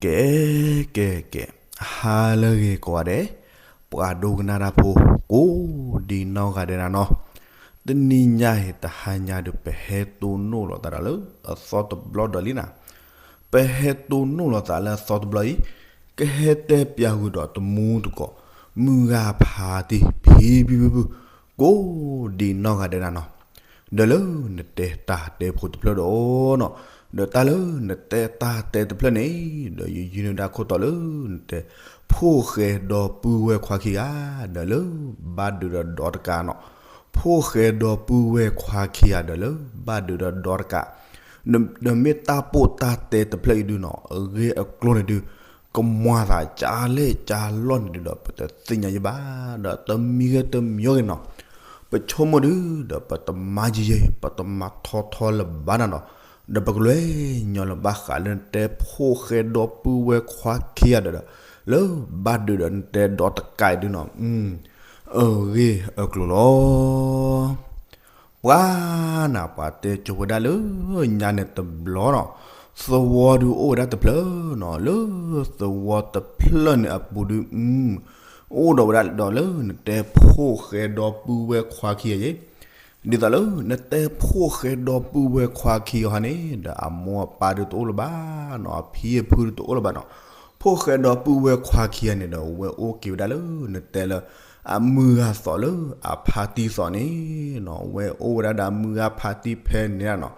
ကဲ ကဲ ကဲ, ဟါလၢအဂ့ၤကိးဂၤဒဲး, ပှၤဒိကနၣ်တၢ်ဖိ ကိးဒံနီၢ်ဂၤဒဲးနၤနီၤ, တနံၤညါအံၤ တဟါညါဒုး ပဟဲတိၢ်နီၣ်လိာ်သးဒီးလၢအသီတဘျီဒီးလံနၤ, ပဟဲတိၢ်နီၣ်လိာ်သးလၢအသီတဘျီအံၤ, ကဟဲတဲပၠးဃုာ်ဒီးတမူတကိး မုၢ်ဂၤဖးတံၢ်ဖံဖံဖုဖု ကိးဒံနီၢ်ဂၤဒဲးနၤနီၤ, ဒီးလၢနတဲတၢ်တဲဖိတဖျၢၣ်ဒီးနီၤ, ဒီးတၢ်လၢနတဲတၢ်တဲတဖျၢၣ်န့ၣ်, ဒီးယယုၢ်န့ၢ်ဒၣ်ခိၣ်တီလၢနတဲ ဖိၣ်ဃဲဒီပုၢ်ဝဲၢ်ခွါခံဂၤ, ဒီးလၢဘၣ်ဒုးဒီးဒီတကးနီၤ, ဖိၣ်ဃဲဒီပုၢ်ဝဲၢ်ခွါခံဂၤဒီးလၢဘၣ်ဒုးဒီးဒီတကး, ဒီးမ့ၢ်တၢ်ပိၢ်တၢ်တဲတဖျၢၣ်အံၤဒုးနီၤ, အဂ့ၢ်အကျိၤန့ၣ်ဒုး ကမၤသးကၢလဲၣ်ကၢလီၢ်န့ၣ်ဒုးဒီး ပတသ့ၣ်ညါယဘၣ်, ဒီးတမံၤဂ့ၤတမံၤဂ့ၤနီၤ, ပဆိကမိၣ်ဒုးဒီး ပတမၤယံၤယံၤ ပတမၤထီထီလၢၤဘၣ်နၤနီၤ, ဒီးပကလဲၤညီလၢၤဘၣ်ဃးလၢနတဲ ဖိၣ်ဃဲဒီပုၢ်ဝဲၢ်ခွါခံဂၤဒီး လၢဘၣ်ဒုးဒီးနတဲဒီတကးအံၤဒုးနီၤ, အဂ့ၢ်အကျိၤလီၤ. ပှၤနၤ ပှၤတဲကၠိဝဲဒၣ်လၢညါန့ၣ်တဘျီနီၤ, သဝီဒုးအိၣ်ဝဲဒၣ်တဖျၢၣ်နီၤ, လၢသဝီတဖျၢၣ်န့ၣ်အပူၤဒုး အိၣ်ဒီးဝဲဒၣ်ဒီးလၢနတဲ ဖိၣ်ဃဲဒီပုၢ်ဝဲၢ်ခွါခံဂၤအံၤ, ဒ်သိးလၢနတဲ ဖိၣ်ဃဲဒီပုၢ်ဝဲၢ်ခွါခံဂၤဟီန့ၣ်ဒီး အမိၢ်အပၢ်ဒုးတအိၣ်လၢၤဘၣ်နီၤ, အဖံအဖုဒုးတအိၣ်လၢၤဘၣ်နီၤ, ဖိၣ်ဃဲဒီပုၢ်ဝဲၢ်ခွါခံဂၤန့ၣ်ဒီး ဝဲအိၣ်က့ၤဝဲဒၣ်လၢနတဲလၢ အမုၢ်ဂၤသီးလၢအဖါတံၢ်သီးန့ၣ်နီၤ, ဝဲအိၣ်ဝဲဒၣ်ဒီးအမုၢ်ဂၤဖါတံၢ်ဖဲန့ၣ်နီၤ,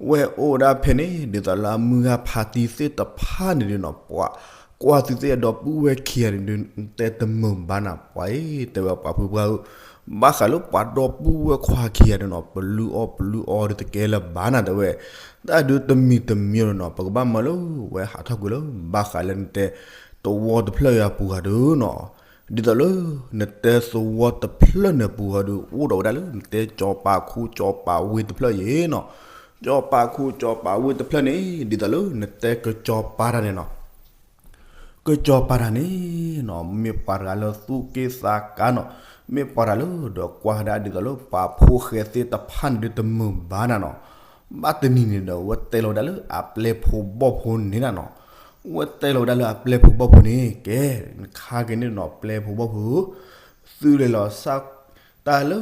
ဝဲအိၣ်ဝဲဒၣ်ဖဲန့ၣ် ဒ်သိးလၢအမုၢ်ဂၤဖါတံၢ်သ့ၣ်တဖၣ်န့ၣ်ဒုးနီၤ, ပှၤကွၢ်သုသ့ၣ်အဒီပုၢ်ဝဲၢ်ခံဂၤန့ၣ်ဒုး တဲတမုာ်ဘၣ်နၤ, ပှၤအံၤ တဲဝဲပှၤဖုပှၢ်ဧၢ, ဘၣ်ဃးလၢပှၤဒီပုၢ်ဝဲၢ်ခွါခံဂၤန့ၣ်နီၤ, ပလုၢ်အီၣ်ပလုၢ်အီဒုးတကဲလၢၤဘၣ်နၤ တဲဝဲ, တၢ်ဒုးတမံၤတမံၤနီၤ, ပကဘၣ်မၤလၢ ဝဲဟးထီၣ်ကွံာ်လၢဘၣ်ဃးလၢနတဲ သဝီတဖျၢၣ်အံၤအပူၤဂၤဒုးနီၤ, ဒ်သိးလၢ နတဲသဝီတဖျၢၣ်န့ၣ်အပူၤဂၤဒုး အိၣ်ဒီးဝဲဒၣ်လၢ နတဲကၠီၤပၤခူကၠီၤပၤဝ့ၢ်တဖျၢၣ်အံၤနီၤ, ကၠီၤပၤခူကၠီၤပၤဝ့ၢ်တဖျၢၣ်န့ၣ် ဒ်သိးလၢနတဲကၠီၤပၤတၢ်န့ၣ်နီၤ, ကၠီၤပၤတၢ်န့ၣ်နီၤ, မ့ၢ်ပှၤတဂၤလၢသူၣ်က့သးကါနီၤ, မ့ၢ်ပှၤတဂၤလၢဒီးကွၢ်ကဒါဒ်သိးလၢပှၤဖိၣ်ဃဲသ့ၣ်တဖၣ်န့ၣ်ဒုးတမုာ်ဘၣ်နၤနီၤ, ဘၣ်တနံၤန့ၣ်ဒီး ဝဲတဲလီၤဝဲဒၣ်လၢအပျဲၢ်ဖိဘီၣ်ဖိန့ၣ်နၤနီၤ, ဝဲတဲလီၤဝဲဒၣ်လၢအပျဲၢ်ဖိဘီၣ်ဖိန့ၣ် ကဲ, နခါက့ၤန့ၣ်နီၤ ပျဲၢ်ဖိဘီၣ်ဖိ သုလဲၤလီၤစၢ်တၢ်လၢ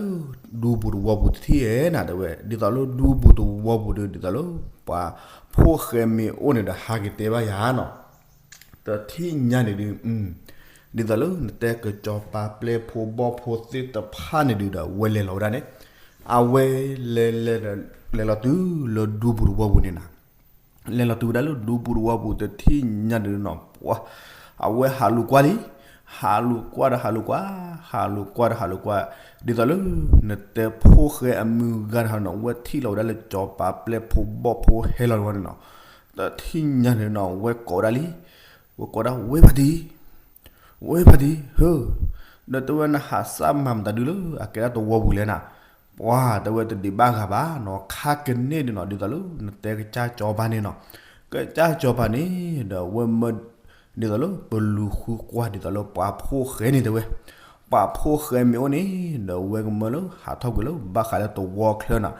ဒူပူၤတဝီပူၤတထံၣ်ဧဲနၤ တဲဝဲ, ဒ်သိးလၢဒူပူၤတဝီပူၤဒုး ဒ်သိးလၢပှၤဖိၣ်ဃဲမ့ၢ်အိၣ်န့ၣ်ဒီး ဟးက့ၤတဲဘၣ်ယၤနီၤ, တထံၣ်ညါန့ၣ်ဒုး ဒ်သိးလၢနတဲကၠီၤပၤပျဲၢ်ဖိဘီၣ်ဖိသ့ၣ်တဖၣ်န့ၣ်ဒုးဒီး ဝဲလဲၤလီၤဝဲဒၣ်န့ၣ်, အဝဲလဲၤ လဲၤလီၤတုၤလၢဒူပူၤတဝီပူၤန့ၣ်နၤ လဲၤလီၤတုၤဝဲဒၣ်လၢဒူပူၤတဝီပူၤတထံၣ်ညါန့ၣ်နီၤ, ပှၤ အဝဲဟးလူၤကွၢ်လံ, ဟးလူၤကွၢ်ဒီးဟးလူၤကွၢ်, ဟးလူၤကွၢ်ဒီးဟးလူၤကွၢ်, ဒ်သိးလၢ နတဲဖိၣ်ဃဲအမုၢ်ဂၤတဟါနီၤ ဝဲထံၣ်လီၤဝဲဒၣ်လၢကၠီၤပၤပျဲၢ်ဖိဘီၣ်ဖိဟဲလီၤတဝီန့ၣ်နီၤ, တထံၣ်ညါန့ၣ်နီၤ ဝဲကိးဝဲဒၣ်လံ, ဝဲကိးဒၣ် ဝ့ၢ်ဖါတံၢ် ဝ့ၢ်ဖါတံၢ်ဧၢ, ဒီးတဲဝဲနဟးစၢ်မၤမတၤဒုလၢအကဲဒၣ်တဝီပူၤလဲၣ်နၤ, ပှၤတဲဝဲတဒံးဘၣ်ဂၤဘၣ်နီၤ, ခါကန့ၣ်ဒုးနီၤ ဒ်သိးလၢနတဲကစၢ်ကၠီၤပၤန့ၣ်နီၤ, ကစၢ်ကၠီၤပၤန့ၣ် ဒီးဝဲမၢ ဒ်သိးလၢပလူၤဃုကွၢ်ဒ်သိးလၢပှၤဖိၣ်ဃဲန့ၣ်တဲဝဲ, ပှၤဖိၣ်ဃဲမ့ၢ်အိၣ်န့ၣ် ဒီးဝဲကမၢလၢဟးထီၣ်ကွံာ်လၢဘၣ်ဃးလၢတဝီချၢနၤ,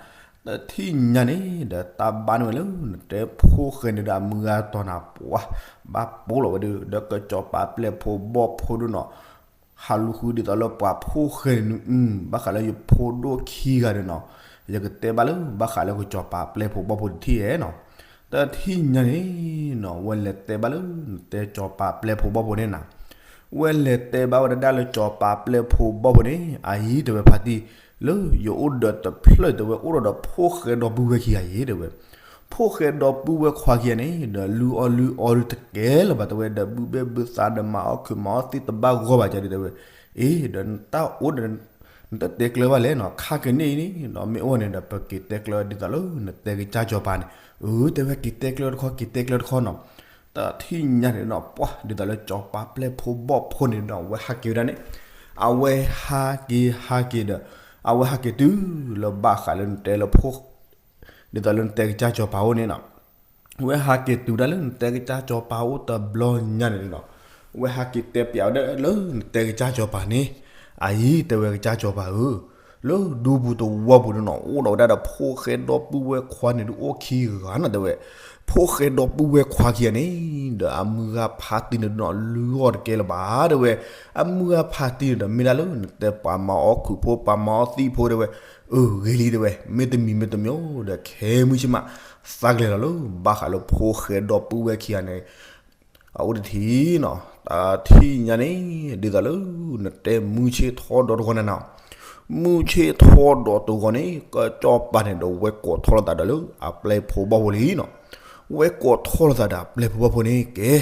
တထံၣ်ညါန့ၣ် ဒီးတၢ်ဘၣ်န့ၢ်ဝဲလၢနတဲဖိၣ်ဃဲန့ၣ်ဒီးအမုၢ်ဂၤတီၤနၤ ပှၤ ဘၣ်ပိာ်လီၤဝဲဒုး ဒီးကစၢ်ကၠီၤပၤပျဲၢ်ဖိဘီၣ်ဖိဒုးနီၤ ဟးလူၤဃုဒ်သိးလၢပှၤဖိၣ်ဃဲန့ၣ် ဘၣ်ဃးလၢယဖိဒိၣ်ခံဂၤန့ၣ်နီၤ, ယကတဲဘၣ်လၢဘၣ်ဃးလၢကစၢ်ကၠီၤပၤပျဲၢ်ဖိဘီၣ်ဖိတထံၣ်ဧဲနီၤ, တထံၣ်ညါန့ၣ်နီၤ ဝဲလဲၤတဲဘၣ်လၢနတဲကစၢ်ကၠီၤပၤပျဲၢ်ဖိဘီၣ်ဖိန့ၣ်နၤ ဝဲလဲၤတဲဘၣ်ဝဲဒၣ်လၢကစၢ်ကၠီၤပၤပျဲၢ်ဖိဘီၣ်ဖိန့ၣ် အအံၤတဲဝဲဖါတံၢ် လၢယအိၣ်ဒီးတဖျၢၣ်တဲဝဲ အိၣ်ဒီးဒီးဖိၣ်ဃဲဒီပုၢ်ဝဲၢ်ခံဂၤအံၤတဲဝဲ, ဖိၣ်ဃဲဒီပုၢ်ဝဲၢ်ခွါခံဂၤန့ၣ် ဒီးလုၢ်အီၣ်လုၢ်အီဒုးတကဲလၢၤဘၣ်တဲဝဲ ဒီးဘုၣ်ဘ့ၣ်ဘုၣ်သးဒီးမၤအီၣ်ခုးမၤအီၣ်သ့ၣ်တဘၣ်ဂီၢ်ဘၣ်ကဒီးတဲဝဲ, အ့ ဒီးနတၢ်အိၣ်ဒီး နတတဲကျၢၤဘၣ်လဲၣ်နီၤ, ခါကန့ၣ်အံၤန့ၣ်နီၤ မ့ၢ်အိၣ်န့ၣ်ဒီး ပက့ၤတဲကျၢၤဒ်သိးလၢနတဲကစၢ်ကၠီၤပၤန့ၣ်, အၢ တဲဝဲက့ၤတဲကျၢၤတခီ က့ၤတဲကျၢၤတခီနီၤ, တထံၣ်ညါန့ၣ်နီၤ ပှၤဒ်သိးလၢကစၢ်ကၠီၤပၤပျဲၢ်ဖိဘီၣ်ဖိန့ၣ်ဒီး အဝဲဟးက့ၤဝဲဒၣ်န့ၣ်, အဝဲဟးက့ၤဟးက့ၤဒီး အဝဲဟးက့ၤတုၤလၢဘၣ်ဃးလၢနတဲလၢဖိ ဒ်သိးလၢနတဲကစၢ်ကၠီၤပၤအိၣ်န့ၣ်နီၤ, ဝဲဟးက့ၤတုၤဒၣ်လၢနတဲကစၢ်ကၠီၤပၤအိၣ်တဘျီညါန့ၣ်နီၤ, ဝဲဟးက့ၤတဲပျးဝဲဒၣ်လၢနတဲကစၢ်ကၠီၤပၤန့ၣ်, အအံၤတဲဝဲကစၢ်ကၠီၤပၤဧၢ, လၢဒူပူၤတဝီပူၤန့ၣ်နီၤ အိၣ်ဒီးဝဲဒၣ်ဒီးဖိၣ်ဃဲဒီပုၢ်ဝဲၢ်ခွါန့ၣ်ဒုးအိၣ်ခံဂၤနီၤတဲဝဲ, ဖိၣ်ဃဲဒီပုၢ်ဝဲၢ်ခွါခံဂၤန့ၣ် ဒီးအမုၢ်ဂၤဖါတံၢ်န့ၣ်ဒုးနီၤ လုၢ်အီၣ်တကဲလၢၤဘၣ်တဲဝဲ, အမုၢ်ဂၤဖါတံၢ်န့ၣ်ဒီးမ့ၢ်ဒၣ်လၢနတဲပှၤမၤအီၣ်ခုၣ်ဖိ ပှၤမၤအီၣ်သံၣ်ဖိတဲဝဲ, အၢ ဂ့ၤလံတဲဝဲ, မ့တမံၤမ့တမံၤဒီး ခဲမုၢ်ဆ့ၣ်မး သးကလဲၤလီၤလၢ ဘၣ်ဃးလၢဖိၣ်ဃဲဒီပုၢ်ဝဲၢ်ခံဂၤန့ၣ် အအိၣ်တထံၣ်နီၤ, တထံၣ်ညါန့ၣ် ဒ်သိးလၢ နတဲမုၢ်ဆ့ၣ်ထီၣ်ဒီးတဂီၤန့ၣ်နီၤ, မုၢ်ဆ့ၣ်ထီၣ်ဒီးတဂီၤန့ၣ် ကစီၤပၤန့ၣ်ဒီးဝဲကိးထီၣ်လိာ်သးဒီးလၢအပျဲၢ်ဖိဘီၣ်ဖိလံနီၤ, ဝဲကိးထီၣ်လိာ်သးဒီးအပျဲၢ်ဖိဘီၣ်ဖိန့ၣ် ကဲ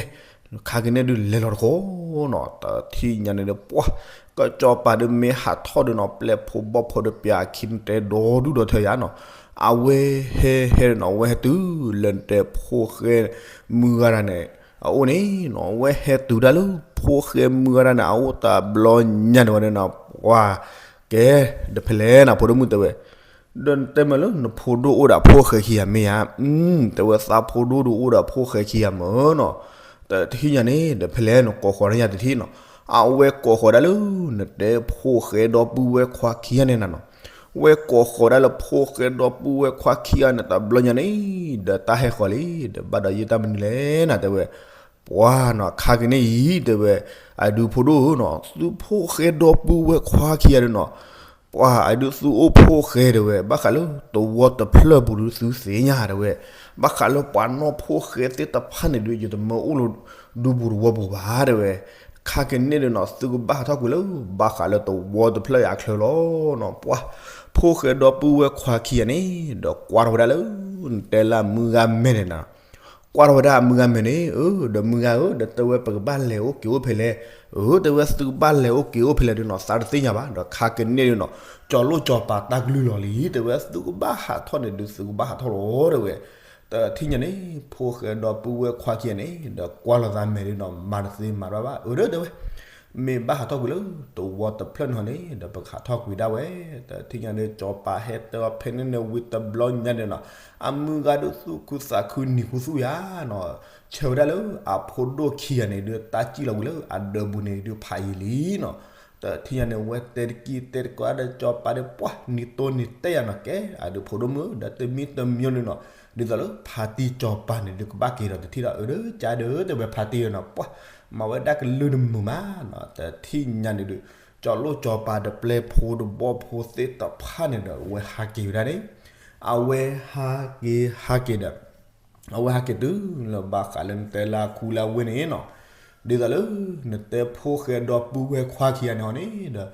ခါက့ၤန့ၣ်ဒုးလဲၤလီၤတခီနီၤ, တထံၣ်ညါန့ၣ်ဒီးပှၢ် ကစီၤပၤဒုးမ့ၢ်ဟးထီၣ်ဒီးနီၤ ပျဲၢ်ဖိဘီၣ်ဖိဒီးပျၢ်အခံတဲဒီဒူၣ်ဒီထၢယၤနီၤ, အဝဲဟဲဟဲနီၤ အဝဲဟဲတုၤလၢနတဲဖိၣ်ဃဲမုၢ်ဂၤတၢ်န့ၣ် အအိၣ်န့ၣ်နီၤ, အဝဲဟဲတုၤဒၣ်လၢဖိၣ်ဃဲမုၢ်ဂၤတၢ်န့ၣ် အအိၣ်တဘျီညါန့ၣ်ဝဲန့ၣ်နီၤ, ပှၢ် ကဲ ဒီးဖဲလဲၣ်နီၤ ဖိဒိၣ်မုၣ်တဲဝဲ ဒီးနတဲမ့ၢ်လၢနဖိဒိၣ်အိၣ်ဒီးဖိၣ်ဃဲခံဂၤမ့ၢ်ဧါ, တဲဝဲသးဖိဒိၣ်ဒုးအိၣ်ဒီးဖိၣ်ဃဲခံဂၤမ့ၢ်နီၤ, တထံၣ်ညါန့ၣ် ဒီးဖဲလဲၣ်နကိးဃီၤန့ၢ်ယၤတထံၣ်နီၤ, အဝဲကိးဃီၤဒၣ်လၢ နတဲဖိၣ်ဃဲဒီပုၢ်ဝဲၢ်ခွါခံဂၤန့ၣ်နၤနီၤ, ဝဲကိးဃီၤဒၣ်လၢဖိၣ်ဃဲဒီပုၢ်ဝဲၢ်ခွါခံဂၤန့ၣ် တဘျီညါန့ၣ် ဒီးတၢ်ဟဲဃီၤလံ ဒီးဘၣ်ဒီးယတၢ်မနုၤလဲၣ်နၤ တဲဝဲ ပှၢ်နီၤ ခါက့ၤန့ၣ်အံၤ တဲဝဲ အဒုးဖိဒိၣ်ဧၢနီၤ သုဖိၣ်ဃဲဒီပုၢ်ဝဲၢ်ခွါခံဂၤဒုးနီၤ, ပှၢ်အဒုးသုအိၣ်ဖိၣ်ဃဲတဲဝဲ ဘၣ်ဃးလၢသဝီတဖျၢၣ်ပူၤဒုးသုသ့ၣ်ညါတဲဝဲ, ဘၣ်ဃးလၢပှၤနီၢ်ဖိၣ်ဃဲသ့ၣ်တဖၣ်န့ၣ်ဒုး ယတမၢအိၣ်လၢဒူပူၤသဝီပူၤဘၣ်တဲဝဲ, ခါက့ၤန့ၣ်ဒုးနီၤ သုကဘၣ်ဟးထီၣ်ကွံာ်လၢ ဘၣ်ဃးလၢသဝီတဖျၢၣ်အံၤအချၢလီၤနီၤ, ပှၢ် ဖိၣ်ဃဲဒီပုၢ်ဝဲၢ်ခွါခံဂၤန့ၣ် ဒီးကွၢ်ထီၣ်ဝဲဒၣ်လၢ နတဲလၢအမုၢ်ဂၤမဲာ်န့ၣ်နၤ ကွၢ်ထီၣ်ဝဲဒၣ်အမုၢ်ဂၤမဲာ်န့ၣ် အၢ ဒီးမုၢ်ဂၤဧၢ ဒီးတဲဝဲပကဘၣ်လဲၤအိၣ်က့ၤအိၣ်ဖဲလဲၣ်, အၢ တဲဝဲသုကဘၣ်လဲၤအိၣ်က့ၤအိၣ်ဖဲလဲၣ်ဒုးနီၤ သးတသ့ၣ်ညါဘၣ် ဒီးခါက့ၤန့ၣ်ဒုးနီၤ ကၠီၤလိၣ်ကၠီၤပၤတၢ်ကလုၢ်လီၤလံ တဲဝဲသုကဘၣ်ဟးထီၣ်န့ၣ်ဒုး သုကဘၣ်ဟးထီၣ်လီၤတဲဝဲ, တထံၣ်ညါန့ၣ် ဖိၣ်ဃဲဒီပုၢ်ဝဲၢ်ခွါခံဂၤန့ၣ် ဒီးကွၢ်လီၤသးမဲာ်ဒုးနီၤ မၤတသ့မၤဘၣ်ဘၣ် အၢ ဒီးတဲဝဲ မ့ၢ်ဘၣ်ဟးထီၣ်ကွံာ်လၢ သဝီတဖျၢၣ်န့ၣ်န့ၣ် ဒီးပကဟးထီၣ်ကွံာ်ဒၣ်ဝဲ, တထံၣ်ညါန့ၣ် ကၠီၤပၤဟဲတဲအီၤဖဲန့ၣ်န့ၣ်ဝံၤတဘျီညါန့ၣ်နီၤ, အမုၢ်ဂၤဒုးသူၣ်ခုသးခုနံၤဟူသူၣ်ယၤနီၤ, ဆၢဝဲဒၣ်လၢအဖိဒိၣ်ခံဂၤန့ၣ်ဒုး တၢ်စံၣ်လီၤကွံာ်လၢအဒၢးပူၤန့ၣ်ဒုးဖးယံာ်လံနီၤ, တထံၣ်ညါန့ၣ် ဝဲတဲတကံၢ်တဲတကီဒီးကၠီၤပၤဒီး ပှၢ်နံၤတိၢ်နံၤတဲယၤနီၤ ကဲ အဒုးဖိဒိၣ်မုၣ် ဒီးတမံၤတမံၤန့ၣ်နီၤ, ဒ်သိးလၢဖါတံၢ်ကၠီၤပၤန့ၣ်ဒုးကဘၣ်က့ၤဒီးတထံၣ်ဒီး အၢ ဒီးကၠါဒီးတဲဝဲဖါတံၢ်နီၤ ပှၢ် မၤဝဲဒၣ်ကလုၢ်တမုာ်မးနီၤ, တထံၣ်ညါန့ၣ်ဒုး ကၠီၤလိၣ်ကၠီၤပၤဒီးပျဲၢ်ဖိဒီးဘီၣ်ဖိသ့ၣ်တဖၣ်န့ၣ်ဒီး အဝဲဟးက့ၤဝဲဒၣ်န့ၣ်, အဝဲဟးက့ၤဟးက့ၤဒီး အဝဲဟးက့ၤတုၤလၢဘၣ်ဃးလၢနတဲလၢအခူလၢအဝ့ၢ်န့ၣ်နီၤ, ဒ်သိးလၢ နတဲဖိၣ်ဃဲဒီပုၢ်ဝဲၢ်ခွါခံဂၤန့ၣ်ဟီန့ၣ်ဒီး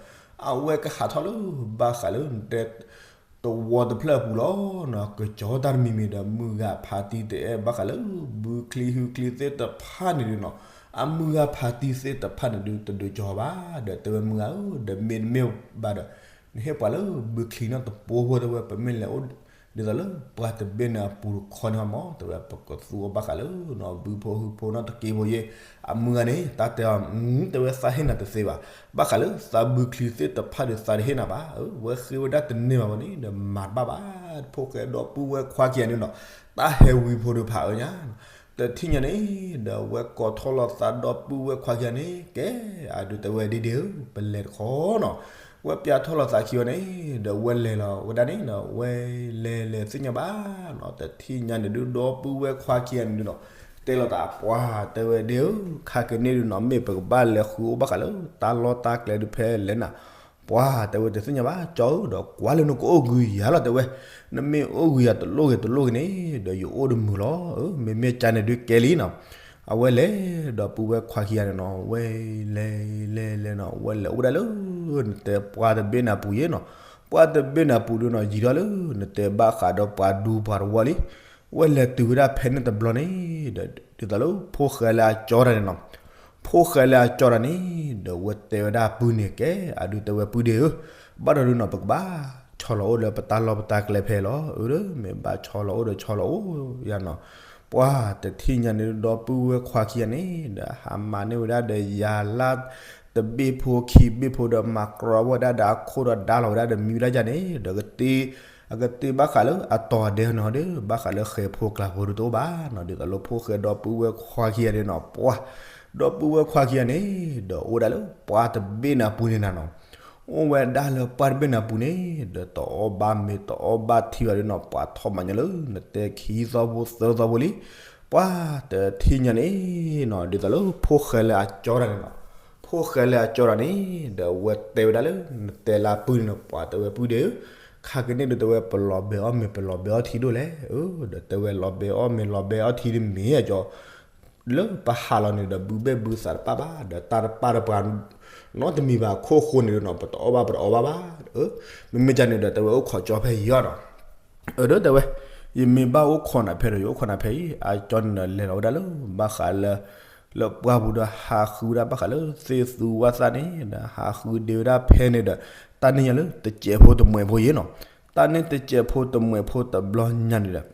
အဝဲကဟးထီၣ်လၢဘၣ်ဃးလၢနတဲ သဝီတဖျၢၣ်အပူၤလီၤနီၤ, ကကၠီတၢ်တမံၤမံၤဒီး မုၢ်ဂၤဖါတံၢ်တအဲၣ်ဘၣ်ဃးလၢ ဘုချံဟုချံသ့ၣ်တဖၣ်န့ၣ်ဒုးနီၤ, အမုၢ်ဂၤဖါတံၢ်သ့ၣ်တဖၣ်န့ၣ်ဒုး တဒုးကၠီဘၣ် ဒီးတဲဝဲမုၢ်ဂၤဧၢ ဒီးမ့တမ့ၢ်ဘၣ်ဒီး နဟ့ၣ်ပှၤလၢဘုချံနီတပိဖိတဲဝဲ ပမ့ၢ်လဲၤအိၣ် ဒ်သိးလၢပှၤတဘ့ၣ်န့ၣ်အပူၤတခီန့ၣ်မး တဲဝဲ ပကသူအီၤဘၣ်ဃးလၢ ဘုဖိဟုဖိနီတက့ဖိယဲၢ် အမုၢ်ဂၤန့ၣ် တၢ်တဲအီၤ တဲဝဲသးဟ့ၣ်နၤတသ့ဘၣ်, ဘၣ်ဃးလၢသးဘုချံသ့ၣ်တဖၣ်ဒီးသးတဟ့ၣ်နၤဘၣ်, ဝဲဃ့ဝဲဒၣ်တန့ၢ်ဘၣ်ဝဲန့ၣ် ဒီးမၤတဘၣ်ဘၣ်, ဖိၣ်ဃဲဒီပုၢ်ဝဲၢ်ခွါခံဂၤန့ၣ်နီၤ, တၢ်ဟဲဝံဖိဒီးဖးအၢညါ တထံၣ်ညါန့ၣ် ဒီးဝဲကိးထီၣ်လီၤသးဒီပုၢ်ဝဲၢ်ခွါခံဂၤန့ၣ် ကဲ အဒုးတဲဝဲဒ့ဒ့ဧၢ ပလဲၤတခီနီၤ, ဝဲပျးထီၣ်လီၤသးခံဝဲန့ၣ် ဒီးဝဲလဲၤလီၤဝဲဒၣ်န့ၣ်ဒီး ဝဲလဲၤလဲၤသ့ၣ်ညါဘၣ်နီၤ, တထံၣ်ညါန့ၣ်ဒုး ဒီပုၢ်ဝဲၢ်ခွါခံဂၤန့ၣ်ဒုးနီၤ တဲလီၤသးပှၢ် တဲဝဲဒ့ဧၢ ခါကန့ၣ်ဒုးနီၤ မ့ၢ်ပကဘၣ်လဲၤဃုအိၣ်ဘၣ်ဃးလၢ တၢ်လီၢ်တၢ်ကျဲဒုးဖဲလဲၣ်နၤ ပှၢ် တဲဝဲတသ့ၣ်ညါဘၣ် ကၠီဧၢ ဒီးကွၢ်လၢနကအိၣ်ဂုၤယၤလီၤ တဲဝဲ, နမ့ၢ်အိၣ်ဂုၤယၤတလိၣ်ဂ့ၤတလိၣ်ဂ့ၤန့ၣ် ဒီးယအိၣ်တမုာ်လီၤ, မ့မ့ၢ်ကန့ၣ်ဒုးကဲလံနီၤ, အဝဲလဲၤဒီးပုၢ်ဝဲၢ်ခွါခံဂၤန့ၣ်နီၤ ဝဲလဲၤလဲၤလဲၤနီၤ ဝဲလဲၤအိၣ်ဝဲဒၣ်လၢ နတဲပှၢ်တဘ့ၣ်န့ၣ်အပူၤယဲနီၤ, ပှၢ်တဘ့ၣ်န့ၣ်အပူၤဒုးနီၤ ယံၤထီၣ်လၢ နတဲဘၣ်ဃးဒီးပှၤဒူပှၤတဝီလံ, ဝဲလဲၤတုၤဝဲဒၣ်ဖဲန့ၣ်တဘျီန့ၣ် ဒီးဒ်သိးလၢဖိၣ်ဃဲလၢအကၠီတၢ်န့ၣ်နီၤ ဖိၣ်ဃဲလၢအကၠီတၢ်န့ၣ် ဒီးဝဲတဲဝဲဒၣ်ပုၢ်န့ၣ် ကဲ အဒုးတဲဝဲပုၢ်ဒ့ဧၢ, ဘၣ်ဒီးဒုးနီၤ ပကဘၣ်ဆီလီၤအိၣ်လၢပတၢ်လီၢ်ပတၢ်ကျဲဖဲလီၤ, အၢ မ့ၢ်ဘၣ်ဆီလီၤအိၣ်ဒီးဆီလီၤအိၣ်ယၤနီၤ, ပှၢ်တထံၣ်ညါန့ၣ် ဒီပုၢ်ဝဲၢ်ခွါခံဂၤန့ၣ် ဒီးဟးမၤန့ၢ်ဝဲဒၣ်ဒီးယၤလၢ တဘ့ၣ်ဖိခံဘ့ၣ်ဖိဒီးမၤကြီဝဲဒၣ်ဒီးအခိၣ်ဒီးဒါလီၤဝဲဒၣ်ဒီးမံဝဲဒၣ်ယၤန့ၣ် ဒီးကတ့ အကတ့ဘၣ်ဃးလၢအတီၤဒဲန့ၣ်ဒီး ဘၣ်ဃးလၢဃဲၤဖိကျါဖိဒုးတအိၣ်ဘၣ်နီၤ, ဒ်သိးလၢဖိၣ်ဃဲဒီပုၢ်ဝဲၢ်ခွါခံဂၤန့ၣ်နီၤ ပှၢ် ဒီပုၢ်ဝဲၢ်ခွါခံဂၤန့ၣ် ဒီးအိၣ်ဝဲဒၣ်လၢပှၢ်တဘ့ၣ်န့ၣ်အပူၤန့ၣ်နၤနီၤ, အိၣ်ဝဲဒၣ်လၢပှၢ်တဘ့ၣ်န့ၣ်အပူၤန့ၣ် ဒီးတအီၣ်ဘၣ်မ့ၤတအီၣ်ဘၣ်ထံဘၣ်ဒုးနီၤ ပှၤထီၣ်မၤညီလၢ နတဲခံသီဖိသၢသီဖိလံ, ပှၤတထံၣ်ညါန့ၣ်နီၤ ဒ်သိးလၢဖိၣ်ဃဲလၢအကၠီတၢ်န့ၣ်နီၤ, ဖိၣ်ဃဲလၢအကၠီတၢ်န့ၣ် ဒီးဝဲတဲဝဲဒၣ်လၢ နတဲလၢအပုၢ်န့ၣ်နီၤ ပှၤတဲဝဲပုၢ်ဒ့ဧၢ, ခါကန့ၣ်ဒုးတဲဝဲပလီၤဘဲအီၣ်မ့ၤ ပလီၤဘဲအီၣ်ထံဒိၣ်လဲၣ်, ဒီးတဲဝဲလီၤဘဲအီၣ်မ့ၤ လီၤဘဲအီၣ်ထံဒ်မ့ၢ်အကၠီ လၢပဟးလီၤန့ၣ်ဒီး ဘုဘဲၣ်ဘုသးတပၣ်ဘၣ်, ဒီးတၢ်တပၣ်ဒီးပှၤနီတမံၤဘၣ်အခိၣ်ဃိန့ၣ်ဒီးနီၤ ပတအီၣ်ဘၣ် ပတအီဘၣ်ဘၣ်, မ့မ့ၢ်ကန့ၣ်ဒီး တဲဝဲအိၣ်ခိးကၠီဖဲအံၤအီၤနီၤ, အၢ ဒီးတဲဝဲ, ယမ့ၢ်ဘၣ်အိၣ်ခိးနၤဖဲဒီး ယအိၣ်ခိးနၤဖဲအံၤ အကၠီန့ၣ်ဒီး လဲၤလီၤဝဲဒၣ်လၢ ဘၣ်ဃးလၢ လၢပှၢ်ပူၤဒီး ဟးဃုဝဲဒၣ်ဘၣ်ဃးလၢ သ့ၣ်သူဝၣ်သၣ်န့ၣ်ဒီး ဟးဃုဒ့ဝဲဒၣ်ဖဲန့ၣ်ဒီး တၢ်န့ၢ်ညါလၢတစဲးဖိတမှဲးဖိယ့ၢ်နီၤ, တၢ်န့ၢ်တစဲးဖိတမှဲးဖိတဘျီညါန့ၣ်ဒီး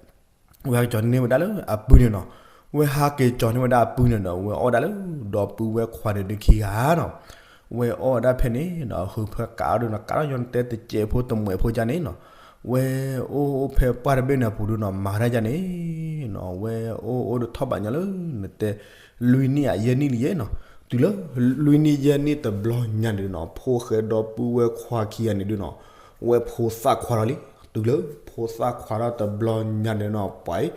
ဝဲဟးက့ၤကၠီန့ၢ်ဝဲဒၣ်လၢအပုၢ်န့ၣ်နီၤ, ဝဲဟးက့ၤကၠီန့ၢ်ဝဲဒၣ်အပုၢ်န့ၣ်ဒီး ဝဲအီၣ်ဒၣ်လၢဒီပုၢ်ဝဲၢ်ခွါန့ၣ်ဒုးခံဂၤနီၤ, ဝဲအီၣ်ဝဲဒၣ်ဖဲန့ၣ်ဒီး ဟုးဖၢကးအီၤဒုးနီၤ, ကးထီၣ်ညီနတဲတစဲးဖိတမှဲးဖိယ့ၢ်န့ၣ်နီၤ, ဝဲအိၣ်အိၣ်ဖဲပှၢ်တဘ့ၣ်န့ၣ်အပူၤဒုးနီၤ မၤတၢ်ယ့ၢ်န့ၣ်နီၤ, ဝဲအိၣ်အိၣ်ဒီးထီၣ်ဘးညီလၢနတဲ လွံၢ်နံၣ်အယဲၢ်နံၣ်လံယ့ၢ်နီၤ, တုၤလၢ လွံၢ်နံၣ်ယဲၢ်နံၣ်တဘျီညါန့ၣ်နီၤ ဖိၣ်ဃဲဒီပုၢ်ဝဲၢ်ခွါခံဂၤန့ၣ်ဒုးနီၤ, ဝဲဖိသၣ်ခွါထီၣ်လံ, တုၤလၢဖိသၣ်ခွါထီၣ်တဘျီညါန့ၣ်နီၤ ပှၤအံၤ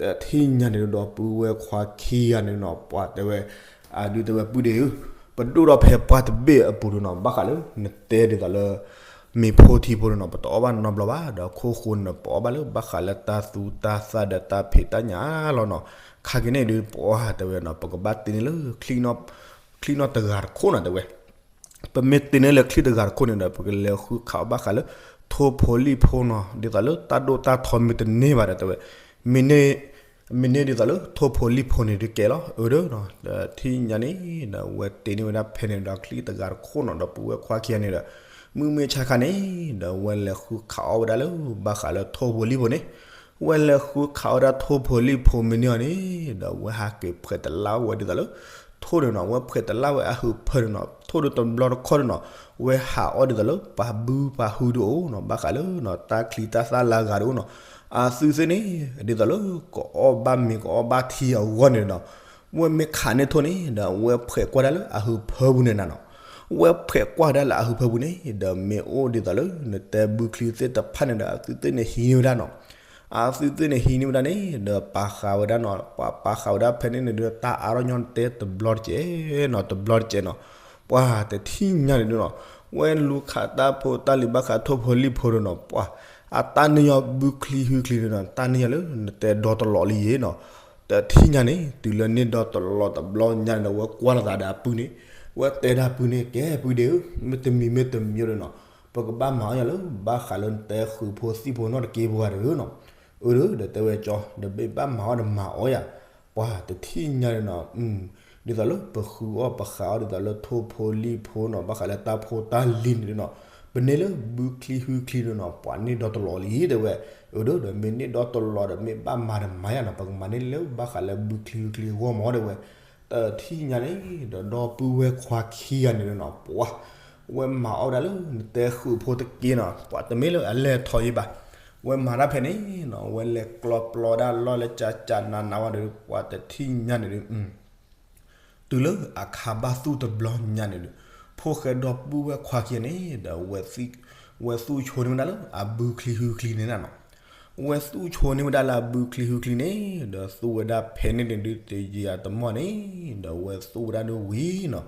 တထံၣ်ညါန့ၣ်ဒီး ဒီပုၢ်ဝဲၢ်ခွါခံဂၤန့ၣ်နီၤ ပှၤတဲဝဲ အဒုးတဲဝဲပုၢ်ဒ့ဧၢ, ပဒိၣ်ထီၣ်ဖဲပှၢ်တဘ့ၣ်အပူၤဒုးနီၤ ဘၣ်ဃးလၢ နတဲဒ်သိးလၢ မ့ၤဖိထံဖိဒုးနီၤ ပတအီၣ်ဘၣ်နီတဘျီဘၣ်, ဒီးခိၣ်ဃိန့ၣ် ပအီၣ်ဘၣ်လၢဘၣ်ဃးလၢတၢ်သူတၢ်သၣ်ဒီးတၢ်ဖံးတၢ်ညၣ်လီၤနီၤ, ခါက့ၤန့ၣ်ဒုး ပအီၣ်တဲဝဲနီၤ ပကဘၣ်တ့န့ၢ်လၢ ချံနီၣ်တဂၤတခိၣ်နီၤတဲဝဲ ပမ့ၢ်တ့န့ၢ်လၢချံတဂၤတခိၣ်န့ၣ်ဒီး ပကလဲၤဃုခးအီၣ်ဘၣ်ဃးလၢ ထိၣ်ဖိလံၣ်ဖိနီၤ, ဒ်သိးလၢတၢ်ဒိၣ်တၢ်ထီမ့ၢ်တန့ၢ်ဘၣ်ဒီးတဲဝဲ, မ့ၢ်န့ၢ် မ့ၢ်န့ၢ်ဒ်သိးလၢထိၣ်ဖိလံၣ်ဖိန့ၣ်ဒုးကဲလီၤ, အၢ ဒီး တထံၣ်ညါန့ၣ်ဒီး ဝဲတ့န့ၢ်ဝဲဒၣ်ဖဲန့ၣ်ဒီး ချံတဂၤတခိၣ်နီၤ ဒီပုၢ်ဝဲၢ်ခွါခံဂၤန့ၣ်ဒီး မုၢ်မ့ၢ်ဆါခါန့ၣ်ဒီး ဝဲလဲၤဃုခးအီၣ်ဝဲဒၣ်လၢ ဘၣ်ဃးလၢထိၣ်ဖိလံၣ်ဖိန့ၣ်, ဝဲလဲၤဃုခးအီၣ်ဝဲဒၣ်ထိၣ်ဖိလံၣ်ဖိမ့ၢ်န့ၢ်အီၤန့ၣ်ဒီး ဝဲဟးက့ၤဖှဲးတလၢဝဲဒ်သိးလၢ ထိၣ်န့ၣ်နီၤ, ဝဲဖှဲးတလၢဝဲအဟုးဖၢန့ၣ်နီၤ, ထိၣ်ဒုးတဘျီတခီၣ်န့ၣ်နီၤ, ဝဲဟးအီၣ်ဒ်သိးလၢပှၤဘုပှၤဟုတအိၣ်နီၤ, ဘၣ်ဃးလၢနီၤ တၢ်ချံတၢ်သၣ်လၢအဂၤတအိၣ်နီၤ, အသုသ့ၣ်န့ၣ် ဒ်သိးလၢ ကအီၣ်ဘၣ်မ့ၤ ကအီၣ်ဘၣ်ထံအဂီၢ်န့ၣ်နီၤ, ဝဲမ့ၢ်ခးန့ၢ်ထိၣ်န့ၣ်ဒီး ဝဲဖှဲးကွၢ်ဒၣ်လၢအဟုးဖၢပူၤန့ၣ်နီၤ, ဝဲဖှဲးကွၢ်ဒၣ်လၢအဟုးဖၢပူၤန့ၣ်ဒီး မ့ၢ်အိၣ်ဒ်သိးလၢ နတဲဘုချံသ့ၣ်တဖၣ်န့ၣ်ဒီး အသုသ့ၣ်န့ၣ်ဟံးန့ၢ်ဝဲဒၣ်နီၤ, အသုသ့ၣ်န့ၣ်ဟံးန့ၢ်ဝဲဒၣ်န့ၣ်ဒီး ပာ်ဃာ်ဝဲဒၣ်နီၤ, ပှၤပာ်ဃာ်ဝဲဒၣ်ဖဲန့ၣ်န့ၣ်ဒီး တၢ်အါထီၣ်ညီနတဲတဘျီတကဲးနီၤ, တဘျီတကဲးနီၤ, ပှၤတထံၣ်ညါန့ၣ်ဒုးနီၤ, ဝဲလူၤခးတၢ်ဖိတၢ်လံၤဘၣ်ဃးထိၣ်ဖိလံၣ်ဖိဒုးနီၤ, ပှၤ အတၢ်န့ၢ်ညီဘုချံဟုချံန့ၣ်နီၤ, တၢ်န့ၢ်ညီလၢနတဲဒီတလီးလံယ့ၢ်နီၤ, တထံၣ်ညါန့ၣ် တုၤလၢန့ၢ်ဒီတလီးတဘျီညါန့ၣ်ဒီး ဝဲကွၢ်လိာ်သးဒီးအပုၢ်န့ၣ်, ဝဲတဲဒၣ်ပုၢ်န့ၣ် ကဲပုၢ်ဒ့ဧၢ, မ့တမံၤမ့တမံၤဒုးနီၤ, ပကဘၣ်မၤအီၣ်ယၤလၢ ဘၣ်ဃးလၢနတဲဃုာ်ဖိသံၣ်ဖိနီၢ်တက့ၢ်ပှၤတဂ့ၤနီၤ, အၢ ဒီးတဲဝဲကၠီ ဒီးမ့ၢ်ဘၣ်မၤအီၣ်ဒီးမၤအီၣ်ယၤ, ပှၤတထံၣ်ညါန့ၣ်နီၤ, ဒ်သိးလၢပဃုအီၣ်ပဃးအီၣ်ဒ်သိးလၢထိၣ်ဖိလံၣ်ဖိနီၤ, ဘၣ်ဃးလၢတၢ်ဖိတၢ်လံၤန့ၣ်ဒုးနီၤ, ပန့ၢ်လၢဘုချံဟုချံဒုးနီၤ, ပှၤန့ၢ်ဒီတလီးလံတဲဝဲ, အၢ ဒီးမ့ၢ်န့ၢ်ဒီတလီးဒီး မ့ၢ်ဘၣ်မၤဒီးမၤယၤနီၤ, ပကမၤန့ၢ်လၢဘၣ်ဃးလၢဘုချံဟုချံအဂီၢ်မးတဲဝဲ, တထံၣ်ညါန့ၣ် ဒီးဒီပုၢ်ဝဲၢ်ခွါခံဂၤန့ၣ်ဒုးနီၤ, ပှၤ ဝဲမၤအီၣ်ဝဲဒၣ်လၢနတဲဃုာ်ဖိတက့ၢ်နီၤ, ပှၤတမ့ၢ်လၢအလဲၤထီၣ်ယံၤဘၣ်, ဝဲမၤတၢ်ဖဲန့ၣ်နီၤ, ဝဲလဲၤကျီပျီဒၣ်လီၢ်လၢကၠၢ်ကၠၢ်နးနးဝဲဒီး ပှၤတထံၣ်ညါန့ၣ်ဒုး တုၤလၢအခါဘၣ်သူၣ်တဘျီညါန့ၣ်ဒုး ဖိၣ်ဃဲဒီပုၢ်ဝဲၢ်ခွါခံဂၤန့ၣ်ဒီး ဝဲသူၣ်ဆိန့ၢ်ဝဲဒၣ်လၢအဘုချံဟုချံန့ၣ်နီၤ, ဝဲသူၣ်ဆိန့ၢ်ဝဲဒၣ်လၢအဘုချံဟုချံန့ၣ် ဒီးသူၣ်ဝဲဒၣ်ဖဲန့ၣ်န့ၣ်ဒုး တယံာ်အတမီၢ်န့ၣ် ဒီးဝဲသူၣ်ဝဲဒၣ်ဒုးဝံၤနီၤ,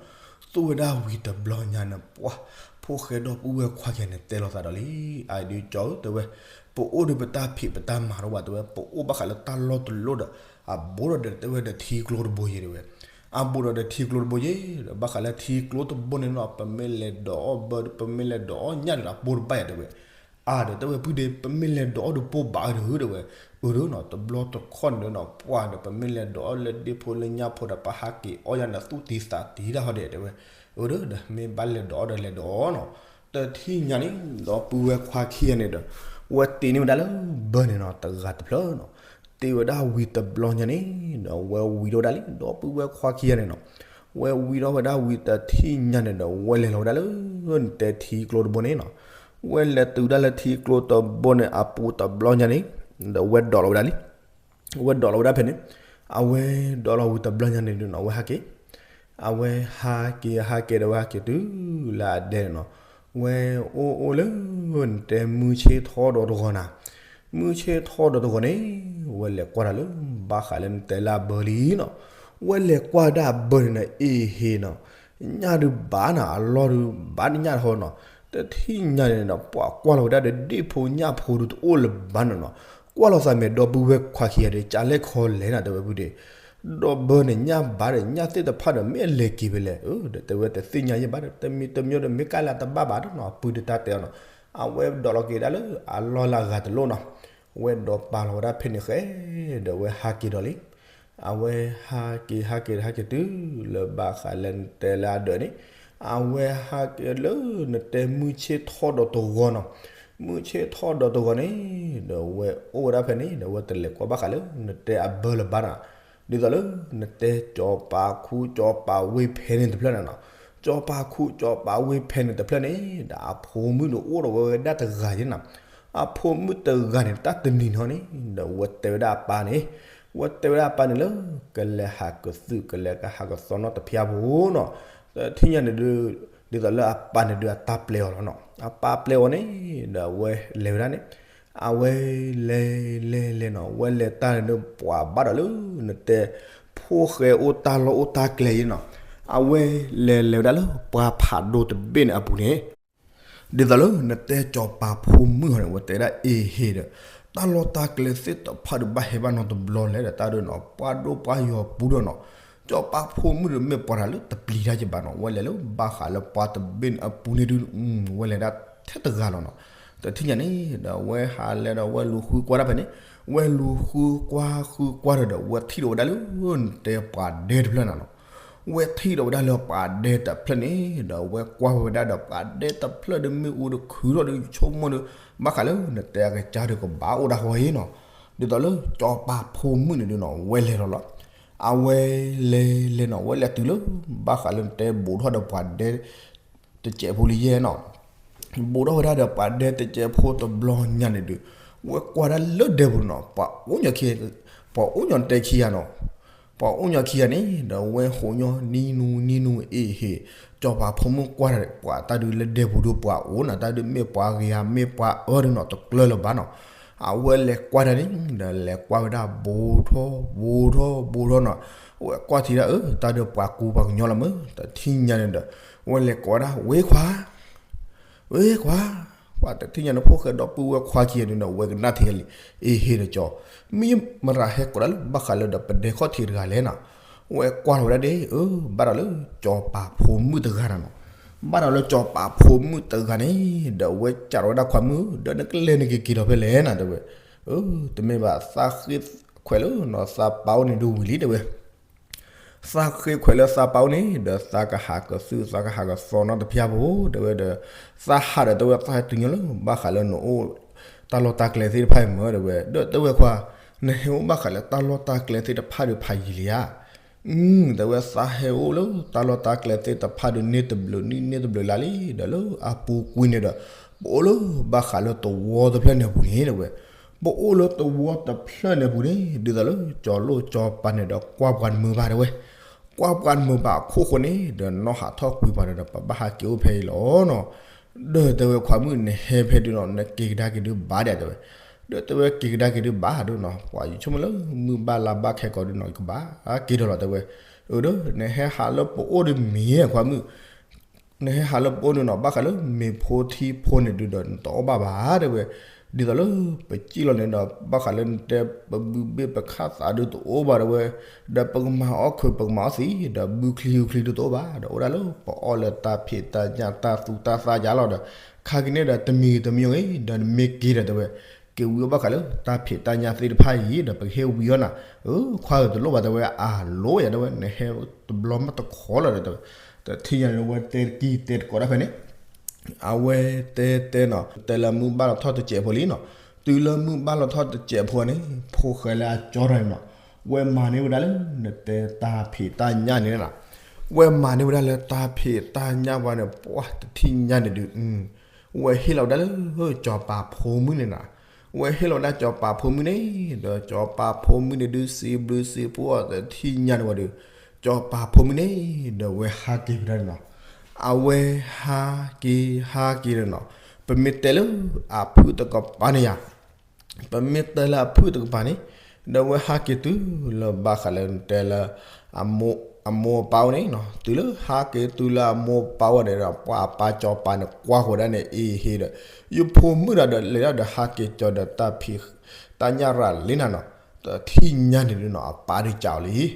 သူၣ်ဝဲဒၣ်ဝံၤတဘျီညါန့ၣ် ပှၤ ဖိၣ်ဃဲဒီပုၢ်ဝဲၢ်ခွါခံဂၤန့ၣ် တဲလိာ်သးဒီးလံ, အဒုးကၠီဧၢ တဲဝဲ, ပအိၣ်ဒီးပတၢ်ဖံးပတၢ်မၤတအိၣ်ဘၣ်တဲဝဲ, ပအိၣ်ဘၣ်ဃးလၢတၢ်လီၢ်တလီၢ်ဒီး အဘူးဒီးဒီးတဲဝဲဒီးထံကျိတဘိယဲတဲဝဲ, အဘူးဒီးဒီးထံကျိတဘိယဲ, ဒီးဘၣ်ဃးလၢထံကျိတဘိန့ၣ်နီၤ ပမ့ၢ်လဲၤဒိးအီၣ်ဘၢ ပမ့ၢ်လဲၤဒိးအီၣ်ညၣ်န့ၣ်ဒီး အဘူးတဘၣ်ယဲတဲဝဲ, အါဒီးတဲဝဲဖုဒ့ ပမ့ၢ်လဲၤဒိးအီၣ်ဒီးပိၢ်ဘၣ်အၢတဂ့ၤတဲဝဲ, အၢဒီးနီၤ တဘျီတခီၣ်န့ၣ်ဒီးနီၤ ပှၤဒီးပမ့ၢ်လဲၤဒိးအီၣ်လၢဒ့ၣ်ဖိလၢညၣ်ဖိဒီး ပဟးက့ၤအီၣ်ယၤန့ၣ် သူၣ်တံၢ်သးတံၢ်တၢ်ဟီဒဲးတဲဝဲ, အၢဒီး မ့ၢ်ဘၣ်လဲၤဒိးအီၣ်ဒီးလဲၤဒိးအီၣ်နီၤ, တထံၣ်ညါန့ၣ် ဒီပုၢ်ဝဲၢ်ခွါခံဂၤန့ၣ်ဒီး ဝဲတ့န့ၢ်ဝဲဒၣ်လၢဘၢန့ၣ်နီၤ တဂၤတဖျၢၣ်နီၤ, တ့ဝဲဒၣ်ဝံၤတဘျီညါန့ၣ် ဒီးဝဲဝံၤထီၣ်ဝဲဒၣ်လံ ဒီပုၢ်ဝဲၢ်ခွါခံဂၤန့ၣ်နီၤ, ဝဲဝံၤထီၣ်ဝဲဒၣ်ဝံၤတထံၣ်ညါန့ၣ်ဒီး ဝဲလဲၤလီၤဝဲဒၣ်လၢ နတဲထံကျိတဘိန့ၣ်နီၤ, ဝဲလဲၤတုၤဒၣ်လၢထံကျိတဘိန့ၣ် အပူၤတဘျီညါန့ၣ် ဒီးဝဲဒိးလီၤဝဲဒၣ်လံ ဝဲဒိးလီၤဝဲဒၣ်ဖဲန့ၣ်, အဝဲဒိးလီၤဝံၤတဘျီညါန့ၣ်ဒုးနီၤ အဝဲဟးက့ၤ, အဝဲဟးက့ၤဟးက့ၤဒီးဝဲဟးက့ၤတုၤလၢအဒဲန့ၣ်နီၤ, ဝဲအိၣ်အိၣ်လၢ နတဲမုၢ်ဆ့ၣ်ထီၣ်ဒီးတဂီၤနၤ, မုၢ်ဆ့ၣ်ထီၣ်ဒီးတဂီၤန့ၣ်, ဝဲလဲၤကွၢ်တၢ်လၢ ဘၣ်ဃးလၢနတဲလၢအဘၢလံနီၤ. ဝဲလဲၤကွၢ်ဒၣ်အဘၢန့ၣ်နီၤ အ့ဟ့နီၤ, ညၣ်ဒုးဘၣ်နီၤ, အလီၢ်ဒုးဘၣ်တညၣ်တဟီနီၤ. တထံၣ်ညါန့ၣ်ဒီး ပှၤကွၢ်လီၤဝဲဒၣ်ဒီး ဒ့ၣ်ဖိညၣ်ဖိဒုးတအိၣ်လၢၤဘၣ်နီၤနီၤ. ကွၢ်လီၤသးမဲာ်ဒီပုၢ်ဝဲၢ်ခွါခံဂၤဒီး ကလဲၣ်ခီလဲၣ်နီၤ တဲဝဲဖုဒ့း. ဒီးဘၢန့ၣ်ညၣ်ဘၣ်ဒီး ညၣ်သ့ၣ်တဖၣ်ဒီး မ့ၢ်အလဲၤက့ၤဖဲလဲၣ်, ဒီးတဲဝဲတသ့ၣ်ညါယဲၢ်ဘၣ်ဒီး တမံၤတမံၤဒီး မ့ၢ်ကၢ်လၢအတဘၣ်ဘၣ်ဒီးနီၤ အပုၢ်ဒုးတၢ်တဲအီၤနီၤ. အဝဲဒိးလီၤက့ၤဒၣ်လၢအလီၢ်လၢအဂၤတလိၣ်နီၤ. ဝဲဒိးပာ်လီၤဝဲဒၣ်ဖဲန့ၣ်ဃဲ, ဒီးဝဲဟးက့ၤဒီးလံ. အဝဲဟးက့ၤဟးက့ၤဟးက့ၤတုၤလၢဘၣ်ဃးလၢနတဲလၢအဒၢးန့ၣ်, အဝဲဟးက့ၤလၢနတဲမုၢ်ဆ့ၣ်ထီၣ်ဒီးတဂီၤနီၤ. မုၢ်ဆ့ၣ်ထီၣ်ဒီးတဂီၤန့ၣ်, ဒီးဝဲအိၣ်ဝဲဒၣ်ဖဲန့ၣ် ဒီးဝဲတလဲၤကွၢ်ဘၣ်ဃးလၢနတဲအဘၢလၢၤဘၣ်နီၤ. ဒ်သိးလၢနတဲစီၤပၤခူစီၤပၤဝ့ၢ်ဖဲန့ၣ်တဖျၢၣ်န့ၣ်နီၤ. စီၤပၤခူစီၤပၤဝ့ၢ်ဖဲန့ၣ်တဖျၢၣ်န့ၣ်, ဒီးအဖိမုၣ်န့ၣ်အိၣ်ဒီးဝဲဒၣ်တဂၤယဲနီၤ. အဖိမုၣ်တဂၤန့ၣ် တၢ်တနံၤနီၤန့ၣ်, ဒီးဝဲတဲဝဲဒၣ်အပၢ်န့ၣ်, ဝဲတဲဝဲဒၣ်အပၢ်န့ၣ်လၢ ကလဲၤဟးကသုး ကလဲၤကဟးကသီနီတဖျၢၣ်ဖိနီၤ. တထံၣ်ညါန့ၣ်ဒုး, ဒ်သိးလၢအပၢ်န့ၣ်ဒုးအတၢ်ပျဲအီၤလီၤနီၤ. အပၢ်ပျဲအီၤန့ၣ်, ဒီးအဝဲလဲၤဝဲဒၣ်န့ၣ်, အဝဲလဲၤလဲၤလဲၤနီၤ, ဝဲလဲၤတၢ်န့ၣ်ဒုး ပှၤဘၣ်ဒီးလၢနတဲ ဖိၣ်ဃဲအိၣ်တၢ်လီၢ်အိၣ်တၢ်ကျဲယဲနီၤ. အဝဲလဲၤလဲၤဝဲဒၣ်လၢပှၤဖးဒိၣ်တဘ့ၣ်န့ၣ်အပူၤန့ၣ်, ဒ်သိးလၢနတဲစီၤပၤဖိမုၣ်ဟီန့ၣ် ဝဲတဲဝဲဒၣ်အ့ဟ့ဒီး, တၢ်လီၢ်တၢ်ကျဲသ့ၣ်တဖၣ်ဒုးဘၣ်ဟဲဘၣ်နီတဘျီလဲၣ်ဒီး တၢ်ဒုးနီၤ ပှၤဒိၣ်ပှၤယီၤပူၤဒီးနီၤ. စီၤပၤဖိမုၣ်ဒုးမ့ၢ်ပှၤတဂၤလၢတပျံၤတၢ်က့ၤဘၣ်နီၤ. ဝဲလဲၤလၢဘၣ်ဃးလၢပှၤတဘ့ၣ်န့ၣ်အပူၤန့ၣ်ဒုး, ဝဲလဲၤဒၣ်ထဲတဂၤလီၤနီၤ. တထံၣ်ညါန့ၣ်, ဒီးဝဲဟးလဲၤဒီးဝဲလူၤဃုကွၢ်ဒၣ်ဖဲန့ၣ်, ဝဲလူၤဃုကွၢ်ဃုကွၢ်ဒီး ဝဲထံၣ်ဒီးဝဲဒၣ်လၢနတဲပှၤဒဲတဖျၢၣ်န့ၣ်နီၤ. ဝဲထံၣ်ဒီးဝဲဒၣ်လၢပှၤဒဲတဖျၢၣ်န့ၣ်, ဒီးဝဲကွၢ်ဝဲဒၣ်ဒီးပှၤဒဲတဖျၢၣ်ဒီး မ့ၣ်အူဒီးခုထီၣ်ဒီး ဆိကမိၣ်ဒီး, ဘၣ်ဃးလၢနတဲအကစၢ်ဒီးကဘၣ်အိၣ်ဒၣ်ဟီအံၤနီၤ. ဒ်သိးလၢစီၤပၤဖိမုၣ်န့ၣ်ဒုးနီၤ ဝဲလဲၤလီၤလီၤ. အဝဲလဲၤလဲၤနီၤ ဝဲလဲၤတုၤလၢ ဘၣ်ဃးလၢနတဲဘူးထီၣ်ဒီးပှၤဒဲ တစဲးဖိလံယဲနီၤ. ဘူးထီၣ်ဝဲဒၣ်ဒီးပှၤဒဲတစဲးဖိတဘျီညါန့ၣ်ဒုး, ဝဲကွၢ်ဒၣ်လၢဒဲပူၤနီၤ ပှၤအိၣ်ညီခံ, ပှၤအိၣ်ညီတဲခံဂၤနီၤ. ပှၤအိၣ်ညီခံဂၤန့ၣ် ဒီးဝဲဟိးညီနံနူနံနူအ့ဟ့, စီၤပၤဖိမုၣ်ကွၢ်တၢ်ဒီး ပှၤတၢ်ဒုးလၢဒဲပူၤဒုး ပှၤအိၣ်နီၤ တၢ်ဒုးမ့ၢ်ပှၤဂ့ၤဧါ မ့ၢ်ပှၤအၢဒုးနီၤ တကျၢၤလၢၤဘၣ်နီၤ. အဝဲလဲၤကွၢ်တၢ်န့ၣ် ဒီးလဲၤကွၢ်ဝဲဒၣ်ဘူးထီၣ်ဘူးထီၣ်ဘူးထီၣ်နီၤ. အဝဲကွၢ်ထံၣ်ဒၣ်အၢ တၢ်ဒုးပှၤကူပှၤကညီလီၤမး တထံၣ်ညါန့ၣ်ဒီး, ဝဲလဲၤကိးဝဲဒၣ်ဝ့ခွါ ဝ့ခွါ, ပှၤတထံၣ်ညါန့ၣ် ဖိၣ်ဃဲဒီပုၢ်ဝဲၢ်ခွါခံဂၤန့ၣ်ဒီး ဝဲကနၣ်ထံဂၤလံ, အ့ဟ့ဒီးကၠီ, မ့ၢ်မတၤဟဲကိးဒၣ်လၢဘၣ်ဃးလၢဒီးပဒဲခီၣ်ထံးတဂၤလဲၣ်နီၤ. ဝဲကွၢ်ထီၣ်ဝဲဒၣ်ဒ်အၢ ဘၣ်ဒီးလၢစီၤပၤဖိမုၣ်တဂၤနီၤနီၤ. ဘၣ်ဒီးလၢစီၤပၤဖိမုၣ်တဂၤန့ၣ် ဒီးဝဲစံးထီၣ်ဝဲဒၣ်ခွါမုၣ် ဒီးနကလဲၤနက့ၤက့ၤထီၣ်ဖဲလဲၣ်နီၤ တဲဝဲ. အၢ တမ့ၢ်ဘၣ် သးဃ့ခွဲးလၢသးပာ်အိၣ်န့ၣ်ဒုးဝံၤလံ တဲဝဲ. သးဃ့ခွဲးလၢသးပာ်အိၣ်န့ၣ် ဒီးသးကဟးကသုး သးကဟးကသီနီတဖျၢၣ်ဖိ တဲဝဲဒီး, သးဟးဒီးတဲဝဲ သးဟဲတုၤညီလၢဘၣ်ဃးလၢနအိၣ်တၢ်လီၢ်တၢ်ကျဲသ့ၣ်တဖၣ်အံၤမး တဲဝဲ. ဒီးတဲဝဲခွါ, နဟဲအိၣ်ဘၣ်ဃးလၢတၢ်လီၢ်တၢ်ကျဲသ့ၣ်တဖၣ်ဒီးဖးယံာ်လံဧါ. တဲဝဲ သးဟဲအိၣ်လၢတၢ်လီၢ်တၢ်ကျဲသ့ၣ်တဖၣ်ဒီး န့ၢ်တဘျုးနံၣ်န့ၢ်တဘျုးလါလံ ဒီးလၢအပူၤကွံာ်န့ၣ်ဒီး ပအိၣ်လၢဘၣ်ဃးလၢသဝီတဖျၢၣ်န့ၣ်အပူၤန့ၣ် တဲဝဲ. ပအိၣ်လၢသဝီတဖျၢၣ်န့ၣ်အပူၤန့ၣ် ဒ်သိးလၢကၠီလိၣ်ကၠီပၤန့ၣ်ဒီး ကွၢ်ပှၤတမုာ်ဘၣ် တဲဝဲ. ကွၢ်ပှၤတမုာ်ဘၣ်အခိၣ်ဃိန့ၣ် ဒီးနီၢ်ဟးထီၣ်ကွံာ်ပှၤဒီး ပဘၣ်ဟးက့ၤအိၣ်ဖဲအံၤလီၤနီၤ. ဒီးတဲဝဲခွါမုၣ် နဟဲဖဲဒုးနီၤ နက့ၤကဒါက့ၤဒုးဘၣ်ဒီး တဲဝဲ. ဒီးတဲဝဲက့ၤကဒါက့ၤဒုးဘၣ်ဒုးနီၤ ပှၤယဆိကမိၣ်လၢမုၢ်ဘၣ်လါဘၣ်ခဲကိာ်ဒုးနီၤ ယကဘၣ်က့ၤဒီးလီၤ တဲဝဲ. အၢ ဒီးနဟဲဟးလၢပအိၣ်ဒီးမ့ၢ်ခွါမုၣ် နဟဲဟးလၢပအိၣ်န့ၣ်နီၤ ဘၣ်ဃးလၢမ့ၤဖိထံဖိန့ၣ်ဒုးဒီး နတအီၣ်ဘၣ်ဘၣ် တဲဝဲ. ဒ်သိးလၢပစံၣ်လီၤန့ၣ်ဒီး ဘၣ်ဃးလၢနတဲပဘုဘ့ၣ်ပခၣ်သးဒုးတအိၣ်ဘၣ် တဲဝဲ. ဒီးပကမၤအီၣ်ခုး ပကမၤအီၣ်သံ ဒီးဘုချံဟုချံဒုးတအိၣ်ဘၣ် ဒီးအိၣ်ဒၣ်လၢပအီၣ်လၢတၢ်ဖံးတၢ်ညၣ် တၢ်သူတၢ်သၣ်ယါလီၤဒီး ခါက့ၤန့ၣ်ဒီးတမံၤတမံၤဂ့ၤ ဒီးနမ့ၢ်က့ၤဒီး တဲဝဲ က့ၤဝံၤအီၣ်ဘၣ်ဃးလၢတၢ်ဖံးတၢ်ညၣ်သ့ၣ်တဖၣ်အံၤ ဒီးပကဟ့ၣ်ဝံၤအီၣ်နၤ. အၢ ခွါဧၢ တလိၣ်ဘၣ် တဲဝဲ အလိၣ်ယၤ တဲဝဲ နဟဲတဘျီမးတခီလီၤဒီး တဲဝဲ. တထံၣ်ညါန့ၣ် ဝဲတဲတကံၢ်တဲတကိးဒၣ်ဖဲန့ၣ် အဝဲတဲတဲနီၤ တဲလၢမုၢ်ဘၣ်လီၤထီၣ်တစဲးဖိလံနီၤ. တုၤလၢမုၢ်ဘၣ်လီၤထီၣ်တစဲးဖိန့ၣ် ဖိၣ်ဃဲလၢအကၠီထီၣ်န့ၣ်နီၤ ဝဲမၤန့ၢ်ဝဲဒၣ်လၢနတဲတၢ်ဖံးတၢ်ညၣ်န့ၣ်နီၤ. ဝဲမၤန့ၢ်ဝဲဒၣ်လၢတၢ်ဖံးတၢ်ညၣ်ဝဲန့ၣ် ပှၤတထံၣ်ညါန့ၣ်ဒုး ဝဲဟ့ၣ်လီၤဝဲဒၣ်လၢစီၤပၤဖိမုၣ်န့ၣ်နီၤ. ဝဲဟ့ၣ်လီၤဝဲဒၣ်စီၤပၤဖိမုၣ်န့ၣ် ဒီးစီၤပၤဖိမုၣ်န့ၣ်ဒုး စံးဘျုးစံးဖှိၣ်အီၤ တထံၣ်ညါန့ၣ်ဝဲဒီး စီၤပၤဖိမုၣ်န့ၣ် ဒီးဝဲဟးက့ၤဝဲဒၣ်န့ၣ်နီၤ. အဝဲဟးက့ၤဟးက့ၤန့ၣ်နီၤ ပမ့ၢ်တဲလၢအဖုၣ်တကပၤန့ၣ်ယၤ ပမ့ၢ်တဲလၢအဖုၣ်တကပၤန့ၣ်, ဒီးဝဲဟးက့ၤတုၤလၢဘၣ်ဃးလၢနတဲလၢ အမိၢ်အပၢ်အိၣ်န့ၣ်နီၤ, တုၤလၢဟးက့ၤတုၤလၢအမိၢ်အပၢ်အိၣ်န့ၣ်ဒီး ပှၤအပၢ်စီၤပၤန့ၣ် ကွၢ်ဃီၤဒၣ်န့ၣ် အ့ဟ့ဒီး ယဖိမုၣ်ဒီးလဲၤဒၣ်ဒီးဟးက့ၤကၠီဒီးတၢ်ဖံးတၢ်ညၣ်ရၤလံနၤနီၤ, တထံၣ်ညါန့ၣ်ဒုးနီၤ အပၢ်ဒုးကးအီၤလံ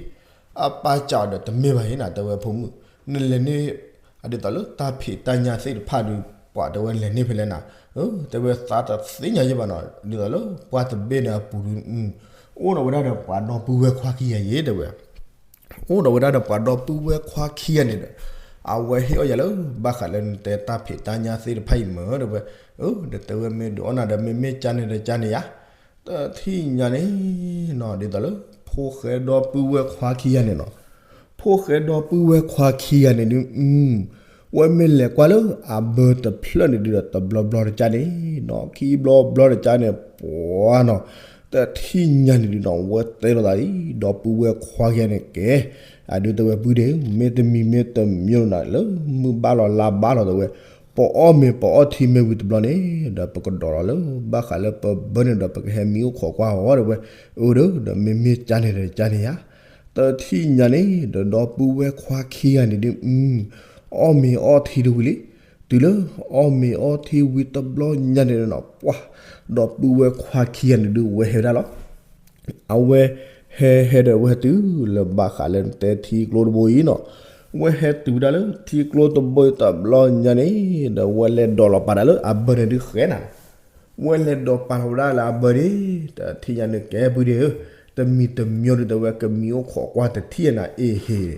အပၢ်ကးအီၤဒီးတမ့ၢ်ဘၣ်အံၤနၤ တဲဝဲဖိမုၣ်, နလဲၤန့ၢ် ဒ်သိးလၢတၢ်ဖံးတၢ်ညၣ်သ့ၣ်တဖၣ်ဒုး ပှၤတဲဝဲလဲၤန့ၢ်ဖဲလဲၣ်နၤ, တဲဝဲသးတသ့ၣ်ညါယဲၢ်ဘၣ်နီၤ, ဒ်သိးလၢပှၢ်တဘ့ၣ်န့ၣ်အပူၤဒုး အိၣ်ဒီးဝဲဒၣ်ဒီးပှၤဒီပုၢ်ဝဲၢ်ခွါခံဂၤယဲၢ်တဲဝဲ အိၣ်ဒီးဝဲဒၣ်ဒီးပှၤဒီပုၢ်ဝဲၢ်ခွါခံဂၤန့ၣ်ဒီး အဝဲဟ့ၣ်အီၣ်ယၤလၢဘၣ်ဃးလၢနတဲတၢ်ဖံးတၢ်ညၣ်သ့ၣ်တဖၣ်အံၤမ့ၢ်တဲဝဲ, ဒီးတဲဝဲမ့ၢ်ဒုးအီၣ်နၤဒီးမ့မ့ၢ်ကၢ်န့ၣ်ဒီးကၢ်န့ၣ်ယါ, တထံၣ်ညါန့ၣ်နီၤ ဒ်သိးလၢ ဖိၣ်ဃဲဒီပုၢ်ဝဲၢ်ခွါခံဂၤန့ၣ်နီၤ, ဖိၣ်ဃဲဒီပုၢ်ဝဲၢ်ခွါခံဂၤန့ၣ်ဒုး ဝဲမ့ၢ်လဲၤကွၢ်လၢအဘၢတဖျၢၣ်န့ၣ်ဒုးဒီးတဘျီဘျီတကၢ်န့ၣ်နီၤ, ခံဘျီဘျီတကၢ်န့ၣ် ပှၤနီၤ, တထံၣ်ညါန့ၣ်ဒုးနီၤ ဝဲတဲလိာ်သးလံ ဒီပုၢ်ဝဲၢ်ခွါခံဂၤန့ၣ်ကဲ, အဒုးတဲဝဲပုၢ်ဒ့ဧၢ မ့တမံၤမ့တမံၤနီၤ လၢမုၢ်ဘၣ်လီၤလါဘၣ်လီၤတဲဝဲ, ပအီၣ်မ့ၤပအီၣ်ထံမ့ၢ်ဝံၤတဘျီန့ၣ် ဒီးပကဒိးလီၤလၢဘၣ်ဃးလၢပဘၢန့ၣ်ဒီး ပကဟဲမံအိၣ်ခိးကွၢ်အီၤတဲဝဲ, အၢဒီး ဒီးမ့မ့ၢ်ကၢ်န့ၣ်ဒီးကၢ်န့ၣ်ယါ, တထံၣ်ညါန့ၣ် ဒီးဒီပုၢ်ဝဲၢ်ခွါခံဂၤန့ၣ်ဒုး အီၣ်မ့ၤအီၣ်ထံတဝံၤလံ, တုၤလၢအီၣ်မ့ၤအီၣ်ထံဝံၤတဘျီညါန့ၣ်နီၤ ပှၤ ဒီပုၢ်ဝဲၢ်ခွါခံဂၤန့ၣ်ဒုး ဝဲဟဲဝဲဒၣ်လီၤ. အဝဲဟဲဟဲဒီးဝဲဟဲတုၤလၢဘၣ်ဃးလၢနတဲထံကျိတဘိအံၤနီၤ, ဝဲဟဲတုၤဝဲဒၣ်လၢထံကျိတဘိအံၤတဘျီညါန့ၣ် ဒီးဝဲလဲၤဒိးလီၤပာ်တၢ်လၢအဘၢန့ၣ်ဒုးဃဲနၤ ဝဲလဲၤဒိးပာ်လီၤဝဲဒၣ်လၢအဘၢန့ၣ်, တထံၣ်ညါန့ၣ်ကဲပုၢ်ဒ့ဧၢ, တမံၤတမံၤဒုးတဲဝဲ ကမံအိၣ်ခိးကွၢ်တထံၣ်နၤအ့ဟ့,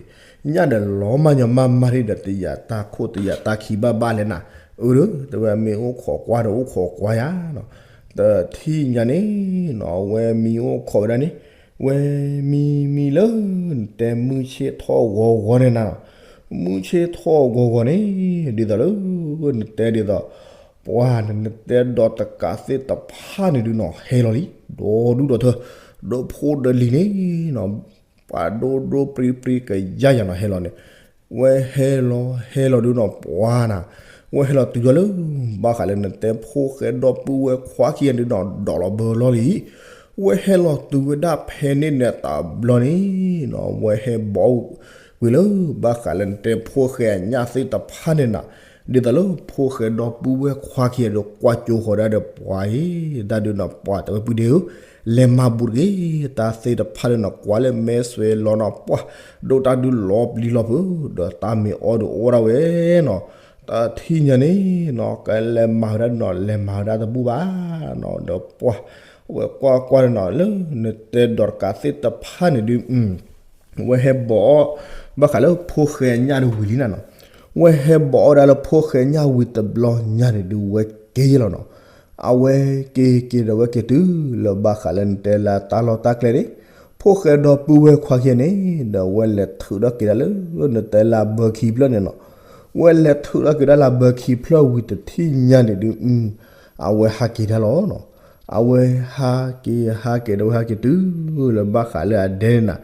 ညၣ်ဒီးလီၤမၢ်ညီမၢ်မၢ်ဒံးဒီး တယာ်တၢ်ခိၣ်တယာ်တၢ်ခံဘၣ်ဘၣ်လဲၣ်နၤ, အၢဒီး တဲဝဲမ့ၢ်အိၣ်ခိးကွၢ်ဒီးအိၣ်ခိးကွၢ်ယါနီၤ, တထံၣ်ညါန့ၣ်နီၤ အဝဲမံအိၣ်ခိးဝဲဒၣ်န့ၣ်, ဝဲမံမံလၢ နတဲမုၢ်ဆ့ၣ်ထီၣ်ဂီၤဂီၤန့ၣ်နၤ, မုၢ်ဆ့ၣ်ထီၣ်ဂီၤဂီၤန့ၣ် ဒ်သိးလၢ နတဲဒ်သိး ပှၤန့ၣ် နတဲဒီးတကးသ့ၣ်တဖၣ်န့ၣ်ဒုးနီၤ ဟဲလီၤလံ ဒီဒူၣ်ဒီထၢ ဒီဖိဒီလံၤန့ၣ်နီၤ, ပှၤဒိဒိပြံပြံကယါယါနီၤ ဟဲလီၤန့ၣ်, ဝဲဟဲလီၤဟဲလီၤဒုးနီၤ ပှၤနၤ, ဝဲဟဲလီၤတုၤလီၤလၢ ဘၣ်ဃးလၢနတဲဖိၣ်ဃဲဒီပုၢ်ဝဲၢ်ခွါခံဂၤန့ၣ်ဒုးနီၤ ဒိးလီၤဘၢလီၤလံ ဝဲဟဲလီၤတုၤဝဲဒၣ်ဖဲန့ၣ်န့ၣ်တဘျီန့ၣ်နီၤ ဝဲဟဲဘီၣ်ဝံၤလၢ ဘၣ်ဃးလၢနတဲဖိၣ်ဃဲအညၣ်သ့ၣ်တဖၣ်န့ၣ်နၤ, ဒ်သိးလၢဖိၣ်ဃဲဒီပုၢ်ဝဲၢ်ခွါခံဂၤဒီး ကွၢ်ကၠိဃီၤဒၣ်ဒီးပှၤအံၤ တၢ်ဒုးနီၤ ပှၤတဲဝဲပုၢ်ဒ့ဧၢ, လဲၤမၤဘူးတဂ့ၤ, တၢ်သ့ၣ်တဖၣ်ဒုးနီၤ ကွၢ်လၢမဲဆွဲလီၤနီၤ ပှၤ ဒိၣ်တၢ်ဒုးလီၤပျံၤလီၤဖုး ဒီးတၢ်မ့ၢ်အီၣ်ဒုးအိၣ်ဒၣ်ဝဲနီၤ, တထံၣ်ညါန့ၣ်နီၤ ကလဲၤမၤဝဲဒၣ်ဒုးနီၤ လဲၤမၤဝဲဒၣ်တဘူၣ်ဘၣ်နီၤ ဒီးပှၤ ဝဲကွၢ်ကွၢ်ဒုးနီၤ လၢနတဲဒီးတကးသ့ၣ်တဖၣ်န့ၣ်ဒုး ဝဲဟဲဘီၣ်အီၣ် ဘၣ်ဃးလၢဖိၣ်ဃဲအညၣ်တဝံၤလံနၤနီၤ, ဝဲဟဲဘီၣ်အီၣ်ဒၣ်လၢဖိၣ်ဃဲအညၣ်ဝံၤတဘျီညါန့ၣ်ဒုး ဝဲက့ၤယဲၢ်လီၤနီၤ, အဝဲက့ၤက့ၤဒီးဝဲက့ၤတုၤလၢဘၣ်ဃးလၢနတဲလၢတၢ်လီၢ်တၢ်ကျဲန့ၣ်, ဖိၣ်ဃဲဒီပုၢ်ဝဲၢ်ခွါခံဂၤန့ၣ် ဒီးဝဲလဲၤထုးထီၣ်က့ၤဒၣ်လၢ နတဲလၢအဘၢခံဖျၢၣ်န့ၣ်နီၤ, ဝဲလဲၤထုးထီၣ်က့ၤဒၣ်လၢအဘၢခံဖျၢၣ်ဝံၤတထံၣ်ညါန့ၣ်ဒုး အဝဲဟးက့ၤဒၣ်လီၤနီၤ, အဝဲဟးက့ၤဟးက့ၤဒီးဝဲဟးက့ၤတုၤလၢဘၣ်ဃးလၢအဒဲန့ၣ်နၤ,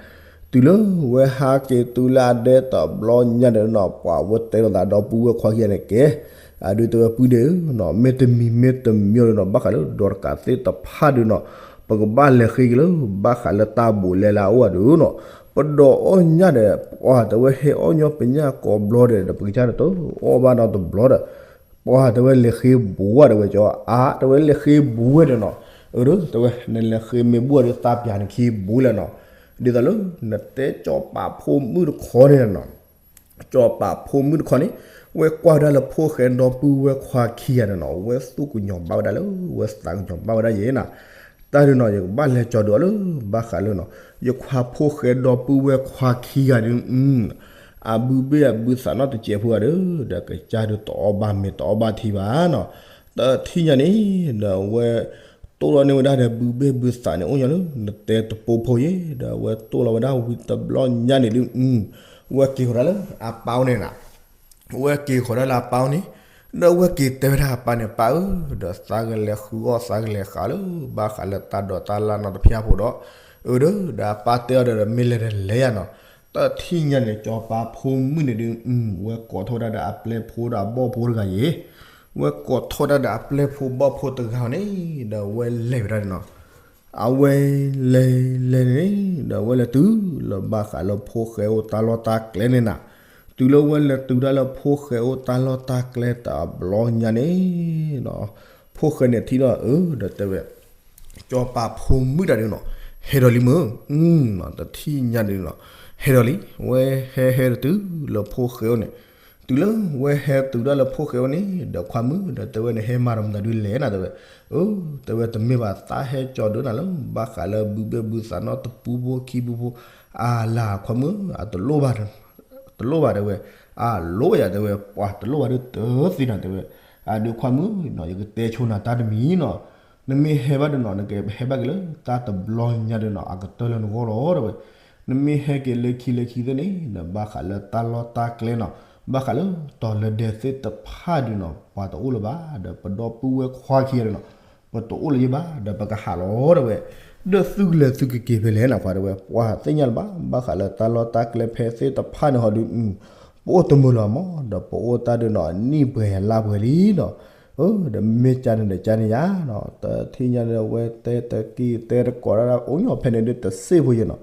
တုၤလၢဝဲဟးက့ၤတုၤလၢအဒဲတဘျီညါန့ၣ်နီၤ ပှၤဝဲတဲလိာ်သးဒီပုၢ်ဝဲၢ်ခွါခံဂၤန့ၣ် ကဲ အဒုးတဲဝဲပုၢ်ဒ့ဧၢနီၤ မ့တမံၤမ့တမံၤဒုးနီၤ ဘၣ်ဃးလၢဒီးတကးသ့ၣ်တဖၣ်ဒုးနီၤ ပကဘၣ်လဲၤဃ့က့ၤလၢ ဘၣ်ဃးလၢတၢ်ဘူးလဲလၢအအိၣ်အဒုးနီၤ ပဒိးအီၣ်ညၣ်ဒီး ပှၤတဲဝဲဟဲအီၣ်ညီပညၣ်ကိးဘျီဒီး ဒီးပကစၢ်တအီၣ်ဘၣ်နီတဘျီဒီး ပှၤတဲဝဲလဲၤဃ့ဘူးဝဲဒီးဝဲကၠီ အါ တဲဝဲလဲၤဃ့ဘူးဝဲဒီးနီၤ အၢ တဲဝဲ နလဲၤဃ့မ့ၢ်ဘူးဝဲဒီးသးပျၢ်နခံဘူးလဲၣ်နီၤ ဒ်သိးလၢ နတဲကၠီၤပာ်ဖိမုၣ်တခီန့ၣ်နီၤ ကၠီၤပာ်ဖိမုၣ်တခီန့ၣ် ဝဲကွၢ်ဝဲဒၣ်လၢဖိၣ်ဃဲဒီပုၢ်ဝဲၢ်ခွါခံဂၤန့ၣ်နီၤ ဝဲသူၣ်ကညီၤဘၣ်ဝဲဒၣ်လၢ ဝဲသးကညီၤဘၣ်ဝဲဒၣ်ယဲနီၤ တၢ်ဒုးနီၤ ယကဘၣ်လဲၤကၠီၤဒုးအီၤလၢ ဘၣ်ဃးလၢနီၤ ယခွါဖိၣ်ဃဲဒီပုၢ်ဝဲၢ်ခွါခံဂၤဒုး အဘုဘ့ၣ်အဘုသးနီတစဲးဖိဂၤဒီး ဒီးကစၢ်ဒုးတအီၣ်ဘၣ်မ့ၤတအီၣ်ဘၣ်ထံဘၣ်နီၤ တထံၣ်ညါန့ၣ် ဒီးဝဲ တိၢ်လီၤန့ၢ်ဝဲဒၣ်ဒီးဘုဘ့ၣ်ဘုသးန့ၣ် အိၣ်ညီလၢ နတဲတပိဖိယဲ ဒီးဝဲတိၢ်လီၤဝဲဒၣ်ဝံၤတဘျီညါန့ၣ်ဒုး ဝဲက့ၤဃီၤဒၣ်လၢအပၢ်အိၣ်န့ၣ်နၤ ဝဲက့ၤဃီၤဒၣ်လၢအပၢ်အိၣ်န့ၣ် ဒီးဝဲက့ၤတဲဝဲဒၣ်အပၢ်န့ၣ် ပၢ်ဧၢ ဒီးသးကလဲၤဃုအီၣ်သးကလဲၤဃးလၢ ဘၣ်ဃးလၢတၢ်ဒိးတၢ်လၢ်နီတဖၣ်ဖိဒီး အၢ ဒီး ဒီးအပၢ်တဲအီၤဒီး မ့ၢ်လဲၤဒီးလဲၤယါနီၤ တထံၣ်ညါန့ၣ် ကၠီၤပၤဖိမုၣ်န့ၣ်ဒုး ဝဲကိးထီၣ်ဝဲဒၣ်ဒီးအပျဲၢ်ဖိဒီးအဘီၣ်ဖိတဂၤယဲ ဝဲကိးထီၣ်ဝဲဒၣ်ဒီးအပျဲၢ်ဖိဘီၣ်ဖိတဂၤန့ၣ် ဒီးဝဲလဲၤဝဲဒၣ်န့ၣ်နီၤ. အဝဲလဲၤလဲၤန့ၣ် ဒီးဝဲလဲၤတုၤလၢဘၣ်ဃးလၢဖိၣ်ဃဲအိၣ်တၢ်လီၢ်တၢ်ကျဲန့ၣ်နၤ. တုၤလၢဝဲလဲၤတုၤဒၣ်လၢဖိၣ်ဃဲအိၣ်တၢ်လီၢ်တၢ်ကျဲတဘျီညါန့ၣ် ဖိၣ်ဃဲန့ၣ်ထံၣ်ဒီးအၢ ဒီးတဲဝဲ စီၤပၤဖိမုၣ်တဂၤဒုးနီၤ ဟဲဒီးလံမုၢ်, တထံၣ်ညါဒုးနီၤ ဟဲဒီးလံ. ဝဲဟဲဟဲဒီးတုၤလၢဖိၣ်ဃဲအိၣ်န့ၣ်, တုၤလၢဝဲဟဲတုၤဒၣ်လၢဖိၣ်ဃဲအိၣ်န့ၣ် ဒီးခွါမုၣ် ဒီးတဲဝဲန့ၣ် ဟဲမၤဒီးမတၤဒုးလဲၣ်နၤ တဲဝဲ, အၢ တဲဝဲတမ့ၢ်ဘၣ် သးဟဲကၠီဒုးနၤလၢ ဘၣ်ဃးလၢဘုဘဲဘုသးနီၢ်တပူဖိခံပူဖိ, အလၤခွါမုၣ် အတလိၣ်ဘၣ် တလိၣ်ဘၣ်တဲဝဲ, အလိၣ်ယၤတဲဝဲ ပှၤတလိၣ်ဘၣ်ဒုးတသ့နၤတဲဝဲ, အဒုးခွါမုၣ်နီၤ ယကတဲဆိနၤတၢ်တမံၤနီၤ, နမ့ၢ်ဟဲဘၣ်ဒုးနီၤ နကဟဲဘၣ်က့ၤလၢတၢ်တဘျီညါဒုးနီၤ အကတၢၢ်လၢနဂီၢ်လီၤတဲဝဲ, နမ့ၢ်ဟဲက့ၤလၢခံလၢခံသ့ၣ်န့ၣ် နဘၣ်ဃးလၢတၢ်လီၢ်တၢ်ကျဲနီၤ ဘၣ်ဃးလၢတီၤလၢဒဲသ့ၣ်တဖၣ်ဒုးနီၤ ပှၤတအိၣ်လၢၤဘၣ် ဒီးပဒီပုၢ်ဝဲၢ်ခွါခံဂၤဒုးနီၤ ပတအိၣ်လၢၤဘၣ် ဒီးပကဟးလီၤတဲဝဲ, ဒီးသုကလဲၤသုကက့ၤဖဲလဲၣ်နၤခွါတဲဝဲ ပှၤသ့ၣ်ညါလၢၤဘၣ် ဘၣ်ဃးလၢတၢ်လီၢ်တၢ်ကျဲဖဲသ့ၣ်တဖၣ်န့ၣ်ဟီဒုး ပအိၣ်တမုာ်လၢၤမး ဒီးပအိၣ်တၢ်ဒုးနီၤ အနံၣ်ပှဲၤယၤလါပှဲၤလံနီၤ, ဒီးမ့ၢ်ကန့ၣ်ဒီးကန့ၣ်ယါနီၤ တထံၣ်ညါဒုးဝဲတဲတက့ၢ်တဲတကိးဒၣ် အိၣ်ညီဖဲန့ၣ်ဒုးတစ့ၢ်ဖိယဲနီၤ,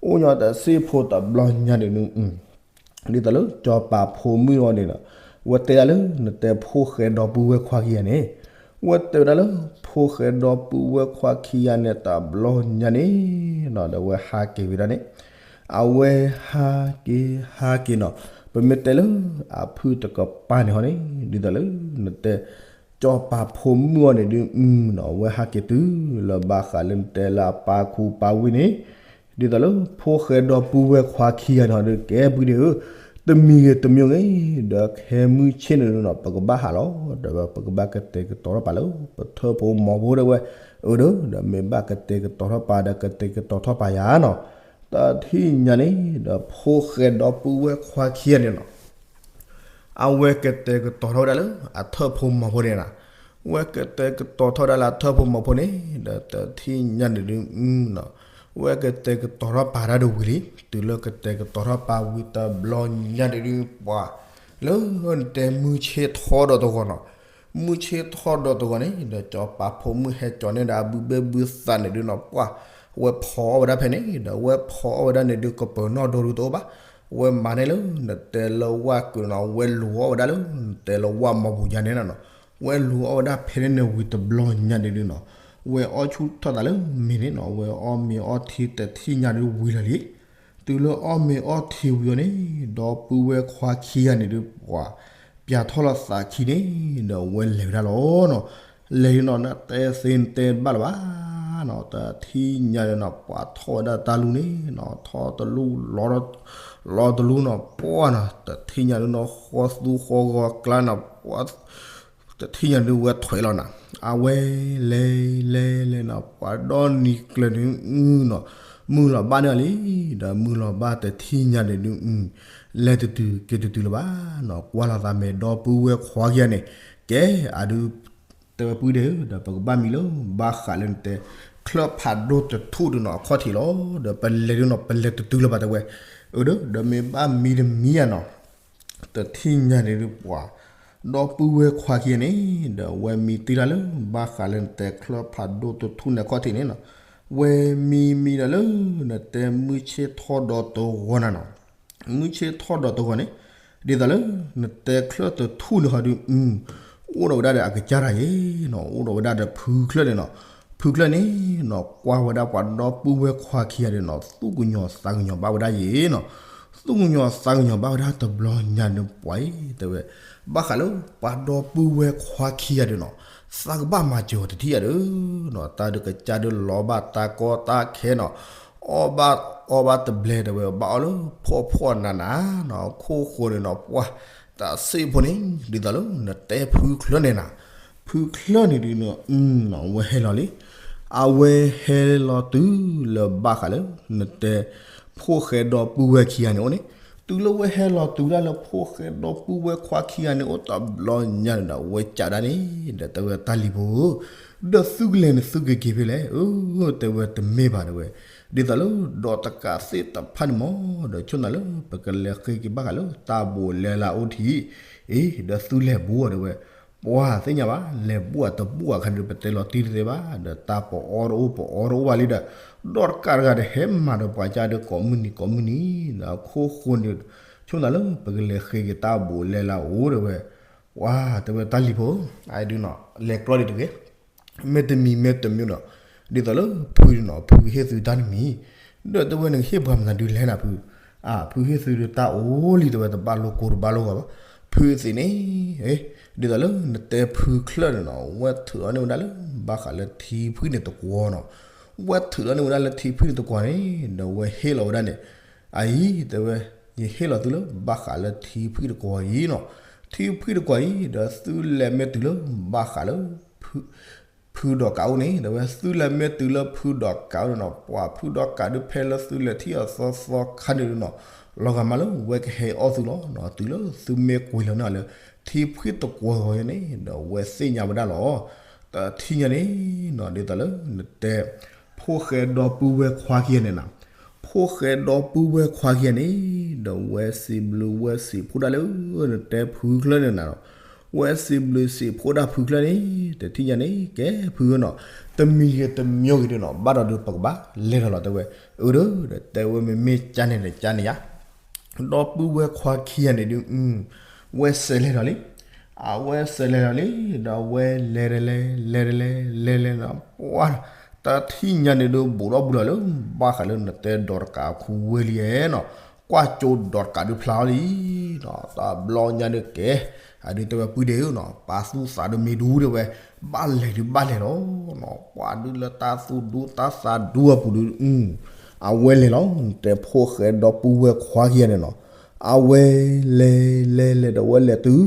အိၣ်ညီတစ့ၢ်ဖိတဘျီညါဒုး ဒ်သိးလၢစီၤပၤဖိမုၣ်အီၤန့ၣ်နီၤ, ဝဲတဲဒၣ်လၢနတဲဖိၣ်ဃဲဒီပုၢ်ဝဲၢ်ခွါခံဂၤန့ၣ်, ဝဲတဲဝဲဒၣ်လၢဖိၣ်ဃဲဒီပုၢ်ဝဲၢ်ခွါခံဂၤန့ၣ်တဘျီညါန့ၣ်နီၤ ဒီးဝဲဟးက့ၤဝဲဒၣ်န့ၣ်, အဝဲဟးက့ၤဟးက့ၤနီၤ, ပမ့ၢ်တဲလၢအဖုၣ်တကပၤန့ၣ်ဟီန့ၣ် ဒ်သိးလၢနတဲ စီၤပၤဖိမုၣ်အီၤန့ၣ်ဒုးနီၤ အဝဲဟးက့ၤတုၤလၢဘၣ်ဃးလၢနတဲလၢအပၢ်ခူပၢ်ဝ့ၢ်န့ၣ်, ဒ်သိးလၢဖိၣ်ဃဲဒီပုၢ်ဝဲၢ်ခွါခံဂၤန့ၣ်ဟီဒုး ကဲပှၤဒဲးဧၢ, တမံၤဂ့ၤတမံၤဂ့ၤ ဒီးခဲမုၢ်ဆ့ၣ်န့ၣ်ဒုးနီၤ ပကဘၣ်ဟးလီၤ ဒီးပကဘၣ်ကတဲာ်ကတီၤထီၣ်ပာ်လၢ ပထၢၣ်ဖိမီၤဖိတဲဝဲ, အၢဒီး ဒီးမ့ၢ်ဘၣ်ကတဲာ်ကတီၤထီၣ်ပာ်ဒီးကတဲာ်ကတီၤထီၣ်ပာ်ယၤနီၤ, တထံၣ်ညါန့ၣ် ဒီးဖိၣ်ဃဲဒီပုၢ်ဝဲၢ်ခွါခံဂၤန့ၣ်နီၤ အဝဲကတဲာ်ကတီၤထီၣ်ဝဲဒၣ်လၢအထၢၣ်ဖိမီၤဖိန့ၣ်နီၤ, ဝဲကတဲာ်ကတီၤထီၣ်ဝဲဒၣ်လၢအထၢၣ်ဖိမီၤဖိန့ၣ် ဒီးတထံၣ်ညါန့ၣ်ဒုးနီၤ, ဝဲကတဲာ်ကတီၤထီၣ်ပာ်တၢ်ဒုးဝံၤလံ, တုၤလၢကတဲာ်ကတီၤထီၣ်ပာ်ဝံၤတဘျီညါန့ၣ်ဒုးပှၤ လၢနတဲမုၢ်ဆ့ၣ်ထီဒီးတဂီၤနီၤ, မုၢ်ဆ့ၣ်ထီဒီးတဂီၤန့ၣ် ဒီးစီၤပၤဖိမုၣ်ဟဲကၠီန့ၢ်ဒီးအဘုဘဲဘုသးန့ၣ်ဒုးနီၤ ပှၤ ဝဲဖီအီၣ်ဝဲဒၣ်ဖဲန့ၣ် ဒီးဝဲဖီအီၣ်ဝဲဒၣ်န့ၣ်ဒုး ကပၢၤနီၣ်ဒိဒုးတအိၣ်ဘၣ်, ဝဲမၤန့ၢ်လၢနတဲလၢဝၣ်ကုာ်နီၤ ဝဲလူၤအီၣ်ဝဲဒၣ်လၢနတဲလၢဝၣ်မီၤပူၤယါန့ၣ်နီၤ, ဝဲလူၤအီၣ်ဝဲဒၣ်ဖဲန့ၣ်န့ၣ်ဝံၤတဘျီညါန့ၣ်ဒုးနီၤ, ဝဲအီၣ်ဆူၣ်ထီၣ်သးလၢမ့ၤန့ၣ်နီၤ ဝဲအီၣ်မ့ၤအီထံတထံၣ်ညါဒုးဝံၤလီၤလံ တုၤလၢအီၣ်မ့ၤအီထံဝံၤအီၤန့ၣ် ဒီပုၢ်ဝဲၢ်ခွါခံဂၤန့ၣ်ဒုးပှၤ ပၠးထီၣ်လီၤသးခံန့ၣ် ဒီးဝဲလဲၤဝဲဒၣ်လီၤနီၤ, လဲၤနီၤ နတဲသ့နတဲဘၣ်လၢၤဘၣ်နီၤ, တထံၣ်ညါန့ၣ်နီၤ ပှၤထီၣ်ဝဲဒၣ်တၢ်လူန့ၣ်နီၤ ထီၣ်တလူ လီၤတလူနီၤ ပှၤနီၤ တထံၣ်ညါန့ၣ်နီၤ ဃီသူဃီဂီၤကျါနီၤ ပှၤ တထံၣ်ညါဒုးဝဲထွဲလီၤနၤ, အဝဲလဲၤလဲၤလဲၤနီၤ ပှၤဒီနံၤကျၢၤန့ၣ်နီၤ မုၢ်လီၤဘၣ်န့ၢ်လံ, ဒီးမုၢ်လီၤဘၣ်တထံၣ်ညါန့ၣ်ဒုး လဲၤတတုၤက့ၤတတုၤလၢၤဘၣ်နီၤ, ကွၢ်လီၤသးမဲာ်ဒီပုၢ်ဝဲၢ်ခွါခံဂၤန့ၣ် ကဲအဒုး တဲဝဲပှၤဒဲးဧၢ ဒီးပကဘၣ်မံလၢ ဘၣ်ဃးလၢနတဲ ချၢၣ်ဖးဒိၣ်တထူၣ်ဒုးနီၤ အခီၣ်ထံးလီၤ, ဒီးပလဲၤဒုးနီၤ ပလဲၤတတုၤလၢၤဘၣ်တဲဝဲ, အၢ ဒီး ဒီးမ့ၢ်ဘၣ်မံတမံယါနီၤ တထံၣ်ညါန့ၣ်ဒုးပှၤ ဒီပုၢ်ဝဲၢ်ခွါခံဂၤန့ၣ် ဒီးဝဲမံတ့ၢ်တၢ်လၢ ဘၣ်ဃးလၢနတဲချၢၣ်ဖးဒိၣ်တထူၣ်န့ၣ်အခီၣ်ထံးန့ၣ်နီၤ, ဝဲမံမံဒီးလၢ နတဲမုၢ်ဆ့ၣ်ထီၣ်ဒီးတဂီၤနၤနီၤ, မုၢ်ဆ့ၣ်ထီၣ်ဒီးတဂီၤန့ၣ် ဒ်သိးလၢ နတဲချၢၣ်တထူၣ်န့ၣ်ဟီဒုး အိၣ်ဒီးဝဲဒၣ်ဒီးအကစၢ်တဂၤယဲနီၤ, အိၣ်ဒီးဝဲဒၣ်ဒီးဖုချၢၣ်န့ၣ်နီၤ, ဖုချၢၣ်န့ၣ်နီၤ ကွၢ်ဝဲဒၣ်ပှၤဒီပုၢ်ဝဲၢ်ခွါခံဂၤန့ၣ်နီၤ သူၣ်ကညီၤသးကညီၤဘၣ်ဝဲဒၣ်ယဲနီၤ, သူၣ်ကညီၤသးကညီၤဘၣ်ဝဲဒၣ်တဘျီညါန့ၣ်ပှၤအံၤ တဲဝဲ, ဘၣ်ဃးလၢပှၤဒီပုၢ်ဝဲၢ်ခွါခံဂၤဒုးနီၤ သးကဘၣ်မၤစၢၤအီၤတထံၣ်ယါဒီးနီၤ, တၢ်ဒုးကစၢ်ဒုးလီၤဘၣ်တၢ်ကီတၢ်ခဲနီၤ, အီၣ်ဘၣ်အီဘၣ်တဘျဲတဲဝဲ ဘၣ်အီၣ်လၢဖှီၣ်ဖှီၣ်နးနးနီၤ, ခိၣ်ဃိန့ၣ်နီၤ ပှၤ တၢ်စ့ၢ်ဖိန့ၣ် ဒ်သိးလၢနတဲဖုချၢၣ်န့ၣ်နၤ, ဖုချၢၣ်န့ၣ်ဒုးနီၤ အဝဲဟဲလီၤလံ အဝဲဟဲလီၤတုၤလၢဘၣ်ဃးလၢ နတဲ ဖိၣ်ဃဲဒီပုၢ်ဝဲၢ်ခံဂၤန့ၣ်အိၣ်န့ၣ်, တုၤလၢဝဲဟဲလီၤတုၤဒၣ်လၢဖိၣ်ဃဲဒီပုၢ်ဝဲၢ်ခွါခံဂၤန့ၣ်အိၣ်တဘျီညါန့ၣ်ဒီး ဝဲကးဒၣ်န့ၣ် ဒီးတဲဝဲတၢ်လံၤဖိဧၢ, ဒီးသုကလဲၤန့ၣ်သုကက့ၤဖဲလဲၣ်, အၢ တဲဝဲတမ့ၢ်ဘၣ်တဲဝဲ, ဒ်သိးလၢဒီးတကးသ့ၣ်တဖၣ်န့ၣ်မး ဒီးဆိၣ်နၤလၢပကလဲၤဃ့က့ၤဘၣ်ဃးလၢတၢ်ဘိးလဲလၢအိၣ်ထံး, အ့ ဒီးသုလဲၤဘူးအီၤတဲဝဲ, ပှၤသ့ၣ်ညါဘၣ် လဲၤဘူၣ်အတဘူၣ်အခါန့ၣ် ပတဲလီၤတံၢ်တသ့ဘၣ် ဒီးတၢ်ပအီတအိၣ် ပအီတအိၣ်ဘၣ်လံဒီး ဒီးတကးတဂၤဒီးဟဲမၤဒီးပှၤကဒီးကိးမုၢ်နံၤကိးမုၢ်နံၤ ဒီးအခိၣ်ဃိန့ၣ် ဆိမိၣ်သးလၢပကလဲၤဃ့က့ၤတၢ်ဘူးလဲၤလၢအအိၣ်တဲဝဲ, ပှၤတဲဝဲတၢ်လံၤဖိ အဒုးနီၤ လဲၤကျီဒံးတဂ့ၤ မ့ၢ်တမံၤမ့ၢ်တမံၤဒီး ဒ်သိးလၢဖုနီၤ ဖုကဟ့ၣ်သုတၢ်တမံၤ, ဒီးတဲဝဲနကဟ့ၣ်ပှၤမနုၤဒုးလဲၣ်နၤဖု, အဖုဟ့ၣ်သုတၢ်အိၣ်လံတဲဝဲ တဘၣ်လိကိတဘၣ်လိဂီၤဘၣ်, ဖုသ့ၣ်န့ၣ်, ဒ်သိးလၢနတဲဖုချၢၣ်န့ၣ်နီၤ ဝဲထုးလီၤန့ၢ်ဝဲဒၣ်လၢ ဘၣ်ဃးလၢထံဖှံၣ်န့ၣ်တကွီၤနီၤ, ဝဲထုးလီၤန့ၢ်ဝဲဒၣ်လၢထံဖှံၣ်န့ၣ်တကွီၤန့ၣ် ဒီးဝဲဟ့ၣ်လီၤဝဲဒၣ်န့ၣ်, အအံၤ တဲဝဲ, ယဟ့ၣ်လီၤသုလၢဘၣ်ဃးလၢထံဖှံၣ်တကွီၤအံၤနီၤ, ထံဖှံၣ်တကွီၤအံၤ ဒီးသုလဲၤမ့ၢ်တုၤလၢဘၣ်ဃးလၢ ဖုဒီးကးအိၣ်န့ၣ် တဲဝဲ သုလဲၤမ့ၢ်တုၤလၢဖုဒီးကးအိၣ်န့ၣ်နီၤ ပှၤဖုဒီးကးဒုးဖဲလၢသုလဲၤထံၣ်အီၤသီသီခါန့ၣ်နီၤ, လီၤဂာ်မးလၢဝဲကဟဲအီၣ်သုလီၤနီၤ, တုၤလၢသုမ့ၢ်ကွံာ်လီၤန့ၣ်လၢ ထံဖှံၣ်တကွီၤအံၤန့ၣ် ဒီးဝဲသ့ၣ်ညါဝဲဒၣ်လီၤ, တထံၣ်ညါန့ၣ်နီၤ ဒ်သိးလၢနတဲ ဖိၣ်ဃဲဒီပုၢ်ဝဲၢ်ခွါခံဂၤန့ၣ်နီၤ, ဖိၣ်ဃဲဒီပုၢ်ဝဲၢ်ခွါခံဂၤန့ၣ် ဒီးဝဲစံးဘျုးဝဲစံးဖှိၣ်ဒၣ်လၢ နတဲဖုချၢၣ်န့ၣ်နီၤ ဝဲစံးဘျုးစံးဖှိၣ်ဒၣ်ဖုချၢၣ်န့ၣ် တထံၣ်ညါန့ၣ် ကဲဖုနီၤ, တမံၤဂ့ၤတမံၤဂ့ၤဒုးနီၤ ဘၣ်ဒီးဒုးပကဘၣ်လဲၤထီၣ်လီၤတဲဝဲ, အၢဒီး တဲဝဲမ့မ့ၢ်ကါန့ၣ်ဒီးကါန့ၣ်ယါ, ဒီပုၢ်ဝဲၢ်ခွါခံဂၤန့ၣ်ဒုး, ဝဲစဲးလဲၤထီၣ်လံ, အဝဲစဲးလဲၤထီၣ်လံ, ဒီးဝဲလဲၤတလဲၤ လဲၤတလဲၤ လဲၤလဲၤနီၤ ပှၤ တထံၣ်ညါန့ၣ်ဒုး ဘူးထီၣ်ဘူးလီၤလၢ ဘၣ်ဃးလၢနတဲဒီးတကးအခိၣ်ဝဲလံနီၤ, ကွၢ်ကၠိဒီးတကးဒုးဖျါအီၤလံနီၤ, တဘျီညါဒုးကဲ, အဒုးတဲဝဲပုၢ်ဒ့ဧၢနီၤ ပာ်သူၣ်သးဒုးမ့ၢ်ဒူတဲဝဲ, ဘၣ်လဲၤဒုးဘၣ်လဲၤလီၤနီၤ, ပှၤဒုးလၢတၢ်သူၣ်ဒူတၢ်သးဒူအပူၤဒုး, အဝဲလဲၤလီၤ နတဲဖိၣ်ဃဲဒီပုၢ်ဝဲၢ်ခွါခံဂၤန့ၣ်နီၤ, အဝဲလဲၤလဲၤလဲၤဒီးဝဲလဲၤတုၤ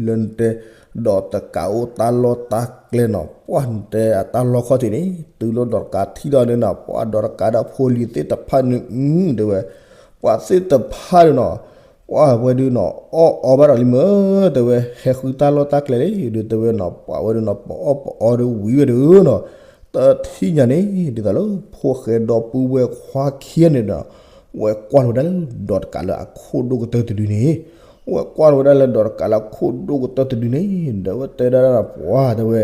လၢနတဲ ဒီးတကးအိၣ်တၢ်လီၢ်တၢ်ကျဲနီၤ, ပှၤနတဲအတၢ်လီၢ်ခီၣ်ထံးန့ၣ် တုၤလၢဒီးတကးထံၣ်လီၤန့ၣ်နီၤ ပှၤဒီးတကးဒီးဖိလံၤသ့ၣ်တဖၣ်န့ၣ် တဲဝဲ, ပှၤသ့ၣ်တဖၣ်ဒုးနီၤ, ပှၤဝဲဒုးနီၤ အီၣ်အီဘၣ်ဒီးလံမ့ၢ်, တဲဝဲ ဟဲဃုတၢ်လီၢ်တၢ်ကျဲလံ ဒုးတဲဝဲနီၤ ပှၤဝဲဒုးနီၤ ပအီၣ်ပအီဒုးဝံၤဝဲဒုးနီၤ, တထံၣ်ညါန့ၣ် ဒ်သိးလၢဖိၣ်ဃဲဒီပုၢ်ဝဲၢ်ခွါခံဂၤန့ၣ်ဒီး ဝဲကွၢ်လီၤဝဲဒၣ်လၢဒီးတကးလၢအခိၣ်ဒိၣ်ကတၢၢ်တဒုန့ၣ်, ဝဲကွၢ်လီၤဝဲဒၣ်လၢဒီးတကးလၢအခိၣ်ဒိၣ်ကတၢၢ်တဒုန့ၣ် ဒီးဝဲတဲဒၣ်ပှၤတဲဝဲ,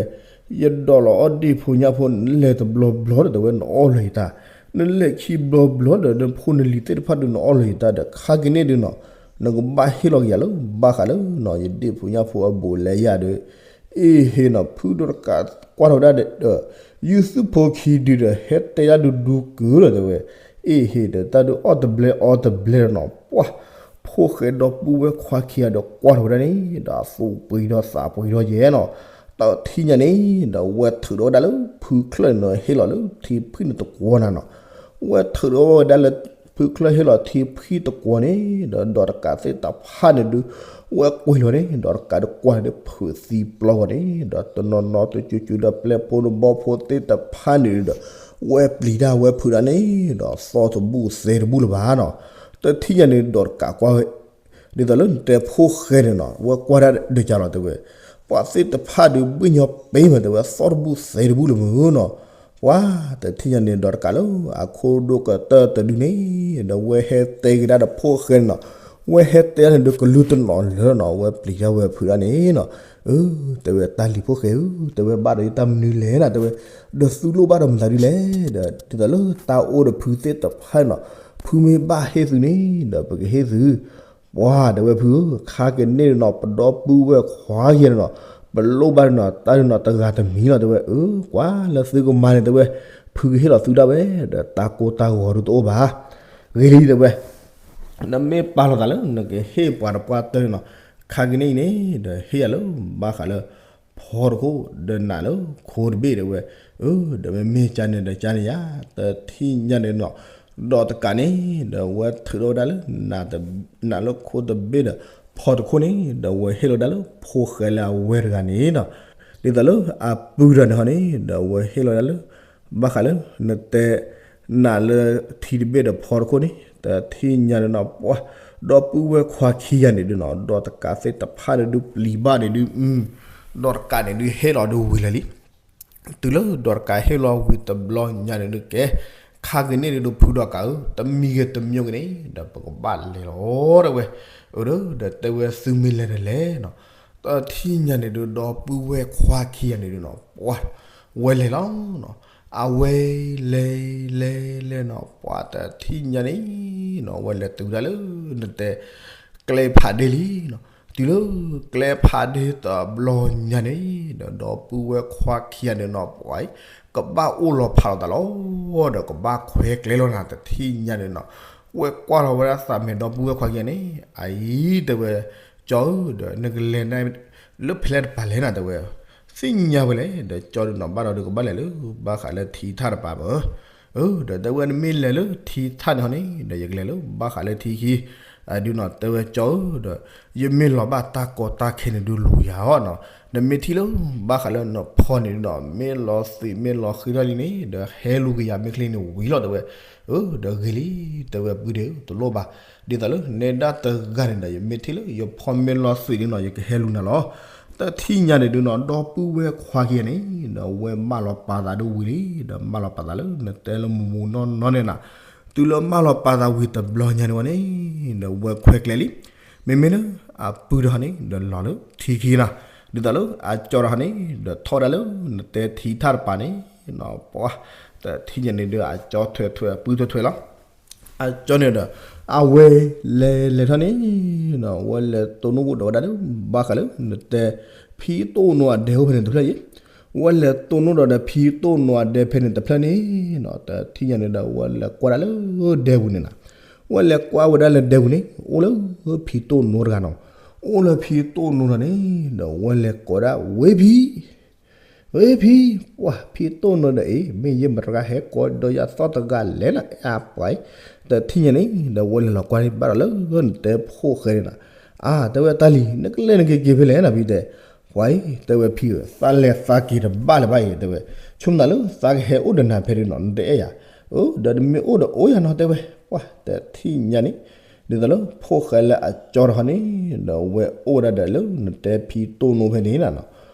ယဒိးလီၤအီၣ်ဒ့ၣ်ဖိညၣ်ဖိ နလဲၤတဘျီဘျီဒီး တဲဝဲ နအီၣ်လီၤယတၢ်, နလဲၤခံဘျီဘျီဒီး နဖိနလံၤသ့ၣ်တဖၣ်ဒုးနအီၣ်လီၤယတၢ်ဒီး ခါကန့ၣ်ဒုးနီၤ နကဘၣ်ဟ့ၣ်လီၤက့ၤယၤလၢ ဘၣ်ဃးလၢနီၤ ယဒ့ၣ်ဖိညၣ်ဖိအဘူးအလဲယၤဒီး အ့ၣ်ဟ့ၣ်နီၤ ဖုဒီးတကးကွၢ်လီၤဝဲဒၣ်ဒီး ယုၢ်သုဖိခံဒုဒီး ဟဲတဲယၤဒုးဒူကုာ်လီၤတဲဝဲ, အ့ၣ်ဟ့ၣ်ဒီးတၢ်ဒုးအီၣ်တဘျဲအီတဘျဲလီၤနီၤ ပှၤ ဖိၣ်ဃဲဒီပုၢ်ဝဲၢ်ခွါခံဂၤဒီးကွၢ်လီၤဝဲဒၣ်န့ၣ် ဒီးအသူးပှ့ၤဒီးသးပှ့ၤဒီးယဲနီၤ, တထံၣ်ညါန့ၣ် ဒီးဝဲထုးထီၣ်ဝဲဒၣ်လၢဖုချၢၣ်န့ၣ် ဟ့ၣ်လီၤလၢထံဖှံၣ်န့ၣ်တကွီၤနၤနီၤ, ဝဲထုးထီၣ်ဝဲဒၣ်လၢဖုချၢၣ်ဟ့ၣ်လီၤထံဖှံၣ်တကွီၤန့ၣ် ဒီးဒီးတကးသ့ၣ်တဖၣ်န့ၣ်ဒုး ဝဲကွံာ်လီၤန့ၣ် ဒီးတကးဒုးကွၢ်န့ၣ်ဒုး ဖုးသံပျီဂီၤန့ၣ် ဒီးတနီၤနီၤတကၠူကၠူဒီးပျဲၢ်ဖိဒီးဘီဖိသ့ၣ်တဖၣ်န့ၣ်ဒီး ဝဲပျံၤတၢ်ဝဲဖုးတၢ်န့ၣ် ဒီးသီၣ်တဘူၣ်သဲတဘူၣ်လၢၤဘၣ်နီၤ, တထံၣ်ညါန့ၣ် ဒီးတကးကွၢ်ဝဲ ဒ်သိးလၢနတဲဖိၣ်ဃဲန့ၣ်နီၤ ဝဲကွၢ်တၢ်ဒုးကလီၤတဲဝဲ, ပှၤသ့ၣ်တဖၣ်ဒုးဘှ့ၣ်ညီပ့မးတဲဝဲ သီၣ်တဘူၣ်သဲတဘူၣ်လၢၤမ့ၢ်နီၤ, ပှၤတထံၣ်ညါန့ၣ် ဒီးတကးလၢအခိၣ်ဒိၣ်ကတၢၢ်တဒုန့ၣ် ဒီးဝဲဟဲတဲကဒါဒီးဖိၣ်ဃဲန့ၣ်နီၤ, ဝဲဟဲတဲန့ၣ်ဒုးကလုၢ်တနီၤလၢနီၤ ဝဲပျံၤတၢ်ဝဲဖုးတၢ်န့ၣ်နီၤ, အၢ တဲဝဲတၢ်လံၤဖိၣ်ဃဲဧၢ တဲဝဲဘၣ်ဒီးယတၢ်မနုၤလဲၣ်နီၤ တဲဝဲ, ဒီးသုလိၣ်ဘၣ်ဒီးမတၤဒုလဲၣ် ဒီးဒ်သိးလၢတၢ်အိၣ်ဒီးဖုသ့ၣ်တဖၣ်န့ၣ်နီၤ, ဖုမ့ၢ်ဘၣ်ဟ့ၣ်သုန့ၣ် ဒီးပကဟ့ၣ်သု ပှၤတဲဝဲဖုဧၢ ခါကန့ၣ်နီၤ ပဒီပုၢ်ဝဲၢ်ခွါယဲန့ၣ်နီၤ, ပလိၣ်ဘၣ်နီၤ တၢ်နီၤတဂၤတမံၤလီၤတဲဝဲ, အၢ ကွၢ်လၢသုကမၤန့ၣ်တဲဝဲ, ဖုကဟ့ၣ်လီၤသုဒၣ်ဝဲ ဒီးတၢ်ကိၢ်တၢ်ဂီၤဒုးတအိၣ်ဘၣ်, ဂ့ၤလံတဲဝဲ, နမ့ၢ်ပာ်လီၤသးလၢ နကဟ့ၣ်ပှၤတပှၢ်တၢၢ်န့ၣ်နီၤ, ခါကန့ၣ်အံၤန့ၣ် ဒီးဟ့ၣ်ယၤလၢ ဘၣ်ဃးလၢ ဖီတခိၣ် ဒီးနးလၢခိတဘ့ၣ်တဲဝဲ, အၢ ဒီးမ့မ့ၢ်ကန့ၣ်ဒီးကန့ၣ်ယါ, တထံၣ်ညါန့ၣ်နီၤ, ဒီးတကးန့ၣ် ဒီးဝဲထုးထီၣ်ဝဲဒၣ်လၢ နးလၢခိတဘ့ၣ်ဒီး ဖီတခိၣ်န့ၣ် ဒီးဝဲဟ့ၣ်လီၤဒၣ်လၢဖိၣ်ဃဲလၢအဝဲတဂၤန့ၣ်နီၤ, ဒ်သိးလၢအပုၢ်ဒီးန့ၣ်ဟီန့ၣ် ဒီးဝဲဟ့ၣ်လီၤဒၣ်လၢ ဘၣ်ဃးလၢ နတဲ နးလၢထံတဘ့ၣ်ဒီးဖီတခိၣ်န့ၣ် တထံၣ်ညါန့ၣ်နီၤ ပှၤ ဒီပုၢ်ဝဲၢ်ခွါခံဂၤန့ၣ်ဒုးနီၤ ဒီးတကးသ့ၣ်တဖၣ်န့ၣ်ဒုးပျံၤဘၣ်န့ၣ်ဒုး ဒီးတကးန့ၣ်ဒုးဟ့ၣ်လီၤဒုးဝံၤလၢာ်လံ တုၤလၢဒီးတကးဟ့ၣ်လီၤဝံၤတဘျီညါန့ၣ်ဒုးကဲ, ခါကန့ၣ်ဒုးဒီးဖုဒီးကးဧၢ တမံၤဂ့ၤတမံၤဂ့ၤန့ၣ် ဒီးပကဘၣ်လဲၤလီၤတဲဝဲ, အၢ ဒီးတဲဝဲသုမ့ၢ်လဲၤတလဲၣ်နီၤ, တ တထံၣ်ညါန့ၣ်ဒုး ဒီပုၢ်ဝဲၢ်ခွါခံဂၤန့ၣ်ဒုးနီၤ ပှၤ ဝဲလဲၤလီၤနီၤ. အဝဲလဲၤလဲၤလဲၤနီၤ ပှၤတထံၣ်ညါန့ၣ်နီၤ ဝဲလဲၤတုၤဒၣ်လၢ နတဲ ကျဲဖးဒ့လံနီၤ. တုၤလၢကျဲဖးဒ့တဘျီညါန့ၣ်ဒီး ဒီပုၢ်ဝဲၢ်ခွါခံဂၤန့ၣ်နီၤ ပှၤအံၤ ကဘၣ်အိၣ်လီၤဖးလီၤသးလီၤ ဒီးကဘၣ်ခွဲကျဲလီၤနၤ တထံၣ်ညါန့ၣ်နီၤ. ဝဲကွၢ်လီၤဝဲဒၣ်သးမဲာ်ဒီပုၢ်ဝဲၢ်ခွါခံဂၤန့ၣ် အအံၤတဲဝဲ ကၠီဧၢ ဒီးနကလဲၤ လၢဖဲလဲၣ်တပၤလဲၣ်နၤ တဲဝဲ သ့ၣ်ညါဝဲလဲၣ် ဒီးကၠီဒုးနီၤ ဘၣ်ဒီးဒုးကဘၣ်လဲၤလၢ ဘၣ်ဃးလၢထံထၣ်တပၤမၢ်. ဒီးတဲဝဲနမ့ၢ်လဲၤလၢထံထၣ်န့ၣ်ဟီန့ၣ် ဒီးယကလဲၤလၢဘၣ်ဃးလၢထံခံ ဒုးနီၤ တဲဝဲကၠီဧၢ ဒီး ယမ့ၢ်လီၤဘၣ်တၢ်ကီတၢ်ခဲန့ၣ်ဒုးလူၤယၤအီၤနီၤ. နမ့ၢ်ထံၣ်လၢ ဘၣ်ဃးလၢနဖီန့ၣ်ဒုးနီၤ မ့ၢ်လီၤသွံၣ်မ့ၢ်လီၤဃံထီၣ်လံန့ၣ် ဒီးဟဲလူၤကယၤမ့ၢ်ချ့န့ၣ်ဝံၤလီၤ တဲဝဲ. ဒီးဂ့ၤလံ တဲဝဲပုၢ်ဒ့ တလိၣ်ဘၣ်. ဒ်သိးလၢနဲဒၣ်တဂၤန့ၣ်ဒီး ယမ့ၢ်ထံၣ်လၢယဖီမ့ၢ်လီၤသွံၣ်ဒုးနီၤ ယကဟဲလူၤနၤလီၤ. တထံၣ်ညါန့ၣ်ဒုးနီၤ ဒီပုၢ်ဝဲၢ်ခွါခံဂၤန့ၣ် ဒီးဝဲမၢလီၤပာ်သးဒိၣ်ဝံၤလံ ဒီးမၢလီၤပာ်သးလၢနတဲလၢမူမူနီၢ်နီၢ်န့ၣ်နၤ. တုၤလၢမၢလီၤပာ်သးဝံၤတဘျီညါန့ၣ်ဝဲန့ၣ် ဒီးဝဲခွဲကျဲလံ. မ့မ့ၢ်လၢအပုၢ်တဟီန့ၣ် ဒီးလီၤလၢထံခံနၤ. ဒ်သိးလၢအကၠီတဟီန့ၣ် ဒီးထီၣ်ဝဲဒၣ်လၢနတဲထံထၣ်တပၤန့ၣ် ပှၤ တထံၣ်ညါန့ၣ်ဒီး အကၠီထွဲထွဲအပုၢ်ထွဲထွဲလီၤ. အကၠီန့ၣ်ဒီး အဝဲလဲၤလဲၤထီၣ်န့ၣ် ဝဲလဲၤတိၢ်နီၣ်အိၣ်ဒီးဝဲဒၣ်လၢ ဘၣ်ဃးလၢနတဲ ဖံတိၢ်နိအဒဲအိၣ်ဖဲန့ၣ်တဖျၢၣ်အံၤ. ဝဲလဲၤတိၢ်နီၣ်ဒီးဒီးဖံတိၢ်နိအဒဲဖဲန့ၣ်တဖျၢၣ်န့ၣ် တထံၣ်ညါန့ၣ်ဒီး ဝဲလဲၤကွၢ်ဒၣ်လၢဒဲပူၤန့ၣ်နၤ. ဝဲလဲၤကွၢ်ဝဲဒၣ်လၢဒဲပူၤန့ၣ် အိၣ်လၢဖံတိၢ်နိတဂၤနီၤ. အိၣ်လၢဖံတိၢ်နိတဂၤန့ၣ် ဒီးဝဲလဲၤကိးဒၣ်ဝဲဖံ ဝဲဖံ, ပှၤဖံတိၢ်နိဒီးအ့ၣ် မ့ၢ်ယဲမတဂၤဟဲကိးဒီးယၤသီၣ်တဂၤလဲၣ်နၤ အပှၤအံၤ. တထံၣ်ညါန့ၣ် ဒီးဝဲလဲၤလီၤကွၢ်ဘၣ်ဒီးလၢနတဲဖိၣ်ဃဲန့ၣ်နၤ. အါ တဲဝဲတၢ်လံၤ နကလဲၤနကက့ၤဖဲလဲၣ်နၤဖံတဲ. ပှၤအံၤ တဲဝဲဖံဧၢ သးလဲၤသးက့ၤတဘၣ်လၢၤဘၣ်အံၤ တဲဝဲ ဆိကမိၣ်သးလၢသးကဟဲအိၣ်ဒီးနၤဖဲန့ၣ်နီၤ နတအဲၣ်ယၤ. အိ ဒီးနမ့ၢ်အိၣ်ဒီးအိၣ်ယၤနီၤ တဲဝဲ. ပှၤတထံၣ်ညါန့ၣ် ဒ်သိးလၢဖိၣ်ဃဲလၢအကၠီတဟီန့ၣ် ဒီးဝဲအိၣ်ဝဲဒၣ်ဒီးလၢနတဲဖံတိၢ်နိဖဲန့ၣ်နၤနီၤ.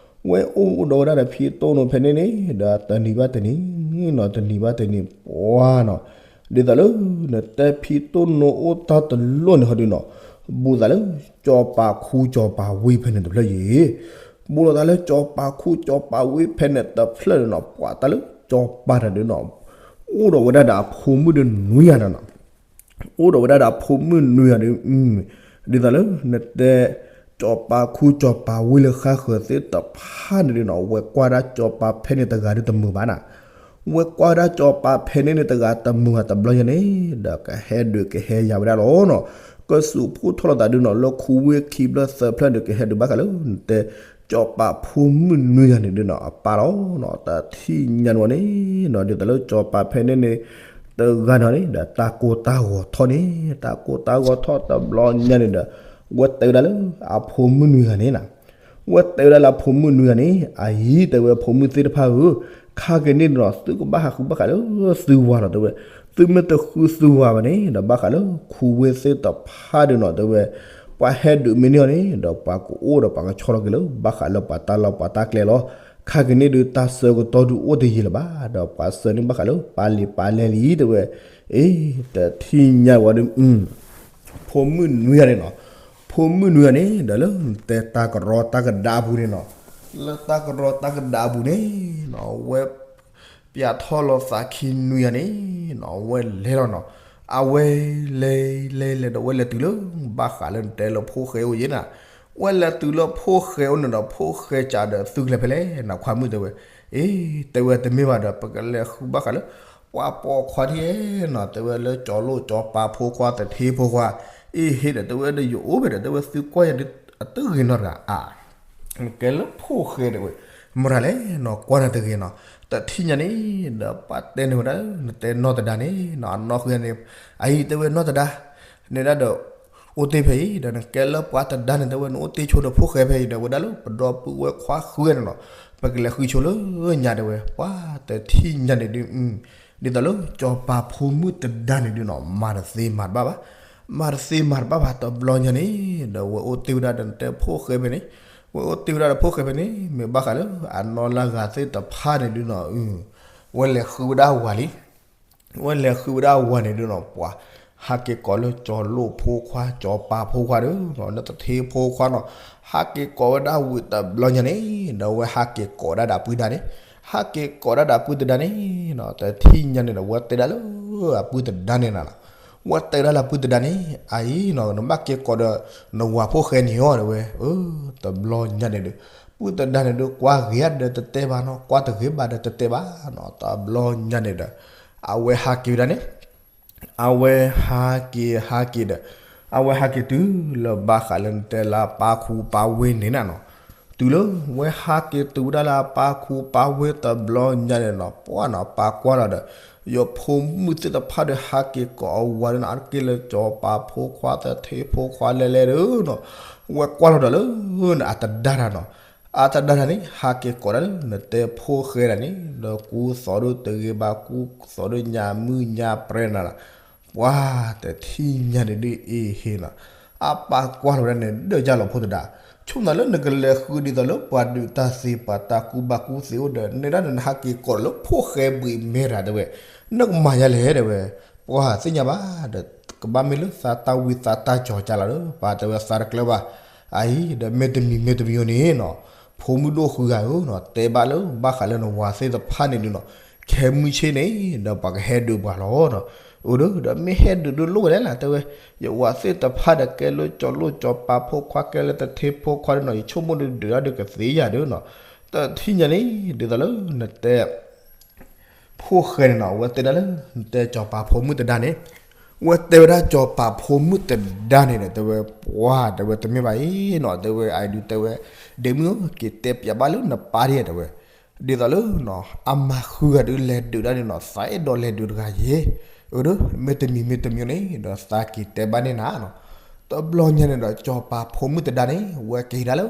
ဝဲအိၣ်ဒီးဝဲဒၣ်ဒီးဖံတိၢ်နိဖဲန့ၣ်န့ၣ် ဒီးတနံၤဘၣ်တနံၤနီၤ တနံၤဘၣ်တနံၤပှၤနီၤ. ဒ်သိးလၢနတဲဖံတိၢ်နိအိၣ်တၢ်တလိၣ်န့ၣ်ဟီဒုးနီၤ ဘူးသးလၢကၠီၤပၤခူကၠီၤပၤဝ့ဖဲန့ၣ်တဖျၢၣ်ယံၤ. ဘူးလီၤသးလၢကၠီၤပၤခူကၠီၤပၤဝ့ဖဲန့ၣ်တဖျၢၣ်န့ၣ်နီၤ ပှၤတၢ်လၢကၠီၤပၤတၢ်ဒုးနီၤ အိၣ်ဒီးဝဲဒၣ်ဒီးအဖိမုၣ်ဒုးနွံဂၤန့ၣ်နီၤ. အိၣ်ဒီးဝဲဒၣ်ဒီးအဖိမုၣ်နွံဂၤဒုး ဒ်သိးလၢနတဲ ကၠီၤပၤခူကၠီၤပၤဝ့လၢဃါဃၢၤသ့ၣ်တဖၣ်န့ၣ်ဒုးနီၤ ဝဲကွၢ်ဒၣ်ကၠီၤပၤဖဲန့ၣ်တဂၤဒုးတမုာ်ဘၣ်နၤ. ဝဲကွၢ်ဒၣ်ကၠီၤပၤဖဲန့ၣ်န့ၣ်တဂၤတမုာ်ဘၣ်တဘျီညါန့ၣ် ဒီးကဟဲဒုးကဟဲယၤဝဲဒၣ်လီၤနီၤ. ကစူးဖှိၣ်ထီၣ်လိာ်သးဒုးနီၤ လၢခူဝ့ခံဘျၢၣ်သၢဖျၢၣ်ဒုးကဟဲဒုးဘၣ်ဃးလၢနတဲ ကၠီၤပၤဖိမုၣ်နွံဂၤန့ၣ်ဒုးနီၤ အပၢ်လီၤနီၤ. တထံၣ်ညါန့ၣ်ဝဲန့ၣ်နီၤ ဒ်သိးလၢကၠီၤပၤဖဲန့ၣ်န့ၣ် တဂၤနီၤန့ၣ် ဒီးတၢ်ကိၢ်တၢ်ဂီၤထီၣ်န့ၣ် တၢ်ကိၢ်တၢ်ဂီၤထီၣ်တဘျီညါန့ၣ်ဒီး ဝဲတဲဝဲဒၣ်လၢအဖိမုၣ်နွံဂၤန့ၣ်နၤ ဝဲတဲဝဲဒၣ်လၢအဖိမုၣ်နွံဂၤန့ၣ် အအံၤတဲဝဲဖိမုၣ်သ့ၣ်တဖၣ်ဧၢ, ခါက့ၤန့ၣ်ဒီး သုကဘၣ်ဟးဃုဘၣ်ဃးလၢသုဝၤလီၤ တဲဝဲ. သုမ့ၢ်တဃုသုဝၤဘၣ်န့ၣ် ဒီးဘၣ်ဃးလၢခူဝ့သ့ၣ်တဖၣ်ဒုးနီၤ တဲဝဲ. ပှၤဟဲဒုးမ့ၢ်န့ၢ်အီၤန့ၣ် ဒီးပှၤကအိၣ်ဒီးပှၤကဆီလီၤက့ၤလၢ ဘၣ်ဃးလၢပှၤတၢ်လီၢ်ပှၤတၢ်ကျဲလီၤ. ခါက့ၤန့ၣ်ဒုး တၢ်ဆၢကတီၢ်ဒုးအိၣ်တယံာ်လၢၤဘၣ်, ဒီးပှၤဆၢန့ၢ်ဘၣ်ဃးလၢပာ်လံာ်ပာ်လဲၢ်လံ တဲဝဲ. အ့ တထံၣ်ညါဝဲဒုး ဖိမုၣ်နွံဂၤန့ၣ်နီၤ, ဖိမုၣ်နွံဂၤန့ၣ် ဒီးလၢတဲတၢ်ကရီတၢ်ကဒါအပူၤန့ၣ်နီၤ, လၢတၢ်ကရီတၢ်ကဒါအပူၤန့ၣ်နီၤ ဝဲ ပျးထီၣ်လီၤသးခံနွံဂၤန့ၣ်နီၤ ဝဲလဲၤလီၤနီၤ. အဝဲလဲၤလဲၤလဲၤဒီး ဝဲလဲၤတုၤလၢ ဘၣ်ဃးလၢနတဲလၢဖိၣ်ဃဲအိၣ်ယဲနၤ, ဝဲလဲၤတုၤလၢဖိၣ်ဃဲအိၣ်န့ၣ်ဒီး ဖိၣ်ဃဲစံးဒီး သုကလဲၤဖဲလဲၣ်နီၤ ခွါမုၣ် တဲဝဲ. အ့ တဲဝဲတမ့ၢ်ဘၣ်ဒီး ပကလဲၤဃုဘၣ်ဃးလၢ ပှၤပိာ်ခွါထံၣ်နီၤ တဲဝဲ လၢကၠီၤလိၣ်ကၠီၤပၤဖိခွါသထ့ဖိခွါ, အ့ ဟ့ၣ်ဒီး တဲဝဲဒီး ယအိၣ်ဖဲဒီး တဲဝဲ သုကွၢ်ယၤဒုး အတဂ့ၤနီတဂၤအါ နကဲလၢဖိၣ်ဃဲတဲဝဲ, မရၤလဲၣ်နီၤ ကွၢ်နၤတဂ့ၤနီၤ. တထံၣ်ညါန့ၣ် ဒီးပှၤတဲန့ၢ်ဝဲဒၣ် နတဲနီၢ်တဒါန့ၣ်နီၤ အနီၢ်ဃုန့ၣ်, အအံၤ တဲဝဲ နီၢ်တဒါ နဲဒၣ်ဒီး အိၣ်တ့ၢ်ဖဲအံၤ ဒီးနကဲလၢပှၤတဒါန့ၣ် တဲဝဲ နအိၣ်တ့ၢ်ဆိဒီးဖိၣ်ဃဲဖဲအံၤဒီး ဝဲဒၣ်လၢပဒီပုၢ်ဝဲၢ်ခွါဃုန့ၣ်နီၤ, ပကလဲၤဃုဆိလၢညါ တဲဝဲ. ပှၤတထံၣ်ညါန့ၣ်ဒုး ဒ်သိးလၢကၠီၤပၤဖိမုၣ်တဒါန့ၣ်ဒုးနီၤ မၤတသ့မၤတဘၣ်ဘၣ်, မၤတသ့မၤတဘၣ်ဘၣ် တဘျီညါန့ၣ် ဒီးဝဲအိၣ်တ့ၢ်ဝဲဒၣ်ဒီးနတဲဖိၣ်ဃဲဖဲန့ၣ်, ဝဲအိၣ်တ့ၢ်ဝဲဒၣ်ဒီးဖိၣ်ဃဲဖဲန့ၣ် မ့ၢ်ဘၣ်ဃးလၢအနီၢ်လၢဂၤသ့ၣ်တဖၣ်န့ၣ်ဒုးနီၤ, ဝဲလဲၤဃုဝဲဒၣ်ဝၤလံ ဝဲလဲၤဃုဝဲဒၣ်ဝၤန့ၣ်ဒုးနီၤ ပှၤ ဟးက့ၤကိးလၢကၠီၤလိၣ်ဖိခွါ ကၠီၤပၤဖိခွါဒီး နတထ့ဖိခွါနီၤ, ဟးက့ၤကိးဝဲဒၣ်ဝံၤတဘျီညါန့ၣ် ဒီးဝဲဟးက့ၤကိးဒၣ်ဒီးပုၢ်တဒါန့ၣ်, ဟးက့ၤကိးဒၣ်ဒီးပုၢ်တဒါန့ၣ်နီၤ, တထံၣ်ညါန့ၣ်ဒီး ဝဲတဲဒၣ်လၢအပုၢ်တဒါန့ၣ်နၤလီၤ. ဝဲတဲဒၣ်လၢပုၢ်တဒါန့ၣ် အအံၤနီၤ နဘၣ်က့ၤကိးဒီးနဝၤဖိၣ်ဃဲန့ၣ်အီၤ တဲဝဲ, တဘျီညါန့ၣ်ဒီး ပုၢ်တဒါန့ၣ်ဒီး ကွၢ်ဂ့ၤဧါဒီးတတဲဘၣ်နီၤ, ကွၢ်တဂ့ၤဘၣ်ဒီးတတဲဘၣ်နီၤ, တဘျီညါန့ၣ်ဒီး အဝဲဟးက့ၤဝဲဒၣ်န့ၣ် အဝဲဟးက့ၤဟးက့ၤဒီး အဝဲဟးက့ၤတုၤလၢဘၣ်ဃးလၢနတဲလၢအပၢ်ခူပၢ်ဝ့ၢ်န့ၣ်နၤနီၤ, တုၤလၢဝဲဟးက့ၤတုၤဝဲဒၣ်လၢအပၢ်ခူပၢ်ဝ့ၢ်တဘျီညါန့ၣ်နီၤ, ပှၢ်နီၤ ပၢ်ကွၢ်လီၤဒီး ယဖိမုၣ်သ့ၣ်တဖၣ်ဒီးဟးက့ၤကိးအဝၤဒီးနီၤ, အါတက့ၢ်လၢကၠီၤပၤဖိခွါ တထ့ဖိခွါလဲၣ်လဲၣ်ဒီးနီၤ, ဝဲကွၢ်လီၤဒီးလၢနအတဒါတၢ်နီၤ, အတဒါတၢ်န့ၣ် ဟးက့ၤကိးဒၣ်လၢနတဲဖိၣ်ဃဲဒၣ်န့ၣ် ဒီးကူသိးဒီးတဂ့ၤဘၣ် ကူသိးဒီးညါမုၢ်ညါပြဲနၤလီၤ. ပှၢ်တထံၣ်ညါန့ၣ်ဒုးအ့ဟ့နီၤ, အပၢ်ကွၢ်လီၤဝဲဒၣ်န့ၣ် ဒၢးယၢ်လီၤဖိသဒါ, ဆိၣ်နၤလၢနကလဲၤဃုဒ်သိးလၢပှၤဒုးတၢ်သ့ ပှၤတၢ်ကူဘၣ်ကူသ့အိၣ်ဒီး နဲဒၣ်နဟးက့ၤကိးလၢဖိၣ်ဃဲဘှံးမဲရၤ တဲဝဲ, နကမၤယၤလဲၣ် တဲဝဲ, ပှၢ်သ့ၣ်ညါဘၣ်ဒီး ကဘၣ်မ့ၢ်လၢသးတၢ်ဝံသးတၢ်ကၠီၤကၢ်လီၤဒီး ပၢ်တဲဝဲသးတကျၢၤဘၣ်, အအံၤဒီးမ့ၢ်တမံၤမ့ၢ်တမံၤန့ၣ်နီၤ, ဖိမုၣ်ဒိၣ်ဃုဂၤဧၢနီၤ, တဲဘၣ်လၢဘၣ်ဃးလၢနဝၤသ့ၣ်တဖၣ်န့ၣ်ဒုးနီၤ, ခဲမုၢ်ဆ့ၣ်န့ၣ် ဒီးပှၤကဟဲဒုးပှၤလီၤနီၤ, အိၣ်ဒီး ဒီးမ့ၢ်ဟဲဒုးဒုးလိၣ်ဝဲဒၣ်လီၤ တဲဝဲ, ယဝၤသ့ၣ်တဖၣ်ဒီးကဲလၢကၠီၤလိၣ်ကၠီၤပၤဖိခွါ ကဲလၢတထ့ဖိခွါဒီးနီၤ, ယဆိကမိၣ်ဒုးဒုးဒၣ်ဒုးကသ့ယၤဒီးနီၤ, တထံၣ်ညါန့ၣ် ဒ်သိးလၢနတဲ ဖိၣ်ဃဲန့ၣ်နီၤ, ဝဲတဲဒၣ်လၢ နတဲကၠီၤပၤဖိမုၣ်တဒါန့ၣ်, ဝဲတဲဝဲဒၣ်ကၠီၤပၤဖိမုၣ်တဒါန့ၣ်ဒီး တဲဝဲ, ပှၢ်တဲဝဲတမ့ၢ်ဘၣ်အံၤနီၤ, တဲဝဲ အဒုးတဲဝဲ, ဒ့မုၣ်ဧၢ က့ၤတဲပၠးဘၣ်လၢနပၢ်ဒ်တဲဝဲ, ဒ်သိးလၢနီၤ အမၤဃုဂၤဒုးလဲၤဒုးဒၣ်န့ၣ်နီၤ, သးအဲၣ်ဒိးလဲၤဒုးတဂၤယဲ, အိၣ်ဒီး မ့ၢ်တမံၤမ့ၢ်တမံၤန့ၣ် ဒီးသးက့ၤတဲဘၣ်န့ၢ်နၤနီၤ, တဘျီညါန့ၣ်ဒီး ကၠီၤပၤဖိမုၣ်တဒါန့ၣ် ဝဲက့ၤဒၣ်လၢ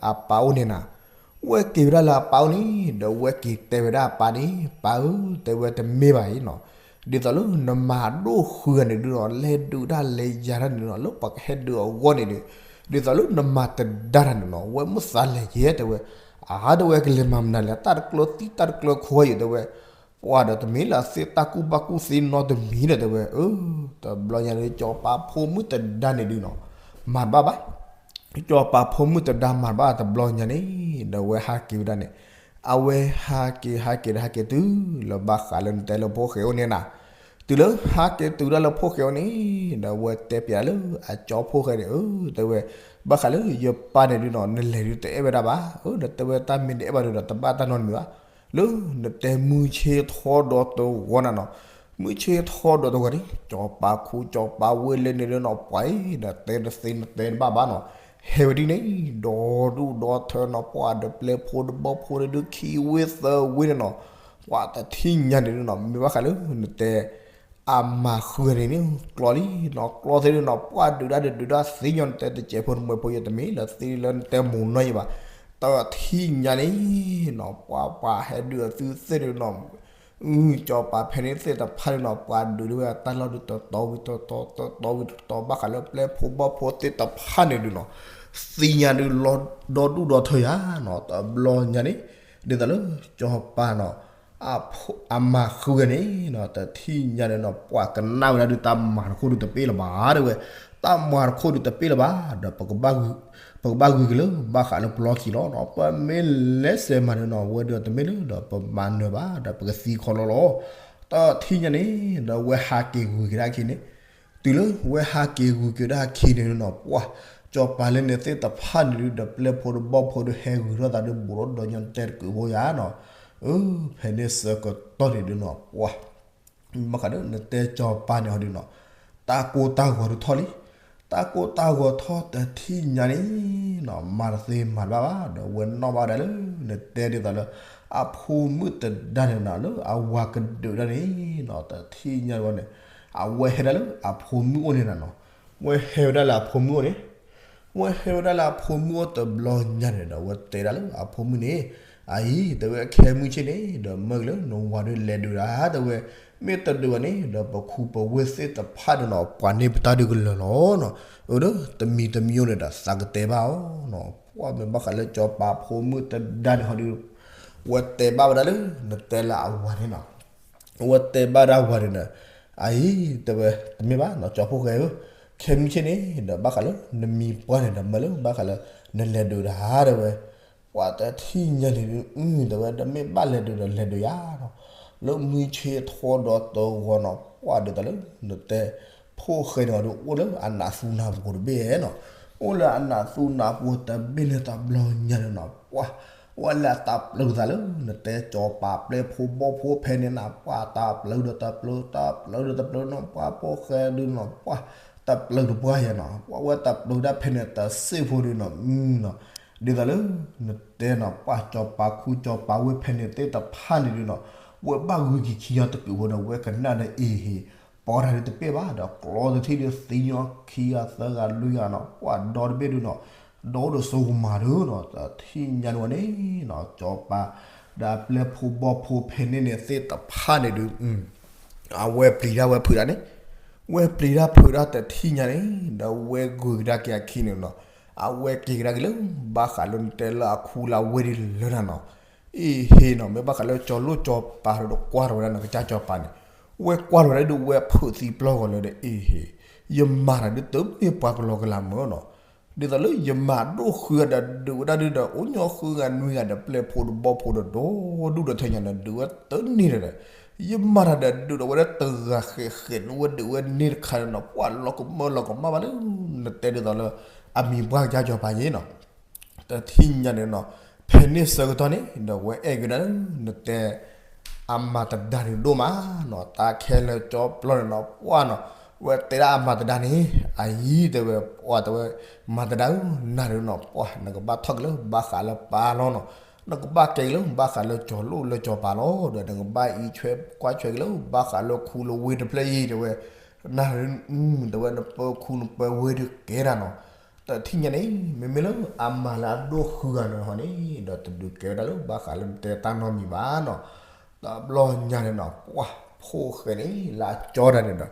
အပၢ်အိၣ်န့ၣ်နၤ ဝဲက့ၤဝဲဒၣ်လၢအပၢ်အိၣ်န့ၣ် ဒီးဝဲက့ၤတဲဝဲဒၣ်အပၢ်န့ၣ်, ပၢ်ဧၢ တဲဝဲတမ့ၢ်ဘၣ်အံၤနီၤ, ဒ်သိးလၢနမၤဒိၣ်ဃုဂၤန့ၣ်ဒုးနီၤ, လဲၤဒုးဒၣ်လဲၤယၤဒၣ်န့ၣ်နီၤ, လၢပှၤကဟဲဒုးအဂီၢ်န့ၣ်ဒီး, ဒ်သိးလၢနမၤတဒါတၢ်န့ၣ်နီၤ, ဝဲမုၢ်သးလဲၤယဲ တဲဝဲ, အါ တဲဝဲ ကလဲၤမၤမနုၤလဲၣ်, တၢ်တကျၢၤသံတၢ်တကျၢၤခိဝဲယဲ တဲဝဲ, ပှၢ်ဒီးတမ့ၢ်လၢအသ့ၣ်တၢ်ကူၣ်ဘၣ်ကူၣ်သ့နီတမံၤဒီး တဲဝဲ, အၢ တဘျီညါန့ၣ် ကၠီၤပၤဖိမုၣ်တဒါန့ၣ်ဒုးနီၤ, မၤတဘၣ်ဘၣ် ကၠီၤပၤဖိမုၣ်တဒါမၤတဘၣ်တဘျီညါန့ၣ် ဒီးဝဲဟးက့ၤဝဲဒၣ်န့ၣ်, အဝဲဟးက့ၤဟးက့ၤဒီးဟးက့ၤတုၤလၢဘၣ်ဃးလၢနတဲလၢဖိၣ်ဃဲအိၣ်န့ၣ်နၤ, တုၤလၢဟးက့ၤတုၤဒၣ်လၢဖိၣ်ဃဲအိၣ်န့ၣ် ဒီးဝဲတဲပၠးလၢအကၠီဖိၣ်ဃဲန့ၣ်, အၢ တဲဝဲ, ဘၣ်ဃးလၢယပၢ်န့ၣ်ဒုးနီၤ နလဲၤဒုးတအဲၣ်ဝဲဒၣ်ဘၣ်, အၢ နတဲဝဲတၢ်မ့ၢ်တအဲၣ်ဘၣ်ဒုးဒီး တဘၣ်တၢ်နီတမံၤဘၣ်, လၢနတဲမုၢ်ဆ့ၣ်ထီဒီးတဂီၤနၤနီၤ, မုၢ်ဆ့ၣ်ထီဒီးတဂီၤန့ၣ် ကၠီၤပၤခူကၠီၤပၤဝ့ၢ်လၢန့ၣ်လၢနီၤ ပှၤအံၤဒီးတဲတသ့နတဲတဘၣ်ဘၣ်နီၤ, ဟဲဝဲဒ်န့ၣ် ဒီဒူၣ်ဒီထၢနီၤ, ပှၢ်ဒီးပျဲၢ်ဖိတဘီဖိန့ၣ်ဒုးခံဝ့ၢ်သၢဝ့ၢ်န့ၣ်နီၤ, ပှၢ်တထံၣ်ညါန့ၣ်ဒုးနီၤ မ့ၢ်ဘၣ်ဃးလၢနတဲ အမၤဃုာ်န့ၣ်န့ၣ် ကျီလံနီၤ, ကျီသ့ဒုးနီၤ, ပှၢ်ဒုးဒၣ်ဒုးဒုးဒၣ်သ့ညီနတဲတစဲးဖိတမှဲးဖိ ယတမ့ၢ်လၢသ့လၢနတဲမူၤနီၢ်ယံၤဘၣ်, တထံၣ်ညါန့ၣ်နီၤ ပှၤပှၤဟဲဒုးအသုသ့ၣ်ဒုးနီၤ, ကၠီၤပၤဖဲန့ၣ်သ့ၣ်တဖၣ်န့ၣ်နီၤ ပှၤဒုးဒုးဝဲတၢ်လီၢ်ဒုးတတီဝံၤတတီတတီဝံၤတတီ ဘၣ်ဃးလၢပျဲၢ်ဖိဘီၣ်ဖိသ့ၣ်တဖၣ်န့ၣ်ဒုးနီၤ, သ့ၣ်ညါဒုးလီၤဒီဒူၣ်ဒီထၢယၤနီၤ, တဘျီညါန့ၣ် ဒ်သိးလၢ ကၠီၤပၤနီၤ အမၤဃုာ်ဝဲန့ၣ်နီၤ တထံၣ်ညါန့ၣ်နီၤ ပှၤကနၣ်ဝဲဒၣ်ဒုးတၢ်မၤတခိၣ်ဒုးတပ့ၢ်လၢၤဘၣ် တဲဝဲ, တၢ်မၤတခိၣ်ဒုးတပ့ၢ်လၢၤဘၣ် ဒီး ပကဘၣ်ဂုာ်က့ၤလၢ ဘၣ်ဃးလၢပျီခံလီၤနီၤ, ပမ့ၢ်လဲၤစဲးမၤန့ၣ်နီၤ ဝဲဒုးတမ့ၢ်လၢဒီးပမၤနၢၤဘၣ် ဒီးပကသံခီလီၤလီၤ, တထံၣ်ညါန့ၣ် ဒီးဝဲဟးက့ၤဂုာ်က့ၤဒၣ်ခံန့ၣ် တုၤလၢဝဲဟးက့ၤဂုာ်က့ၤဒၣ်ခံန့ၣ်နီၤ ပှၤ ကၠီၤပၤလၢန့ၣ်သ့ၣ်တဖၣ်န့ၣ်ဒုး ဒီးပျဲၢ်ဖိဒီးဘီၣ်ဖိဒုးဟဲဂုာ်ထီၣ်သးဒုး ဘူးထီၣ်ဒီးညီတဲတကုးဖိယၤနီၤ, အၢ ဖဲန့ၣ်ဆၢကတီၢ်န့ၣ်ဒုးနီၤ ပှၤ ဘၣ်ဃးဒီးနတဲကၠီၤပၤန့ၣ်ဟီဒုးနီၤ, တၢ်ကိၢ်တၢ်ဂီၤဒုးထီၣ်လံ, တၢ်ကိၢ်တၢ်ဂီၤထီၣ်တထံၣ်ညါန့ၣ်နီၤ မၤတသ့မၤတဘၣ်ဘၣ် ဒီးဝဲနီၣ်ဘၣ်ဒၣ်လၢ နတဲဒ်သိးလၢ အဖိမုၣ်တဒါန့ၣ်နီၤ လၢအဝၤကဒုးဒၣ်န့ၣ်နီၤ တထံၣ်ညါဝဲန့ၣ် အဝဲဟဲဒၣ်လၢအဖိမုၣ်အိၣ်န့ၣ်နၤနီၤ, ဝဲဟဲဝဲဒၣ်လၢအဖိမုၣ်အိၣ်န့ၣ် ဝဲဟဲဝဲဒၣ်လၢအဖိမုၣ်အိၣ်တဘျီညါန့ၣ်ဒီး ဝဲတဲဒၣ်လၢအဖိမုၣ်န့ၣ်, အအံၤ တဲဝဲခဲမုၢ်ဆ့ၣ်န့ၣ် ဒီးမၢက့ၤလၢနဝၤဒုးလဲၤဒုးဒၣ် တဲဝဲ, မ့ၢ်တဒုးဘၣ်န့ၣ် ဒီးပခူပဝ့ၢ်သ့ၣ်တဖၣ်န့ၣ်နီၤ ပှၤန့ၢ်ပတၢ်ဒုးကလၢာ်လီၤနီၤ, အၢ ဒီးတမံၤတမံၤအိၣ်န့ၣ်ဒီး သးကတဲဘၣ်အီၤနီၤ, ပှၤမ့ၢ်ဘၣ်ဃးလၢကၠီၤပၤဖိမုၣ်တဒါန့ၣ်ဟီဒုး ဝဲတဲဘၣ်ဝဲဒၣ်လၢ နတဲလၢအဝၤန့ၣ်နီၤ ဝဲတဲဘၣ်ဒၣ်ဝၤန့ၣ်ဒီး အအံၤတဲဝဲ တမ့ၢ်ဘၣ်နီၤ ကၠီဖိၣ်ဃဲဧၢ, ခဲမုၢ်ဆ့ၣ်န့ၣ်ဒီး ဘၣ်ဃးလၢနမံၤပှၢ်န့ၣ်ဒီး မၢလၢဘၣ်ဃးလၢ နလဲၤဒုးတၢ်တဲဝဲ, ပှၤတထံၣ်ညါန့ၣ်ဒုး တဲဝဲ တမ့ၢ်ဘၣ်လဲၤဒုးဒီးလဲၤဒုးယၤနီၤ, လၢမုၢ်ဆ့ၣ်ထီၣ်ဒီးတဂီၤနီၤ ပှၤဒ်သိးလၢ နတဲ ဖိၣ်ဃဲန့ၣ်ဒီး အိၣ်လၢအနးသူနးပူၤတဘ့ၣ်နီၤ, အိၣ်လၢအနးသူနးပူၤတဘ့ၣ်န့ၣ် တဘျီညါန့ၣ်နီၤ ပှၤ ဝဲလၢအတၢ်ပျၢၤသးလၢ နတဲကၠီၤပၤပျဲၢ်ဖိဘီၣ်ဖိဖဲန့ၣ်နီၤ ပှၤတၢ်ပျၢၤဒီးတပျၢၤ တၢ်ပျၢၤဒီးတပျၢၤနီၤ ပှၤဖိၣ်ဃဲဒုးနီၤ ပှၤတပျၢၤတပှၢ်ယဲနီၤ ပှၤဝဲတပျၢၤဒၣ်ဖဲန့ၣ်တစ့ၢ်ဖိဒုးနီၤ မုၢ်နီၤ, ဒ်သိးလၢ နတဲနီၤ ပှၤကၠီၤပၤခူကၠီၤပၤဝ့ၢ်ဖဲန့ၣ်သ့ၣ်တဖၣ်န့ၣ်ဒုးနီၤ ဝဲဘၣ်ဂုာ်က့ၤခံညီတကုာ်ဖိဒီး ဝဲကနၣ်ဒီးအ့ဟ့ၣ် ပီတၢ်ဒုးတပ့ၢ်ဘၣ်ဒီး ကျီတထံၣ်ဒုးသံညီခံဂၤသၢဂၤလွံၢ်ဂၤနီၤ ပှၤဒီတဘ့ၣ်ဒုးနီၤ, ဒီးအိၣ်ဒီးစိကမၤဒုးနီၤ တထံၣ်ညါန့ၣ်ဝဲန့ၣ်နီၤ ကၠီၤပၤ ဒီးအပျဲၢ်ဖိဘီၣ်ဖိဖဲန့ၣ်န့ၣ်သ့ၣ်တဖၣ်န့ၣ်ဒုး အဝဲပျံၤတၢ်ဝဲဖုးတၢ်န့ၣ်, ဝဲပျံၤတၢ်ဖုးတၢ်တထံၣ်ညါန့ၣ် ဒီးဝဲဂုာ်ကဒါက့ၤအခံန့ၣ်နီၤ, အဝဲက့ၤကဒါက့ၤလၢ ဘၣ်ဃးလၢနတဲလၢအခူလၢအဝ့ၢ်ဒ်လၢတၢ်နီၤ, အ့ဟ့ၣ်နီၤ မ့ၢ်ဘၣ်ဃးလၢကၠီၤလိၣ်ကၠီၤပၤဒီးကွၢ်ထီၣ်ဝဲဒၣ်နကစၢ်ကၠီၤပၤန့ၣ်, ဝဲကွၢ်ထီၣ်ဝဲဒၣ်ဒုးဝဲဖုးသံပျီၢ်ဂီၤလၢဒီးအ့ဟ့ၣ်, ယမၤတၢ်ဒုးတမ့ၢ်ပှၤကလီကလီမၢနီၤ, ဒ်သိးလၢယမၤဒိၣ်ဃုဂၤဒီးဒုးဝဲဒၣ်ဒုးဒီး အိၣ်ညီဃုဂၤနွံဂၤဒီးပျဲၢ်ဖိဒီးဘီၣ်ဖိဒီး ဒီဒူၣ်ဒီးထဲညါဒီး ဒုးဝဲတန့ၢ်ဒီး, ယမၤတၢ်ဒီးဒုးဒီးဝဲဒၣ်တဂၤဃဲးဃဲးန့ၣ် ဝဲဒုးဝဲန့ၢ်တခါန့ၣ်နီၤ ပှၤလီၤကမၢလီၤကမၣ်ဘၣ်လၢ နတဲဒ်သိးလၢ အမံၤပှၢ်ကစၢ်ကၠီၤပၤယဲနီၤ တထံၣ်ညါန့ၣ်နီၤ, ဖဲန့ၣ်ဆၢကတီၢ်န့ၣ် ဒီးဝဲအဲၣ်ကဒါလၢ နတဲ အမၤတဒါန့ၣ်ဒိၣ်မးနီၤ, တၢ်ခဲလၢာ်ကၠီပျီန့ၣ်နီၤ ပှၢ်နီၤ, ဝဲတဲဒၣ်အမၤတဒါန့ၣ် အအံၤတဲဝဲ ပှၢ်တဲဝဲ မၤတဒါဧၢ နၤဒုးနီၤ ပှၢ် နကဘၣ်ထီၣ်က့ၤလၢဘၣ်ဃးလၢပၢ်လီၤနီၤ, နကဘၣ်ကဲက့ၤလၢဘၣ်ဃးလၢကၠီၤလိၣ်လၢကၠီၤပၤလီၤ, ဒီးနကဘၣ်အံးဆွဲကွၢ်ဆွဲက့ၤလၢ ဘၣ်ဃးလၢခူလၢဝ့ၢ်တဖျၢၣ်အံၤတဲဝဲ, နၤ တဲဝဲ နပၢၤခူနပၢၤဝ့ၢ်ဒုးကဲဒၣ်နီၤ, တထံၣ်ညါန့ၣ် မ့မ့ၢ်လၢအမၤလၢအဒိၣ်ဃုဂၤန့ၣ်ဟီန့ၣ် ဒီးတဒုးကဲဝဲဒၣ်လၢဘၣ်ဃးလၢနတဲတၢ်နီတမံၤဘၣ်နီၤ, တဘျီညါန့ၣ်နီၤ ပှၢ် ဖိၣ်ဃဲန့ၣ် လၢအကၠီတၢ်န့ၣ်ဒီး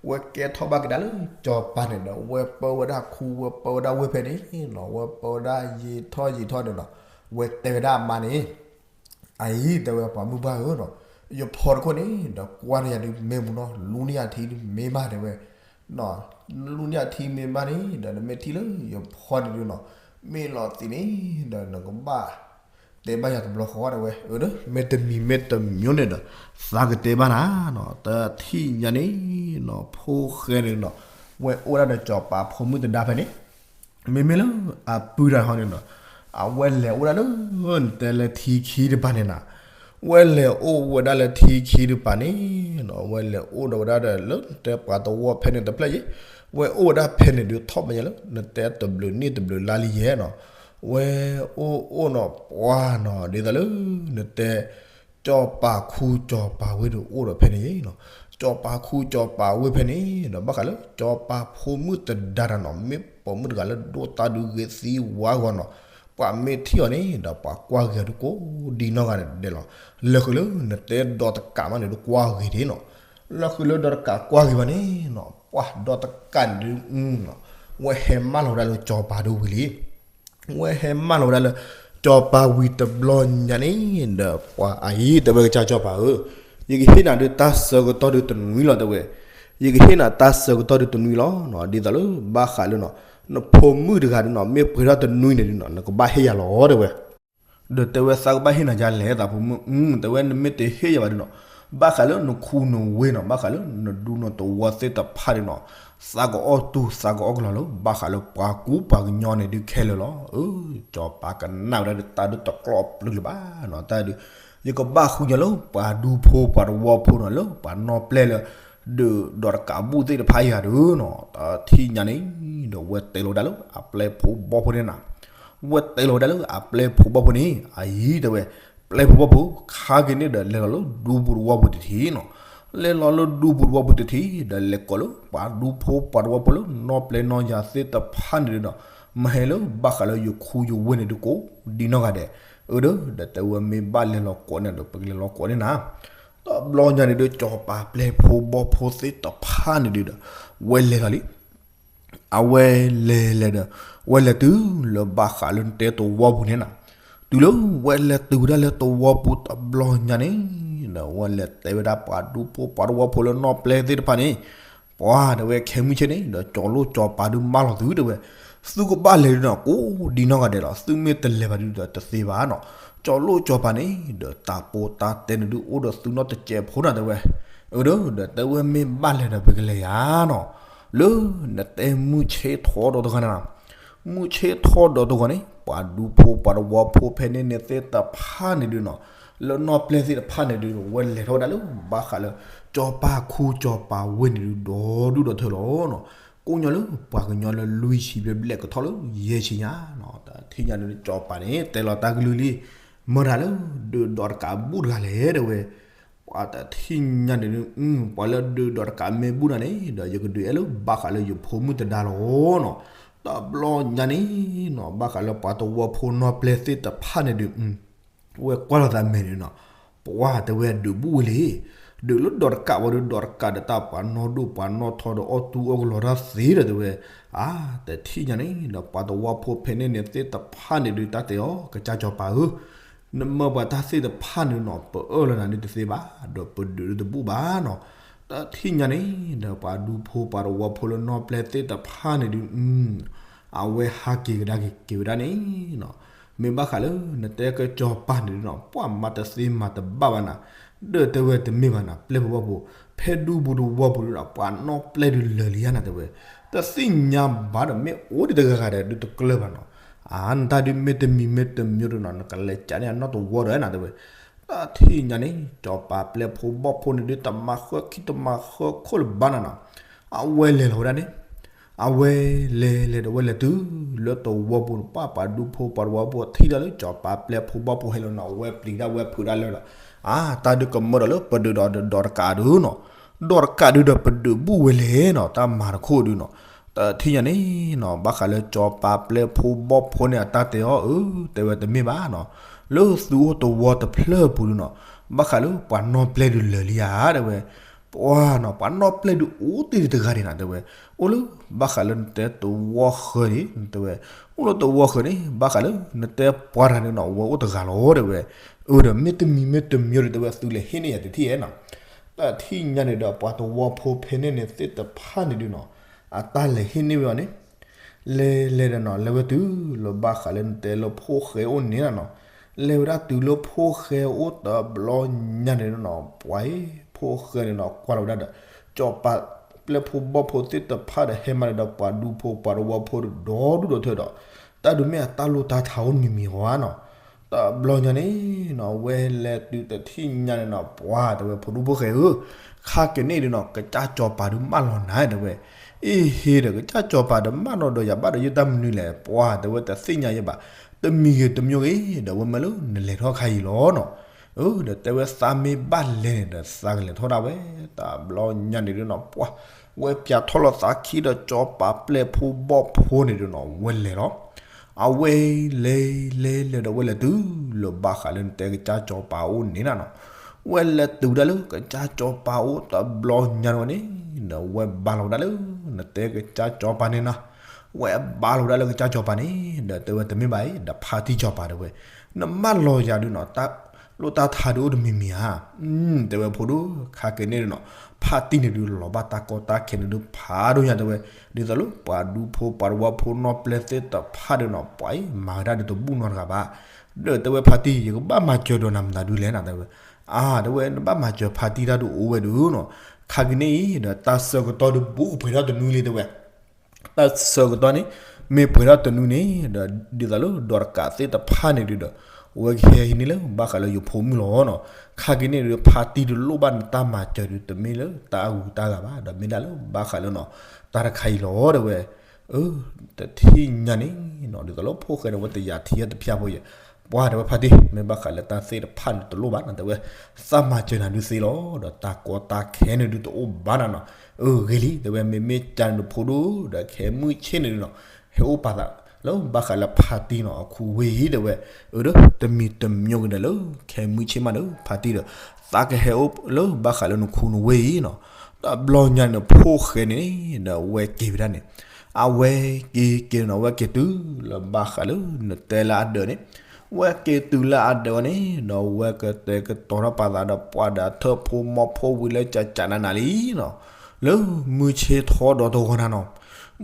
ဝဲကဲထီၣ်ဘၣ်က့ၤဒၣ်လၢကၠီၤပၤန့ၣ်ဒီး ဝဲပၢဝဲဒၣ်ခူ ဝဲပၢဝဲဒၣ်ဝ့ၢ်ဖဲန့ၣ်နီၤ ဝဲပၢဝဲဒၣ်ယံာ်ထီၣ်ယံာ်ထီၣ်န့ၣ်နီၤ, ဝဲတဲဝဲဒၣ်အမါန့ၣ် အအံၤတဲဝဲပှၤမုၢ်ပှၢ်ဧၢနီၤ, ယဖီတခိၣ်န့ၣ် ဒီးကွၢ်န့ၢ်ယၤဒုးမ့ၢ်မူနီၤ လူန့ၢ်ယၤထံဒုးမ့ၢ်ဘၣ်တဲဝဲ, လူန့ၢ်ယၤထံမ့ၢ်ဘၣ်န့ၣ် ဒီးနမ့ၢ်ထံၣ်လၢယဖီန့ၣ်ဒုးနီၤ မ့ၢ်လီၤသံးန့ၣ် ဒီးနကဘၣ် တဲဘၣ်ယၤတဘျီဃီတဲဝဲ, အၢ မ့ၢ်တမံၤမ့ၢ်တမံၤန့ၣ်ဒီး သးကတဲဘၣ်နၤနီၤ, တထံၣ်ညါန့ၣ်နီၤ ဖိၣ်ဃဲန့ၣ်နီၤ ဝဲအိၣ်ဒၣ်ဒီးကၠီၤပၤဖိမုၣ်တဒါဖဲန့ၣ် မ့မ့ၢ်လၢအပုၢ်တၢ်ဟီန့ၣ်နီၤ, အဝဲလဲၤအိၣ်ဒၣ်လၢ နတဲလၢထံခံတပၤန့ၣ်နီၤ, ဝဲလဲၤအိၣ်ဝဲဒၣ်လၢထံခံတပၤန့ၣ်နီၤ, ဝဲလဲၤအိၣ်ဒီးဝဲဒၣ်ဒီးလၢနတဲပှၤသဝီဖဲန့ၣ်တဖျၢၣ်ယဲ, ဝဲအိၣ်ဝဲဒၣ်ဖဲန့ၣ်ဒုးထီၣ်မဲာ်ညါလၢ နတဲတဘျုးနံၣ်တဘျုးလါလံယဲနီၤ, ဝဲအိၣ်အိၣ်နီၤ ပှၢ်နီၤ ဒ်သိးလၢ နတဲ ကၠီၤပၤခူကၠီၤပၤဝ့ၢ်ဒုးအိၣ်ဒီးဖဲန့ၣ်နီၤ, ကၠီၤပၤခူကၠီၤပၤဝ့ၢ်ဖဲန့ၣ်ဒီး ဘၣ်ဃးလၢ ကၠီၤပၤဖိမုၣ်တဒါတၢ်နီၤ မ့ၢ်ပိာ်မုၣ်တဂၤလၢဒိၣ်တၢ်ဒုးဂ့ၤသံဝါဂီၤနီၤ, ပှၤမ့ၢ်ထံၣ်အီၤန့ၣ်ဒီး ပှၤကွၢ်ဂ့ၤအီၤဒုးကိးဒ်နီၢ်ဂၤဒဲးလီၤ, လၢဃုာ်လၢနတဲဒီးတကးမးန့ၣ်ဒုးကွၢ်ဂ့ၤဒၣ်နီၤ, လၢဃုာ်လၢဒီးတကးကွၢ်ဂ့ၤဘၣ်န့ၣ်နီၤ ပှၢ်ဒီးတကးန့ၣ်ဒုး ဝဲဟဲမၢလီၤဝဲဒၣ်လၢကၠီၤပၤဒုးဝံၤလံ ဝဲဟဲမၢလီၤဝဲဒၣ်လၢ ကၠီၤပၤဝံၤတဘျီညါန့ၣ်ဒီး ပှၤအအံၤတဲဝဲကစၢ်ကၠီၤပၤဧၢ, ယကဟ့ၣ်နၤဒုးတၢ်ဆၢကတီၢ်ဒုးတနွံလီၤတဲဝဲ, ယကဟ့ၣ်နၤတၢ်ဆၢကတီၢ်ဒုးတနွံလီၤနီၤ, ဒ်သိးလၢဘၣ်ဃးလၢနီၤ နဖိမုၣ်တဂၤဒုးနီၤ မ့ၢ်ပှဲၤထီၣ်တနွံန့ၣ်ဒုးနီၤ နကဘၣ်ဟ့ၣ်ယၤလီၤတဲဝဲ ဒီးတဲဝဲသးကဘၣ်ဟ့ၣ်နၤဒ်လဲၣ် သးဖိမုၣ်, တဲဝဲနမ့ၢ်တဟ့ၣ်ယၤဘၣ်ဒုးနီၤ, ဘၣ်ဃးလၢနခူနဝ့ၢ်နီၤ ဘၣ်ဃးလၢနဒူနသဝီသ့ၣ်တဖၣ်ဒုးနီၤ, သးကအီၣ်တူၢ်သးကအီၣ်ကလီလၢ ဘၣ်ဃးလၢပှၤကူပှၤကညီန့ၣ်ဒုးခဲလၢာ်လီၤ. အၢ ကၠီၤပၤကနၣ်ဝဲဒၣ်တၢ်ဒုးတကျိးပျုၢ်လၢၤဘၣ်နီၤ, တၢ်ဒုး ယကဘၣ်ဃုညီလၢပှၤဒူဖိပှၤသဝီဖိနီၤ လၢပှၤနီၢ်ပျဲၢ်လၢ ဒုးဒီးတကးဘူၣ်သ့ၣ်တဖၣ်အံၤဂၤဒုးနီၤ, တထံၣ်ညါန့ၣ် ဒီးဝဲတဲလီၤဝဲဒၣ်လၢအပျဲၢ်ဖိဘီၣ်ဖိန့ၣ်နီၤ ဝဲတဲလီၤဝဲဒၣ်လၢအပျဲၢ်ဖိဘီၣ်ဖိန့ၣ် အအံၤတဲဝဲ, ပျဲၢ်ဖိဘီၣ်ဖိ ခါက့ၤန့ၣ်ဒီး လဲၤလီၤလၢဒူပူၤသဝီပူၤတထံၣ်နီၤ, လဲၤလီၤလၢဒူပူၤသဝီပူၤတထံၣ် ဒီးလဲၤကိးလၢပှၤဒူဖိပှၤသဝီဖိလၢနီၢ်ပျဲၢ်နီၢ်ယၤသ့ၣ်တဖၣ်န့ၣ်ဒုးနီၤ, မ့ၢ်ဟဲလၢဘၣ်ဃးလၢယခူယဝ့ၢ်န့ၣ်ဒုးကိးဒ်နီၢ်ဂၤဒဲး, အၢ ဒီးတဲဝဲမ့ၢ်ဘၣ်လဲၤလီၤကိးန့ၣ်ဒီး ပကလဲၤလီၤကိးန့ၣ်နၤ, တဘျီညါန့ၣ်ဒုး ကၠီၤပၤပျဲၢ်ဖိဘီၣ်ဖိသ့ၣ်တဖၣ်န့ၣ်ဒုးဒီး ဝဲလဲၤလီၤလံ အဝဲလဲၤလဲၤဒီး ဝဲလဲၤတုၤလၢဘၣ်ဃးလၢနတဲသဝီပူၤန့ၣ်နီၤ, တုၤလၢဝဲလဲၤတုၤဝဲဒၣ်လၢသဝီပူၤတဘျီညါန့ၣ် ဒီးအဝဲလဲၤတဲဝဲဒၣ်ပှၤဒူဖိပှၤသဝီဖိလၢနီၢ်ပျဲၢ်သ့ၣ်တဖၣ်န့ၣ်, ပှၤတဲဝဲခဲမုၢ်ဆ့ၣ်န့ၣ် ဒီးကၠီၤလိၣ်ကၠီၤပၤဒုးမၢလီၤသုတဲဝဲ, သုကဘၣ်လဲၤဒုးနီၤ ကိးဒံနီၢ်ဂၤဒဲးလီၤ, သုမ့ၢ်တလဲၤဘၣ်ဒုးဒီးတသ့ဘၣ်နီၤ, ကၠီၤလိၣ်ကၠီၤပၤန့ၣ် ဒီးတၢ်ပီးတၢ်တဲန့ၣ်ဒုးအိၣ်ဒီးသုနီတစဲးဖိနီၤတဲဝဲ, အဒီး ဒီးတဲဝဲမ့ၢ်ဘၣ်လဲၤဒီးပကလဲၤယၤနီၤ, လၢနတဲမုၢ်ဆ့ၣ်ထီၣ်ဒီးတဂီၤန့ၣ် မုၢ်ဆ့ၣ်ထီၣ်ဒီးတဂီၤန့ၣ် ပှၤဒူဖိပှၤသဝီဖိဖဲန့ၣ်န့ၣ်သ့ၣ်တဖၣ်န့ၣ်ဒုးနီၤ, လၢနီၢ်ပျဲၢ်သ့ၣ်တဖၣ်န့ၣ်ဒုး ဝဲလဲၤထီၣ်ဝဲဒၣ်လၢဘၣ်ဃးလၢ ကၠီၤပၤခူကၠီၤပၤဝ့ၢ်န့ၣ်ဒုး ဒီဒူၣ်ဒီထၢလီၤနီၤ, ကိးညီလၢပှၤကညီလၢလွံၢ်ဆံဘျဲၣ်ဘျဲၣ်ကထီၣ်လၢယဲၢ်ဆံညါနီၤ, တထံၣ်ညါန့ၣ် ကၠီၤပၤန့ၣ် တဲလီၤတၢ်ကလုၢ်လံ, မၢဒၣ်လၢဒုးဒီးတကးဘူၣ်တဂၤလဲၣ်တဲဝဲ ပှၤတထံၣ်ညါန့ၣ်ဒုး ပှၤလၢဒုးဒီးတကးမ့ၢ်ဘူၣ်နၤန့ၣ် ဒီးယကဒုးအဲၣ်လၢဘၣ်ဃးလၢယဖိမုၣ်တဒါလီၤနီၤ, တဘျီညါန့ၣ်နီၤ ဘၣ်ဃးလၢပှၤသဝီဖိနီၢ်ပျဲၢ်သ့ၣ်တဖၣ်န့ၣ်ဒုး ဝဲကွၢ်လီၤသးမဲာ်န့ၣ်နီၤ, ပှၤတဲဝဲဒုးဘူၣ်ဝဲလံ, ဒုးလၢဒီးတကးဝဲဒုးဒီးတကးဒီးတၢ်ပှၤနီၢ်ဒိၣ်ပှၤနီၢ်ထီဒီးအီၣ်တူၢ်အီၣ်ကလီၤတၢ်သ့ဒီးတဲဝဲ, အါ တထံၣ်ညါန့ၣ်ဒီး ပှၤသဝီဖိဖဲန့ၣ်န့ၣ်သ့ၣ်တဖၣ်န့ၣ်ဒုး တၢ်တဲအီၤ ကစၢ်ကၠီၤပၤဧၢ နမၢပှၤတၢ်သ့ၣ်တဖၣ်န့ၣ်နီၤ ပအၢၣ်လီၤနၤဒုးတသ့ဘၣ်, ဒီးပဒုးဒုးတဘူၣ်ဘၣ်နီၤ, တထံၣ်ညါန့ၣ်ဒီး ပှၤဒူဖိပှၤသဝီဖိလၢနီၢ်ပျဲၢ်သ့ၣ်တဖၣ်န့ၣ်ဒုး အဝဲဟးက့ၤကဒါက့ၤက့ၤဝဲဒၣ်န့ၣ်နီၤ, မ့ၢ်ဘၣ်ဃးလၢနတဲကစၢ်ကၠီၤပၤန့ၣ်ဒုးနီၤ ပှၤမၤတသ့မၤတဘၣ်ဘၣ်နၤ, ဒီးတဲဝဲတမ့ၢ်ဘၣ်နၤ ပျဲၢ်ဖိဘီၣ်ဖိ, ဖဲဒူပူၤသဝီပူၤဒုးဒီး ပှၤနီၢ်ပျဲၢ်ဒုးလၢာ်လံဧါနၤတဲဝဲ, တသ့ၣ်ညါဘၣ်ဒီး မ့ၢ်အိၣ်ဒံးတဂၤဂၤဒီးဒုးတကျၢၢ်ဘၣ်နီၤ, အါ နတၢ်ဒုးမ့ၢ်တမံၤမ့ၢ်တမံၤဒုးနီၤ နကလဲၤကးန့ၢ်အနီၢ်တဝီဒီးနၤတဲဝဲ, တထံၣ်ညါန့ၣ် ကၠီၤပၤပျဲၢ်ဖိဘီၣ်ဖိန့ၣ်ဒုး တမၤဃၢခံတမၤဃၢခိၣ်လၢၤဘၣ်နၤနီၤ, အဝဲလဲၤလီၤဝဲဒၣ်န့ၣ် အဝဲလဲၤလဲၤဒီးဝဲလဲၤတုၤလၢတဝီပူၤန့ၣ် ပှၤပှၤဒူဖိပှၤသဝီဖိထံၣ်တၢ်လၢကၠီၤပၤပျဲၢ်ဖိဘီၣ်ဖိဟဲလီၤနီၤ အဝဲပျံၤတၢ်ဝဲဖုးတၢ်လၢဒီး အါ တၢ်ဒုးကမၢဒီးလၢပဒုးဒီးဒီးတကးဒုးနီၤ, ဒီးတကးဒုးဒီးပဒုးဘူၣ်ဝဲလဲၣ်နီၤ တၢ်မၤတခိၣ်ဒုးနီၤ, တထံၣ်ညါန့ၣ်နီၤ ဘၣ်ဃးလၢကၠီၤပၤပျဲၢ်ဖိဘီၣ်ဖိန့ၣ် အတၢ်တဲအီၤ အၢ တဲဝဲတမ့ၢ်ဘၣ်နီၤ, လၢသုအိၣ်တဝီတဖျၢၣ်ပူၤဒုးနီၤ ဘၣ်ဃးလၢပှၤနီၢ်ပျဲၢ်ဒုးလၢာ်လံဧါတဲဝဲ ပှၤနီၤ ပှၤနီၢ်ပျဲၢ်ဒုးအိၣ်တ့ၢ်တဂၤန့ၣ်နၤတဲဝဲ, အိၣ်လၢဘၣ်ဃးလၢနတဲတဝီဃၢၤန့ၣ် တဲဝဲ, အိၣ်လၢတဝီဃၢၤန့ၣ် ဘၣ်ဃးလၢနတဲပှၤတဂၤန့ၣ်နီၤ အဝဲအိၣ်တဂၤလီၤတဲဝဲ, အၢ ဒီးမ့တမံၤမ့တမံၤဒီးတဲဝဲ သုလဲၤဟ့ၣ်န့ၢ်ယၤတထံၣ်ဧါနီၤ, တထံၣ်ညါန့ၣ်ဒီးပှၤသဝီဖိဖဲန့ၣ်န့ၣ်သ့ၣ်တဖၣ်န့ၣ်ဒုးနီၤ အတၢ်လဲၤဟ့ၣ်န့ၢ်ဝဲအီၤန့ၣ် လဲၤလဲၤဒီးနီၤ လဲၤဝဲတုၤလၢဘၣ်ဃးလၢနတဲလၢဖိၣ်ဃဲအိၣ်န့ၣ်နၤနီၤ, လဲၤဝဲဒၣ်တုၤလၢဖိၣ်ဃဲအိၣ်တဘျီညါန့ၣ်နီၤ ပှၤအံၤ ဖိၣ်ဃဲန့ၣ်နီၤ ကွၢ်လီၤဝဲဒၣ်ဒီး ကၠီၤပၤပျဲၢ်ဖိဘီၣ်ဖိသ့ၣ်တဖၣ်ဒီးဟဲမၤန့ၣ်ဒီး ပှၤဒူဖိပှၤသဝီဖိဒီဒူၣ်ဒီထၢဒီး တၢ်ဒုးမ့ၢ်အတၢ်လိၣ်တၢ်ထးအိၣ်မံၤမံၤအီၤဧါနီၤ, တဘျီညါန့ၣ်နီၤ ဝဲလဲၤတုၤတထံၣ်ညါန့ၣ်နီၤ ပှၤတဲဝဲ ဖိဒူဖိၣ်ဃဲဧၢ, ခါက့ၤန့ၣ်ဒုးနီၤ ကစၢ်ကၠီၤပၤဒုးမၢလီၤနၤတဲဝဲ, အ့ဟ့ဒီး ကစၢ်ကၠီၤပၤဒီးမၢလီၤဒီးယၤဘၣ်ဒီးယတၢ်မနုၤလဲၣ် ပှၤတဲဝဲတသ့ၣ်ညါယဲဘၣ်, တမံၤဂ့ၤတမံၤဂ့ၤ ဒီးဝဲမၢလၢနလဲၤထီၣ်ခါအံၤလီၤနီၤ, အၢ ဒီးတဲဝဲသးမ့ၢ်ဘၣ်လဲၤန့ၣ်ဒီးသးကလဲၤထီၣ်ဒၣ်ဝဲ, တဘျီညါန့ၣ်ဒုးနီၤ ပှၤ ဝဲပၠးထီၣ်လီၤသးခံဒီးကၠီၤပၤပျဲၢ်ဖိဘီၣ်ဖိန့ၣ်ဒုးနီၤ ဝဲလဲၤလီၤ အဝဲလဲၤလဲၤလဲၤဒီးဝဲလဲၤတုၤလၢဘၣ်ဃးလၢနတဲကစၢ်ကၠီၤပၤအိၣ်န့ၣ်နၤနီၤ, ဝဲလဲၤတုၤဒၣ်လၢကစၢ်ကၠီၤပၤအိၣ်တဘျီညါန့ၣ်ဝဲန့ၣ် ဒီးဝဲဘါလီၤဝဲဒၣ်လၢ နတဲကစၢ်ကၠီၤပၤန့ၣ်နီၤ, ဝဲဘါလီၤဝဲဒၣ်လၢကစၢ်ကၠီၤပၤန့ၣ် ဒီးတဲဝဲတမ့ၢ်ဘၣ်အံၤ ဒီးဖါတံၢ်ကၠီၤပၤတဲဝဲ, နမၢလီၤယၤဒုးနီၤ တၢ်လိၣ်တၢ်ထးဒုးအိၣ်တမံၤမံၤဧါ, တဲဝဲဖိဒိၣ် ခါက့ၤန့ၣ်ဒုးနီၤ ဖါတံၢ်န့ၣ်ဒုးလီၤဘၣ်တၢ်ကီတၢ်ခဲန့ၣ်ဒုး ဖးဒိၣ်ညါတဲဝဲ, ဒ်သိးလၢပှၤဒူဖိပှၤသဝီဖိနီၢ်ပျဲၢ်သ့ၣ်တဖၣ်ဒုးနီၤ ပှၤအံၤမၤဝဲဒၣ်ဒုးတဘူၣ်နီတဂၤဘၣ်, ဒီးတဲဝဲဖါတံၢ် ယကဘၣ်မၤစၢၤဒီးနၤမတၤဒုးလဲၣ်နၤတဲဝဲ, အါ တဲဝဲ နဘၣ်မၤစၢၤဖါတံၢ်တၢ်ဒုးအိၣ်ဝဲဒုးနီၤ, ခါက့ၤန့ၣ်အံၤ ဒီးတၢ်ဆၢကတီၢ်ဒုးဘူးကပှဲၤထီၣ်တနွံလံတဲဝဲ တၢ်ဆၢကတီၢ်န့ၣ် မ့ၢ်ပှဲၤထီၣ်တနွံန့ၣ် ဒီးဒ်သိးလၢဒီးတကးသ့ၣ်တဖၣ်န့ၣ်ဒုးဒီး အဝဲကဟဲဟံးန့ၢ်လၢဘၣ်ဃးလၢယဖိမုၣ်လီၤနီၤ, ခါက့ၤန့ၣ်ဒုး ဖါတံၢ်ဒုးလိၣ်ဘၣ်နတၢ်မၤစၢၤဒုး တမ့ၢ်လၢတၢ်အဂုၤတၢ်ဂၤဘၣ် ဒီးမ့ၢ်ဒၣ်လၢဘၣ်ဃးလၢနီၤ တၢ်တခါအံၤလီၤတဲဝဲ, အၢ တထံၣ်ညါန့ၣ်နီၤ ဒ်သိးလၢဖိၣ်ဃဲန့ၣ် အဝဲတယာ်ထံအတဖျၢၣ်ဖိယဲၢ်, ပှၤတဲဝဲဖါတံၢ် မ့ၢ်ဘၣ်ဃးလၢတၢ်သ့ၣ်တဖၣ်န့ၣ်တလိၣ်ဘၣ်နၤတဲဝဲ, သးမၤစၢၤနၤဒုးသ့လီၤ ဒီးတၢ်ကီတၢ်ခဲန့ၣ်ဒုးတအိၣ်ဘၣ်နၤနီၤ, အၢ ဂ့ၤလံ တဲဝဲ မ့မ့ၢ်ကန့ၣ်ဒုးဖိဒိၣ် ဒီးခဲမုၢ်ဆ့ၣ်န့ၣ်ဒုးနီၤ ဟဲအိၣ်ပာ်သးလၢဘၣ်ဃးလၢဖါတံၢ်နီၤ အခူဝ့ၢ်အံၤတဲဝဲ, အၢ ဒီးတမံၤတမံၤဂ့ၤဒီးလၢ ခဲမုၢ်ဆ့ၣ်မးဒီး ဖါတံၢ်ဒီး သးကဟဲအိၣ်လၢဘၣ်ဃးလၢနခူနဝ့ၢ်အံၤနီၤ, တဘျီညါန့ၣ် ဖိၣ်ဃဲန့ၣ် ဒီးအဝဲက့ၤဝဲဒၣ်န့ၣ်, အဝဲက့ၤက့ၤနီၤ အဝဲက့ၤတုၤလၢဘၣ်ဃးလၢနတဲလၢအဒၢးန့ၣ်, ဝဲက့ၤတုၤလၢအဒၢးဝဲန့ၣ် ဒီးဝဲကတဲာ်ကတီၤထီၣ်ပာ်သးဒီးပှၤဒီးထၢၣ်ဖိမီၢ်ဖိဝံၤလၢကကနးနးလံနီၤ, လၢမုၢ်ဆ့ၣ်ထီဒီးတဂီၤနၤနီၤ,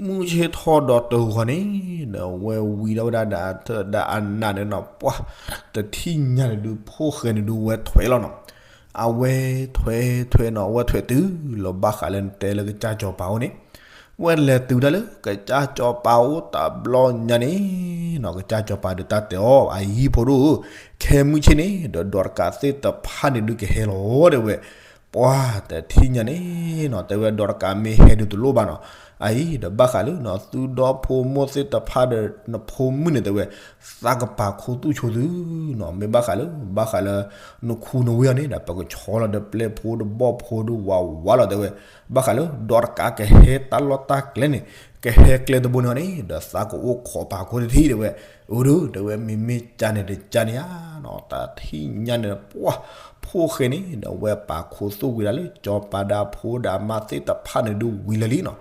မုၢ်ဆ့ၣ်ထီဒီးတဂီၤန့ၣ် ဒီးဝဲဝံၤဒီးဝဲဒၣ်ဒီးအထၢၣ်ဒီးအနးန့ၣ်နီၤ ပှၤတထံၣ်ညါန့ၣ်ဒုး ဖိၣ်ဃဲန့ၣ်ဒုးဝဲထွဲးလီၤနီၤ, အဝဲထွဲးထွဲးနီၤ အဝဲထွဲးတုၤလီၤဘၣ်ဃးလၢနတဲလၢကစၢ်စီၤပၤအိၣ်န့ၣ် ဝဲလဲၤတုၤဒၣ်လၢကစၢ်စီၤပၤအိၣ်တဘျီညါန့ၣ်နီၤ ကစၢ်စီၤပၤဒုးတၢ်တဲအီၤ အအံၤဖိဒိၣ်ဧၢ, ခဲမုၢ်ဆ့ၣ်န့ၣ် ဒီးဒီးတကးသ့ၣ်တဖၣ်န့ၣ်ဒုးကဟဲလီၤတဲဝဲ, ပှၤတထံၣ်ညါန့ၣ်နီၤ တဲဝဲဒီးတကးမ့ၢ်ဟဲဒုးတလိၣ်ဘၣ်နီၤ, အအံၤဒီးဘၣ်ဃးလၢနီၤ သုဒီဖိမိၢ်သ့ၣ်တဖၣ်ဒီးနဖိမုၣ်န့ၣ်တဲဝဲ သးကပာ်ခူသူၣ်ဆိသုနီၤ, မ့ၢ်ဘၣ်ဃးလၢ ဘၣ်ဃးလၢ နခူနဝ့ၢ်အီၤန့ၣ်ဒီး ပကဆီလီၤဒီးပျဲၢ်ဖိဒီးဘီၣ်ဖိဒီးဝးဝးလီၤတဲဝဲ, ဘၣ်ဃးလၢဒီးတကးကဟဲတၢ်လီၢ်တၢ်ကျဲန့ၣ် ကဟဲကျဲတဘိန့ၣ်အီၤန့ၣ် ဒီးသးကအိၣ်ခိးပာ်ခူတထံၣ်တဲဝဲ, အိၣ်ဒုးတဲဝဲ မ့မ့ၢ်ကန့ၣ်တကန့ၣ်ဧါနီၤ, တထံၣ်ညါန့ၣ် ပှၤ ဖိၣ်ဃဲန့ၣ်ဒီးဝဲပာ်ခူသူၣ်ဝံၤဒၣ်လၢ စီၤပၤဒီးအဖိဒီးအမါသ့ၣ်တဖၣ်န့ၣ်ဒုးဝံၤလၢာ်လံနီၤ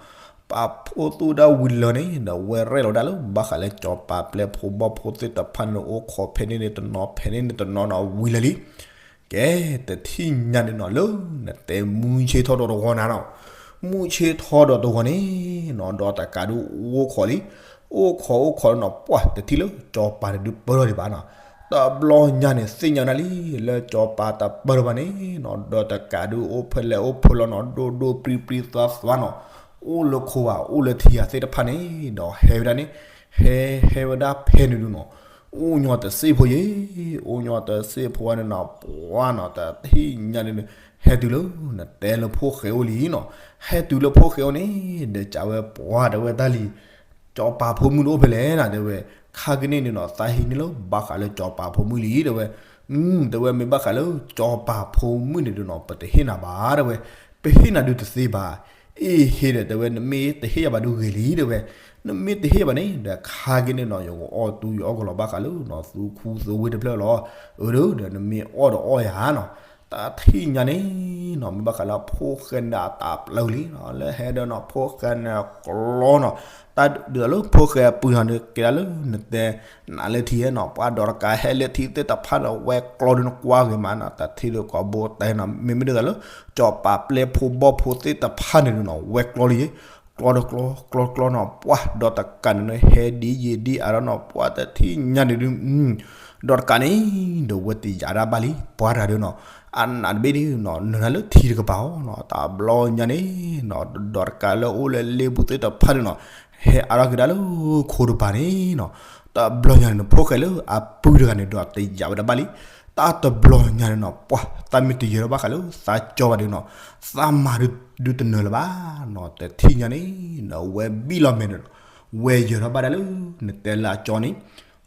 ပာ်ခူသူၣ်ဒၣ်ဝံၤလၢာ်န့ၣ် ဒီးဝဲရဲၣ်လီၤဒၣ်လၢ ဘၣ်ဃးလၢစီၤပၤပျဲၢ်ဖိဘီၣ်ဖိသ့ၣ်တဖၣ်န့ၣ် အိၣ်ခိးဖဲန့ၣ်န့ၣ်တနီၤ ဖဲန့ၣ်န့ၣ်တနီၤနီၤ ဝံၤလၢာ်လံ. ကဲ တထံၣ်ညါန့ၣ်နီၤ လၢနတဲမုၢ်ဆ့ၣ်ထီဒီးတဂီၤနၤနီၤ, မုၢ်ဆ့ၣ်ထီဒီးတဂီၤန့ၣ်နီၤ ဒီးတကးဒုးအိၣ်ခိးလံ, အိၣ်ခိးအိၣ်ခိးနီၤ ပှၤတထံၣ်လၢ စီၤပၤန့ၣ်ဒုးပၢၢ်ထီၣ်ဒံးဘၣ်နီၤ, တဘျီညါန့ၣ် သ့ၣ်ညါနၤလံ လၢစီၤပၤတပၢၢ်ထီၣ်ဘၣ်န့ၣ်နီၤ ဒီးတကးဒုးအိၣ်ဖဲလဲၣ်အိၣ်ဖဲလဲၣ်နီၤ ဒိၣ်ဒိၣ်ပြံပြံသွါသွါနီၤ, အိၣ်လၢခိဘၣ် အိၣ်လၢထံဂၤသ့ၣ်တဖၣ်န့ၣ် ဒီးဟဲဝဲဒၣ်န့ၣ် ဟဲဟဲဝဲဒၣ်ဖဲန့ၣ်ဒုးနီၤ, အိၣ်ညီတစ့ၢ်ဖိယဲ, အိၣ်ညီတစ့ၢ်ဖိဝဲန့ၣ်နီၤ ပှၤနီၤ တထံၣ်ညါန့ၣ်ဒုး ဟဲတုၤလၢ နတဲလၢဖိၣ်ဃဲအိၣ်လံနီၤ, ဟဲတုၤလၢဖိၣ်ဃဲအိၣ်န့ၣ် ဒီးကးဝဲပှၤတဲဝဲတၢ်လံ စီၤပၤဖိမုၣ်န့ၣ်အိၣ်ဖဲလဲၣ်နီၤ တဲဝဲ, ခါကန့ၣ်န့ၣ်နီၤ သးဟံးန့ၢ်လၢ ဘၣ်ဃးလၢစီၤပၤဖိမုၣ်လံ တဲဝဲ, တဲဝဲမ့ၢ်ဘၣ်ဃးလၢ စီၤပၤဖိမုၣ်န့ၣ်ဒုးနီၤ ပတဟ့ၣ်နၤဘၣ် တဲဝဲ, ပဟ့ၣ်နၤဒုးတသ့ဘၣ်, အ့ဟ့ၣ်ဒီး တဲဝဲ နမ့ၢ်တဟ့ၣ်ယၤဘၣ်ဒုးဂ့ၤလံ တဲဝဲ, နမ့ၢ်တဟ့ၣ်ဘၣ်န့ၣ် ဒီးခါကန့ၣ်နီၤ ယကအီၣ်တူယအီၣ်ကလီၤဘၣ်ဃးလၢနီၤ သူခူသူဝ့ၢ်တဖျၢၣ်လီၤ, အၢ ဒီးနမ့ၢ်အီၣ်ဒီးအီၣ်ယၤနီၤ တၢ်ထံၣ်ညါန့ၣ်နီၤ မ့ၢ်ဘၣ်ဃးလၢဖိၣ်ဃဲန့ၣ်ဒီးအတၢ်ပျၢၤလံနီၤ လၢဟဲဒီးနီၤ ဖိၣ်ဃဲန့ၣ်ကျီနီၤ, တၢ်ဒုးလၢဖိၣ်ဃဲအပူၤနီၤ ကဲဒၣ်လၢနတဲ နးလၢထံနီၤ ပှၤဒီးတကးဟဲလၢထံသ့ၣ်တဖၣ်ဒီးဝဲကျီဒုးနကွၢ်ဂ့ၤမးနီၤ တၢ်ထံၣ်ဒီးကိးဘိတဲနီၤ မ့မ့ၢ်ဒ်သိးလၢ စီၤပၤပျဲၢ်ဖိဘီၣ်ဖိသ့ၣ်တဖၣ်န့ၣ်ဒုးနီၤ ဝဲကျီလံ ကျီဒီးကျီ ကျီကျီနီၤ ပှၤဒီးတကးန့ၣ် ဟဲဒ်ယံာ်ဒ်အါဒီးနီၤ ပှၤတထံၣ်ညါန့ၣ်ဒုး ဒီးတကးန့ၣ် ဒီးဝဲတယာ်ဒၣ်ဘၣ်လံ ပှၤတဂၤဒုးနီၤ အနးတဘ့ၣ်ဒုးနီၤ နုာ်နၤလၢထံတကပၤအီၤနီၤ တဘျီညါန့ၣ်နီၤ ဒီးတကးလၢအိၣ်လၢလ့ပူၤသ့ၣ်တဖၣ်ဒုးနီၤ ဟဲအါထီၣ်က့ၤဒၣ်လၢခိတကပၤန့ၣ်နီၤ တဘျီညါန့ၣ် ဖိၣ်ဃဲလၢအပုၢ်တဂၤန့ၣ်ဒီးတယာ်ဝဲဒၣ်ဘၣ်လံ တၢ်တဘျီညါန့ၣ်နီၤ ပှၤ သးမ့ၢ်တယၢၤထီၣ်ဘၣ်ဃးလၢသးကၠီဘၣ်ဒုးနီၤ သးမၤဒုးတနၢၤလၢၤဘၣ်နီၤ တထံၣ်ညါန့ၣ်နီၤ ဝဲဘံၣ်လီၤမဲာ်ဒီး ဝဲယၢၤထီၣ်ဘၣ်ဒၣ်လၢ နတဲလၢအကၠီန့ၣ်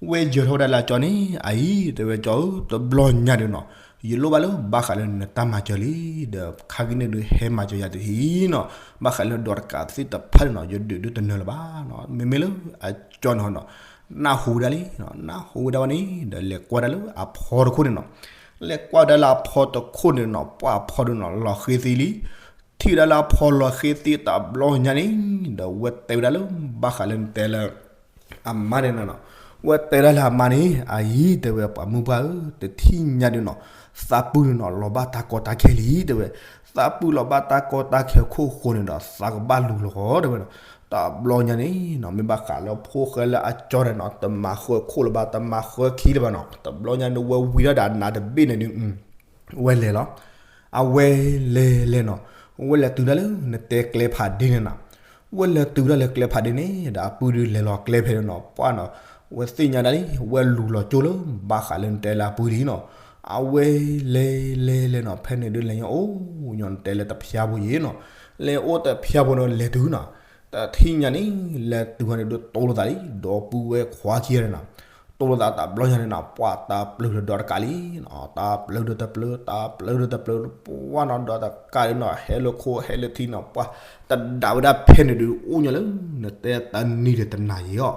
ဝဲယၢၤထီၣ်ဝဲဒၣ်လၢအကၠီန့ၣ် အအံၤ တဲဝဲကၠီဧၢ တဘျီညါဒုးနီၤ ယလိၣ်ဘၣ်လၢဘၣ်ဃးလၢနတၢ်မၤစၢၤလံ ဒီးခါကန့ၣ်ဒုးဟဲမၤစၢၤယၤတဟံးနီၤ ဘၣ်ဃးလၢဒီးတကးသ့ၣ်တဖၣ်န့ၣ်နီၤ ယဒုးဒုးတနၢၤလၢၤဘၣ်နီၤ မ့မ့ၢ်လၢအကၠီန့ၣ်နီၤ နၢ်ဟူဝဲဒၣ်လံ နၢ်ဟူဝဲဒၣ်ဝဲန့ၣ် ဒီးလဲၤကွၢ်ဒၣ်လၢအဖီတခိၣ်န့ၣ်နီၤ လဲၤကွၢ်ဒၣ်လၢအဖီတခိၣ်န့ၣ်နီၤ ပှၤအဖီဒုးနီၤ လီၤဃ့သံလံ ထံၣ်ဝဲဒၣ်လၢအဖီလီၤဃ့သံတဘျီညါန့ၣ် ဒီးဝဲတဲဝဲဒၣ်လၢ ဘၣ်ဃးလၢနတဲလၢ အမါန့ၣ်နီၤ ဝဲတဲဒၣ်လၢအမါန့ၣ် အအံၤ တဲဝဲပှၤမုၢ်ပှၢ်ဧၢ တထံၣ်ညါဒုးနီၤ သးပုၢ်န့ၣ်နီၤ လီၤဘၣ်တၢ်ကီတၢ်ခဲလံ တဲဝဲ သးပုၢ်လီၤဘၣ်တၢ်ကီတၢ်ခဲခိၣ်ဃိန့ၣ်ဒီး သးကဘၣ်လူၤလီၤ တဲဝဲနီၤ တဘျီညါန့ၣ်နီၤ မ့ၢ်ဘၣ်ဃးလၢဖိၣ်ဃဲလၢအကၠီန့ၣ်နီၤ တမၤဃၢခိၣ်လၢၤဘၣ် တမၤဃၢခံလၢၤဘၣ်နီၤ တဘျီညါန့ၣ် ဝဲဝံၤဒၣ်ဒီးအနးတဘ့ၣ်န့ၣ်ဒုး ဝဲလဲၤလီၤ အဝဲလဲၤလဲၤနီၤ ဝဲလဲၤတုၤဒၣ်လၢနတဲကျဲဖးဒ့န့ၣ်နီၤ ဝဲလဲၤတုၤဒၣ်လၢကျဲဖးဒ့န့ၣ် ဒီးအပုၢ်ဒုးလဲၤလီၤကျဲဖဲန့ၣ်နီၤ ပှၢ်နီၤ ဝဲသ့ၣ်ညါဒၣ်လံ ဝဲလူၤလီၤကၠိလၢ ဘၣ်ဃးလၢနတဲလၢအပုၢ်လံနီၤ အဝဲလဲၤလဲၤလဲၤနီၤ ဖဲန့ၣ်ဒုးလဲၤညါအိၣ်ညီနတဲလၢတဖျါဖိယံၤနီၤ လဲၤအိၣ်တဖျါဖိန့ၣ် လဲၤတုၤနီၤ တထံၣ်ညါန့ၣ် လဲၤတုၤဟီန့ၣ်ဒုးတိလိာ်သးလံ ဒီပုၢ်ဝဲၢ်ခွါခံဂၤန့ၣ်နီၤ တိလိာ်သးတဘျီညါန့ၣ်နီၤ ပှၤတၢ်ပျၢၤဒီးဒီးတကးလံနီၤ တၢ်ပျၢၤဒီးတပျၢၤ တၢ်ပျၢၤဒီးတပျၢၤ ပှၢ်နီၤ ဒီးတကးလံနီၤ ဟဲလၢခိၣ်ဟဲလၢထံနီၤ ပှၤ တဒၣ်ဝဲဒၣ်ဖဲန့ၣ်ဒုး အိၣ်ညီလၢ နတဲတနံၤဒီးတနၤယံၤ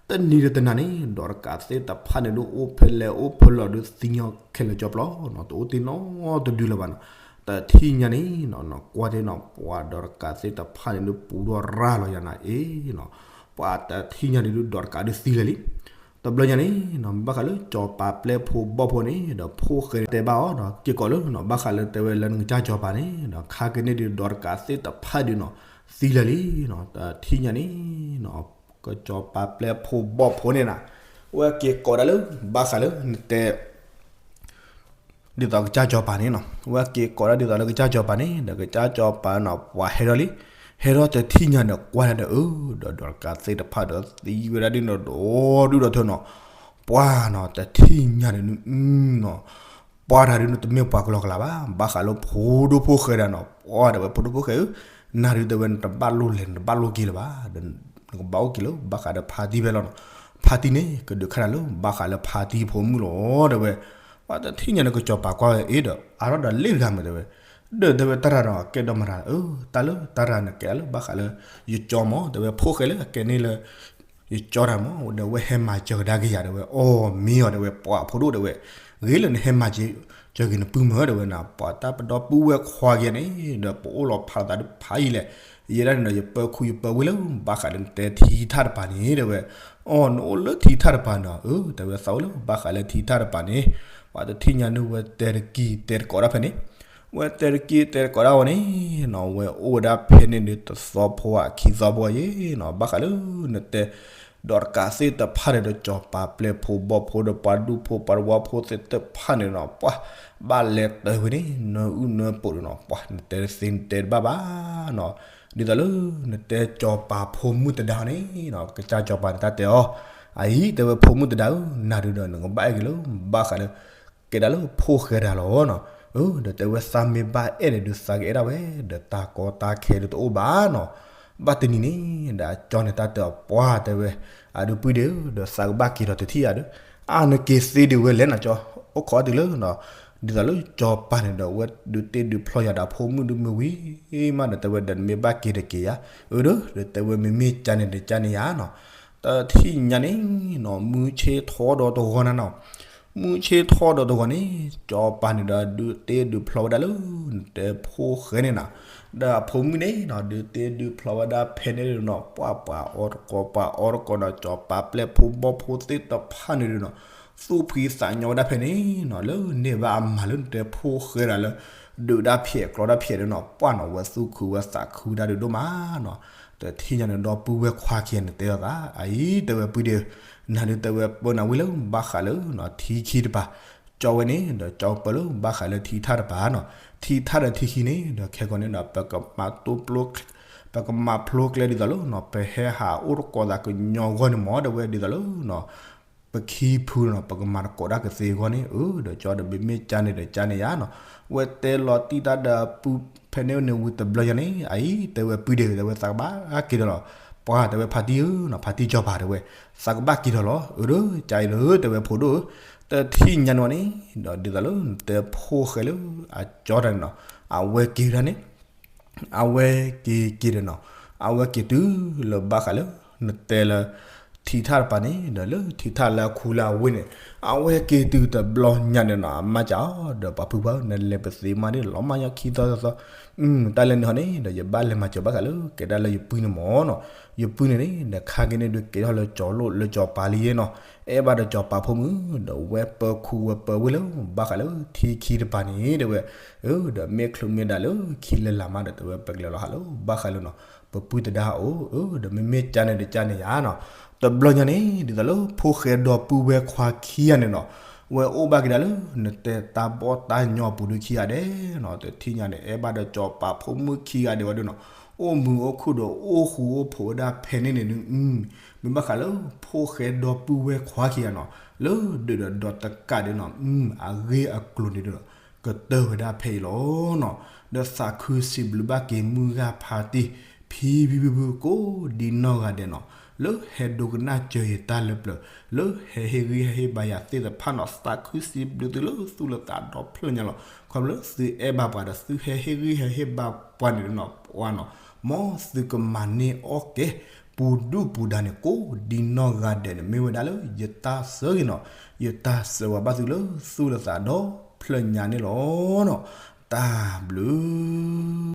အီၤ တနံၤဒီးတနၤန့ၣ် ဒီးတကးသ့ၣ်တဖၣ်န့ၣ်ဒုး အိၣ်ဖဲလဲၣ်အိၣ်ဖဲလဲၣ်ဒုး သံညီခဲလၢာ်ကၠီပျီနီၤ တအိၣ်တ့ၢ်နီတဒုလၢၤဘၣ်နီၤ တထံၣ်ညါန့ၣ်နီၤ ကွၢ်တ့ၢ်နီၤ ပှၤဒီးတကးသ့ၣ်တဖၣ်န့ၣ်ဒုး ပူၤဒီးရၤလီၤယၤနၤအ့နီၤ ပှၤတထံၣ်ညါန့ၣ်ဒုး ဒီးတကးဒုးသံလၢာ်လံ တဘျီညါန့ၣ်နီၤ ဘၣ်ဃးလၢစီၤပၤပျဲၢ်ဖိဘီၣ်ဖိန့ၣ် ဒီးဖိၣ်ဃဲတဲဘၣ်အီၤဒီး က့ၤကိးလၢနီၤ ဘၣ်ဃးလၢတဲဝဲလၢနကစၢ်စီၤပၤန့ၣ်ဒီး ခါက့ၤန့ၢ်ဒုးဒီးတကးသ့ၣ်တဖၣ်ဒုးနီၤ သံလၢာ်လံနီၤ. တထံၣ်ညါန့ၣ်နီၤ ကစီၤပၤပျဲၢ်ဖိဘီၣ်ဖိန့ၣ်နီၤ ဝဲက့ၤကိးဒၣ်လၢ ဘၣ်ဃးလၢနတဲ ဒ်သိးကစၢ်စီၤပၤန့ၣ်နီၤ ဝဲက့ၤကိးဒၣ်ဒ်သိးလၢကစၢ်စီၤပၤန့ၣ် ဒီးကစၢ်စီၤပၤနီၤ ပှၤဟဲထီၣ်လံ ဟဲထီၣ်တထံၣ်ညါဒီးကွၢ်ဒၣ်ဒီး အၢ ဒီးဒီးတကးသ့ၣ်တဖၣ်ဒီးသံဝဲဒၣ်ဒ်နီၤ ဒီးဒုၣ်ဒီးထၢနီၤ ပှၤနီၤ တထံၣ်ညါန့ၣ်နီၤ ပှၤတၢ်ဒုးနီၤ တမ့ၢ်ပှၤကလီကလးဘၣ် ဘၣ်ဃးလၢဖိဒိၣ်ဖိၣ်ဃဲဒၣ်နီၤ ပှၤတဲဝဲဖိဒိၣ်ဖိၣ်ဃဲဧၢ နၤဒုးတဲဝဲနတဘၣ်လိၣ်လဲၤ နတဘၣ်လိၣ်က့ၤလၢၤဘၣ် ဒီးနကဘၣ်အိၣ်က့ၤလၢ ဘၣ်ဃးဒီးဖါတံၢ်ဖဲလီၤနီၤ ဖါတံၢ်န့ၣ် ကဒုးခါတၢ်လၢ ဘၣ်ဃးလၢဖါတံၢ်ဖိမုၣ်လီၤ တဲဝဲ ပှၤတထံၣ်ညါန့ၣ် ကစီၤပၤကွၢ်ဝဲအ့ဒီး အါထီၣ်ဒီးလ့ၣ်တဂၤမ့ၢ်တဲဝဲ ဒီးတဲဝဲတၢ်တၢ်ဒီးကဲဒီးမၤတၢ် အၢ တၢ်လၢတၢ်တၢ်န့ၣ်ကဲလၢဘၣ်ဃးလၢ ယကၠီမး တဲဝဲဖိၣ်ဃဲလၢအကဲန့ၣ်လၢ ယကၠီတၢ်မး ဒီးဝဲဟဲမၤစၢၤကဒါက့ၤယၤ တဲဝဲ အီၣ်မ့ၢ်အီၤ တဲဝဲ ပှၤဖိဒိၣ် တဲဝဲ ဂ့ၤလၢနဟဲမၤစၢၤက့ၤနပုၢ်မၢ တဲဝဲနီၤ ပှၤတၢ်ပဒီပုၢ်ဝဲၢ်ခွါက့ၤန့ၣ် ဒီးပအိၣ်လီၤဖးလီၤသးဒုးဖးယံာ်လဲၣ် ယဲဒၣ်န့ၣ်ဒီး ယပၢၤခူယပၢၤဝ့ၢ်လၢ ဘၣ်ဃးလၢနတဲထံထၣ်တပၤန့ၣ် တဲဝဲ အီၣ် နအိၣ်လၢထံထၣ်တပၤနီၤ အၢ တဲဝဲသးအိၣ်လၢ ဘၣ်ဃးလၢထံထၣ်တပၤန့ၣ် ပှၤတထံၣ်ညါန့ၣ် ဝဲတဲတကံၢ်တဲတကိးဒၣ်ဖဲန့ၣ် ဝဲတဲတကံၢ်တဲတကိးဒၣ်ဝဲန့ၣ်နီၤ ဝဲအိၣ်ဝဲဒၣ်ဖဲန့ၣ်ဒီးတသီဖိဧါခံသီဖိဧါယ့ၣ်နီၤ ဘၣ်ဃးလၢနတဲ ဒီးတကးသ့ၣ်တဖၣ်န့ၣ်ဒီး စီၤပၤပျဲၢ်ဖိဘီၣ်ဖိဒီးပှၤဒူၣ်ဖိပှၤတဝီဖိသ့ၣ်တဖၣ်န့ၣ်နီၤ ပှၤဘၣ်လဲၤတဲာ်ဝဲန့ၣ် နၢအုၣ်နၢပှိၤဒီးနီၤ ပှၤနတဲတသ့နတဲတဘၣ်ဘၣ်နီၤ ဒ်သိးလၢနတဲစီၤပၤဖိမုၣ်တဒါန့ၣ်နီၤ ကစၢ်စီၤပၤန့ၣ်တၢ်တဲအီၤ အအံၤတဲဝဲဖိမုၣ်တဒါဧၢ နၤဒုးဒီးနကဘၣ်အဲၣ်က့ၤလၢ ဘၣ်ဃးလၢ ကဲဒၣ်လၢဖိၣ်ဃဲတၢ်လီၤနီၤ အၢ ဒီးတဲဝဲသးမ့ၢ်ဘၣ်အဲၣ်န့ၣ်ဒုးသးကအဲၣ်ဒၣ်ဝဲ ဒီးတၢ်ကီတၢ်ခဲဒုးတအိၣ်ဘၣ်နီၤ ဘၣ်တနံၤန့ၣ် ဒီးအကၠီန့ၣ်တၢ်တဲအီၤပှၢ်တဲဝဲ အဒုးပုၢ်ဒ့ဧၢ ဒီးသးကဘၣ်က့ၤထီၣ်တထံၣ်ယၤဒီး အါနက့ၤသ့ဒုးဝဲလဲၣ်နီၤကၠီ အိၣ်ခိးအီၤတုၤလၢနီၤ ဒ်သိးလၢစီၤပၤန့ၣ်ဒီး ဝဲဒုးတ့ဒုးဖျီယၤဒီးဖိမုၣ်ဒုးမ့ၢ်ဝံၤမးဒီး တဲဝဲဒီးနမ့ၢ်ဘၣ်က့ၤတက့ၤယၤ အၢ ဒီးတဲဝဲမ့မ့ၢ်ကန့ၣ်ဒီးကန့ၣ်ယၤနီၤ တထံၣ်ညါန့ၣ်နီၤ မုၢ်ဆ့ၣ်ထီၣ်ဒီးတဂီၤနၤနီၤ မုၢ်ဆ့ၣ်ထီၣ်ဒီးတဂီၤန့ၣ် စီၤပၤန့ၣ်ဒီး ဒုးတ့ဒုးဖျီဝဲဒၣ်လၢ နတဲဖိၣ်ဃဲန့ၣ်နီၤ ဒီးအဖိမုၣ်န့ၣ်နီၤ ဒုးတ့ဒုးဖျီဝဲဒၣ်ဖဲန့ၣ်နီၤ ပှၤပှၤအီတကိး ပှၤအီတကိးဒီး စီၤပၤပျဲၢ်ဖိဘီၣ်ဖိသ့ၣ်တဖၣ်န့ၣ်နီၤ သူၣ်ဖှံသးညီဝဲဒၣ်ဖဲန့ၣ်နီၤ လၢန့ၢ်ဘၣ်အမၤလၢနတဲဖိၣ်ဃဲဒၣ်လၢ ဒုးတၢ်ဖျဲးကျီတၢ်ဖျဲးဒီးနီၤ ပှၤနီၤ ဝဲသူၣ်ခုဝဲသးခုဒၣ်ဒုးဒိၣ်မးနီၤ တထံၣ်ညါန့ၣ် ဒီပုၢ်ဝဲၢ်ခွါခံဂၤန့ၣ်တဲအီၤသး အအံၤတဲဝဲပုၢ်ဒ့ဧၢ နၤဒုးတဲဝဲပၢနၤဝံၤလၢဘၣ်ဃးလၢ ထံခံတပၤ ကၠီဝဲန့ၣ် ဒီးကၠီပၢလၢဘၣ်ဃးလၢထံထၣ်တပၤနီၤ ထံထၣ်ဒီးထံခံန့ၣ် ဒီးခဲကိာ်န့ၣ်ဒီး ပကမၤတိဖျိ ပကမၤဖျိကျဲဒ်သိးလၢနီၤ ပဟဲဟးအိၣ်တကိးသးကညီဂီၢ်န့ၣ်မ့ၢ် တဲဝဲဒ်သိးလၢနီၤ ပခံဖုနီၤ ပကမၤတကိးဒၣ်ကသ့အဂီၢ်န့ၣ် အၢ ဒီးကၠီဒီးမ့မ့ၢ်ကန့ၣ်ဒီးကန့ၣ်ယၤနီၤ ဝဲတဲလီၤတံၢ်တၢ်ဒီးပုၢ်ဖဲန့ၣ်န့ၣ်ဝံၤတဘျီညါန့ၣ် အအံၤတဲဝဲပုၢ်ဒ့ တဲဝဲသးကဘၣ်က့ၤဒီးလီၤ ပှၤတဲဝဲဖါတံၢ်ဧၢနီၤ ဖါတံၢ်ကၠီပၤတဲဝဲ သးကဘၣ်က့ၤဒီးလီၤ အၢ ဒီးကန့ၣ်လၢတဲဝဲဖိဒိၣ်ဧၢ တထံၣ်ညါန့ၣ်ဝဲန့ၣ် ဒီးဒ်သိးလၢနတဲဖိၣ်ဃဲလၢ အကၠီတၢ်န့ၣ်နီၤ အဝဲက့ၤဒၣ်န့ၣ် အဝဲက့ၤက့ၤဒီးနီၤ အဝဲက့ၤတုၤလၢဘၣ်ဃးလၢ နတဲလၢ ထံထၣ်တပၤန့ၣ် ဒီးလၢထံထၣ်လၢအခူလၢအဝ့ၢ်န့ၣ် အဝဲက့ၤတုၤတဘျီညါန့ၣ်နီၤ အမါစၢ်အီၤ ဒီးပှၤဖုပှၢ်ဧၢ နလဲၤပသ့မးဒ်လီၤမးညီခံသီသီသီ တၢ်လဲၤနုာ်ဟီန့ၣ် ဒီးယဘၣ်လဲၤမၤစၢၤဘၣ်ဃးလၢ ကဲဒၣ်လၢယပုၢ်န့ၣ်မ့ၢ်နီၤ ယပုၢ်န့ၣ်န့ၣ် ဒီးခါက့ၤန့ၣ်ဒုးကဲထီၣ်လၢကၠီလိၣ်လၢကၠီပၤလံနီၤ အဲၣ်ဘၣ်ဒီးကၠီပၤဖိမုၣ် ဒီးဝဲပၢၤခူဝဲပၢၤဝ့ၢ်လၢ ဘၣ်ဃးလၢထံခံတပၤန့ၣ် တဲဝဲ အၢ ဒီးမ့ၢ်ချုးမ့ၢ်ဒၣ်လၢခံလၢလာ်မးဒီး တဲဝဲပကလဲၤလီၤဟးလၢ ဘၣ်ဃးလၢနီၤ ပပုၢ်တဒါအိၣ် အၢ ဒီးမ့မ့ၢ်ကန့ၣ်ဒီးကန့ၣ်ယၤနီၤ တဘျီညါန့ၣ် ဒ်သိးလၢဖိၣ်ဃဲဒီပုၢ်ဝဲၢ်ခွါခံဂၤန့ၣ်နီၤ ဝဲအိၣ်ဘၣ်က့ၤဒၣ်လၢ နတဲတၢ်ဘီၣ်တၢ်ညီပူၤဒုခံဂၤဒဲးနီၤ တထံၣ်ညါန့ၣ် အဲၣ်ဘၣ်ဒီးကၠီပၤဖိမုၣ်ခံဂၤဒဲးဝဲဒၣ်နီၤ အိၣ်မုာ်အိၣ်ခုၣ်ဒီးအိၣ်ဃူအိၣ်ဖိးဝဲဒၣ်ဖဲန့ၣ်န့ၣ်ဒုး မ့ၢ်ဘၣ်ဃးလၢဖိၣ်ဃဲဒီပုၢ်ဝဲၢ်ခွါခံဂၤနီၤ လၢဒုးဒီးဒီးတကးဒုးနီၤ အဂ့ၢ်အကျိၤန့ၣ်ဒီး ကတၢၢ်ဝဲဒၣ်ဖဲအံၤလီၤနီၤ ဒီးသးခုစံးဘျုးဘၣ်က့ၤမုၢ်ဂၢ်ဖါတံၢ် ဖံဖံဖုဖုကိးဒံနီၢ်ဂၤဒဲးနီၤ လၢဟဲဒိကနၣ်စၢၤယတၢ်လၢပျၢၤ လၢဟဲဟ့ၣ်ဂံၢ်ဟဲဟ့ၣ်ဘါယၤသ့ၣ်တဖၣ်နီၤ သးခုစံးဘျုးသုလၢသူၣ်လၢသးဒီဖျၢၣ်ညါလီၤ ခီဖျိသုအဲၣ်ဘၣ်ပှၤဒီးသုဟဲဟ့ၣ်ဂံၢ်ဟဲဟ့ၣ်ဘါပှၤန့ၣ်နီၤ ပှၤနီၤ မ်သုကမၤန့ၢ်အီၣ်ကဲ ပူၤဒုၣ်ပူၤဒါန့ၣ် ကိးဒံနီၢ်ဂၤဒဲးန့ၣ် မ့ၢ်ဝဲဒၣ်လၢယတၢ်ဆၢဂ့ၤနီၤ ယတၢ်ဆၢဝါဘၣ်သုလၢသူၣ်လၢသးဒီဖျၢၣ်ညါန့ၣ်လီၤနီၤ တၢ်ဘျုး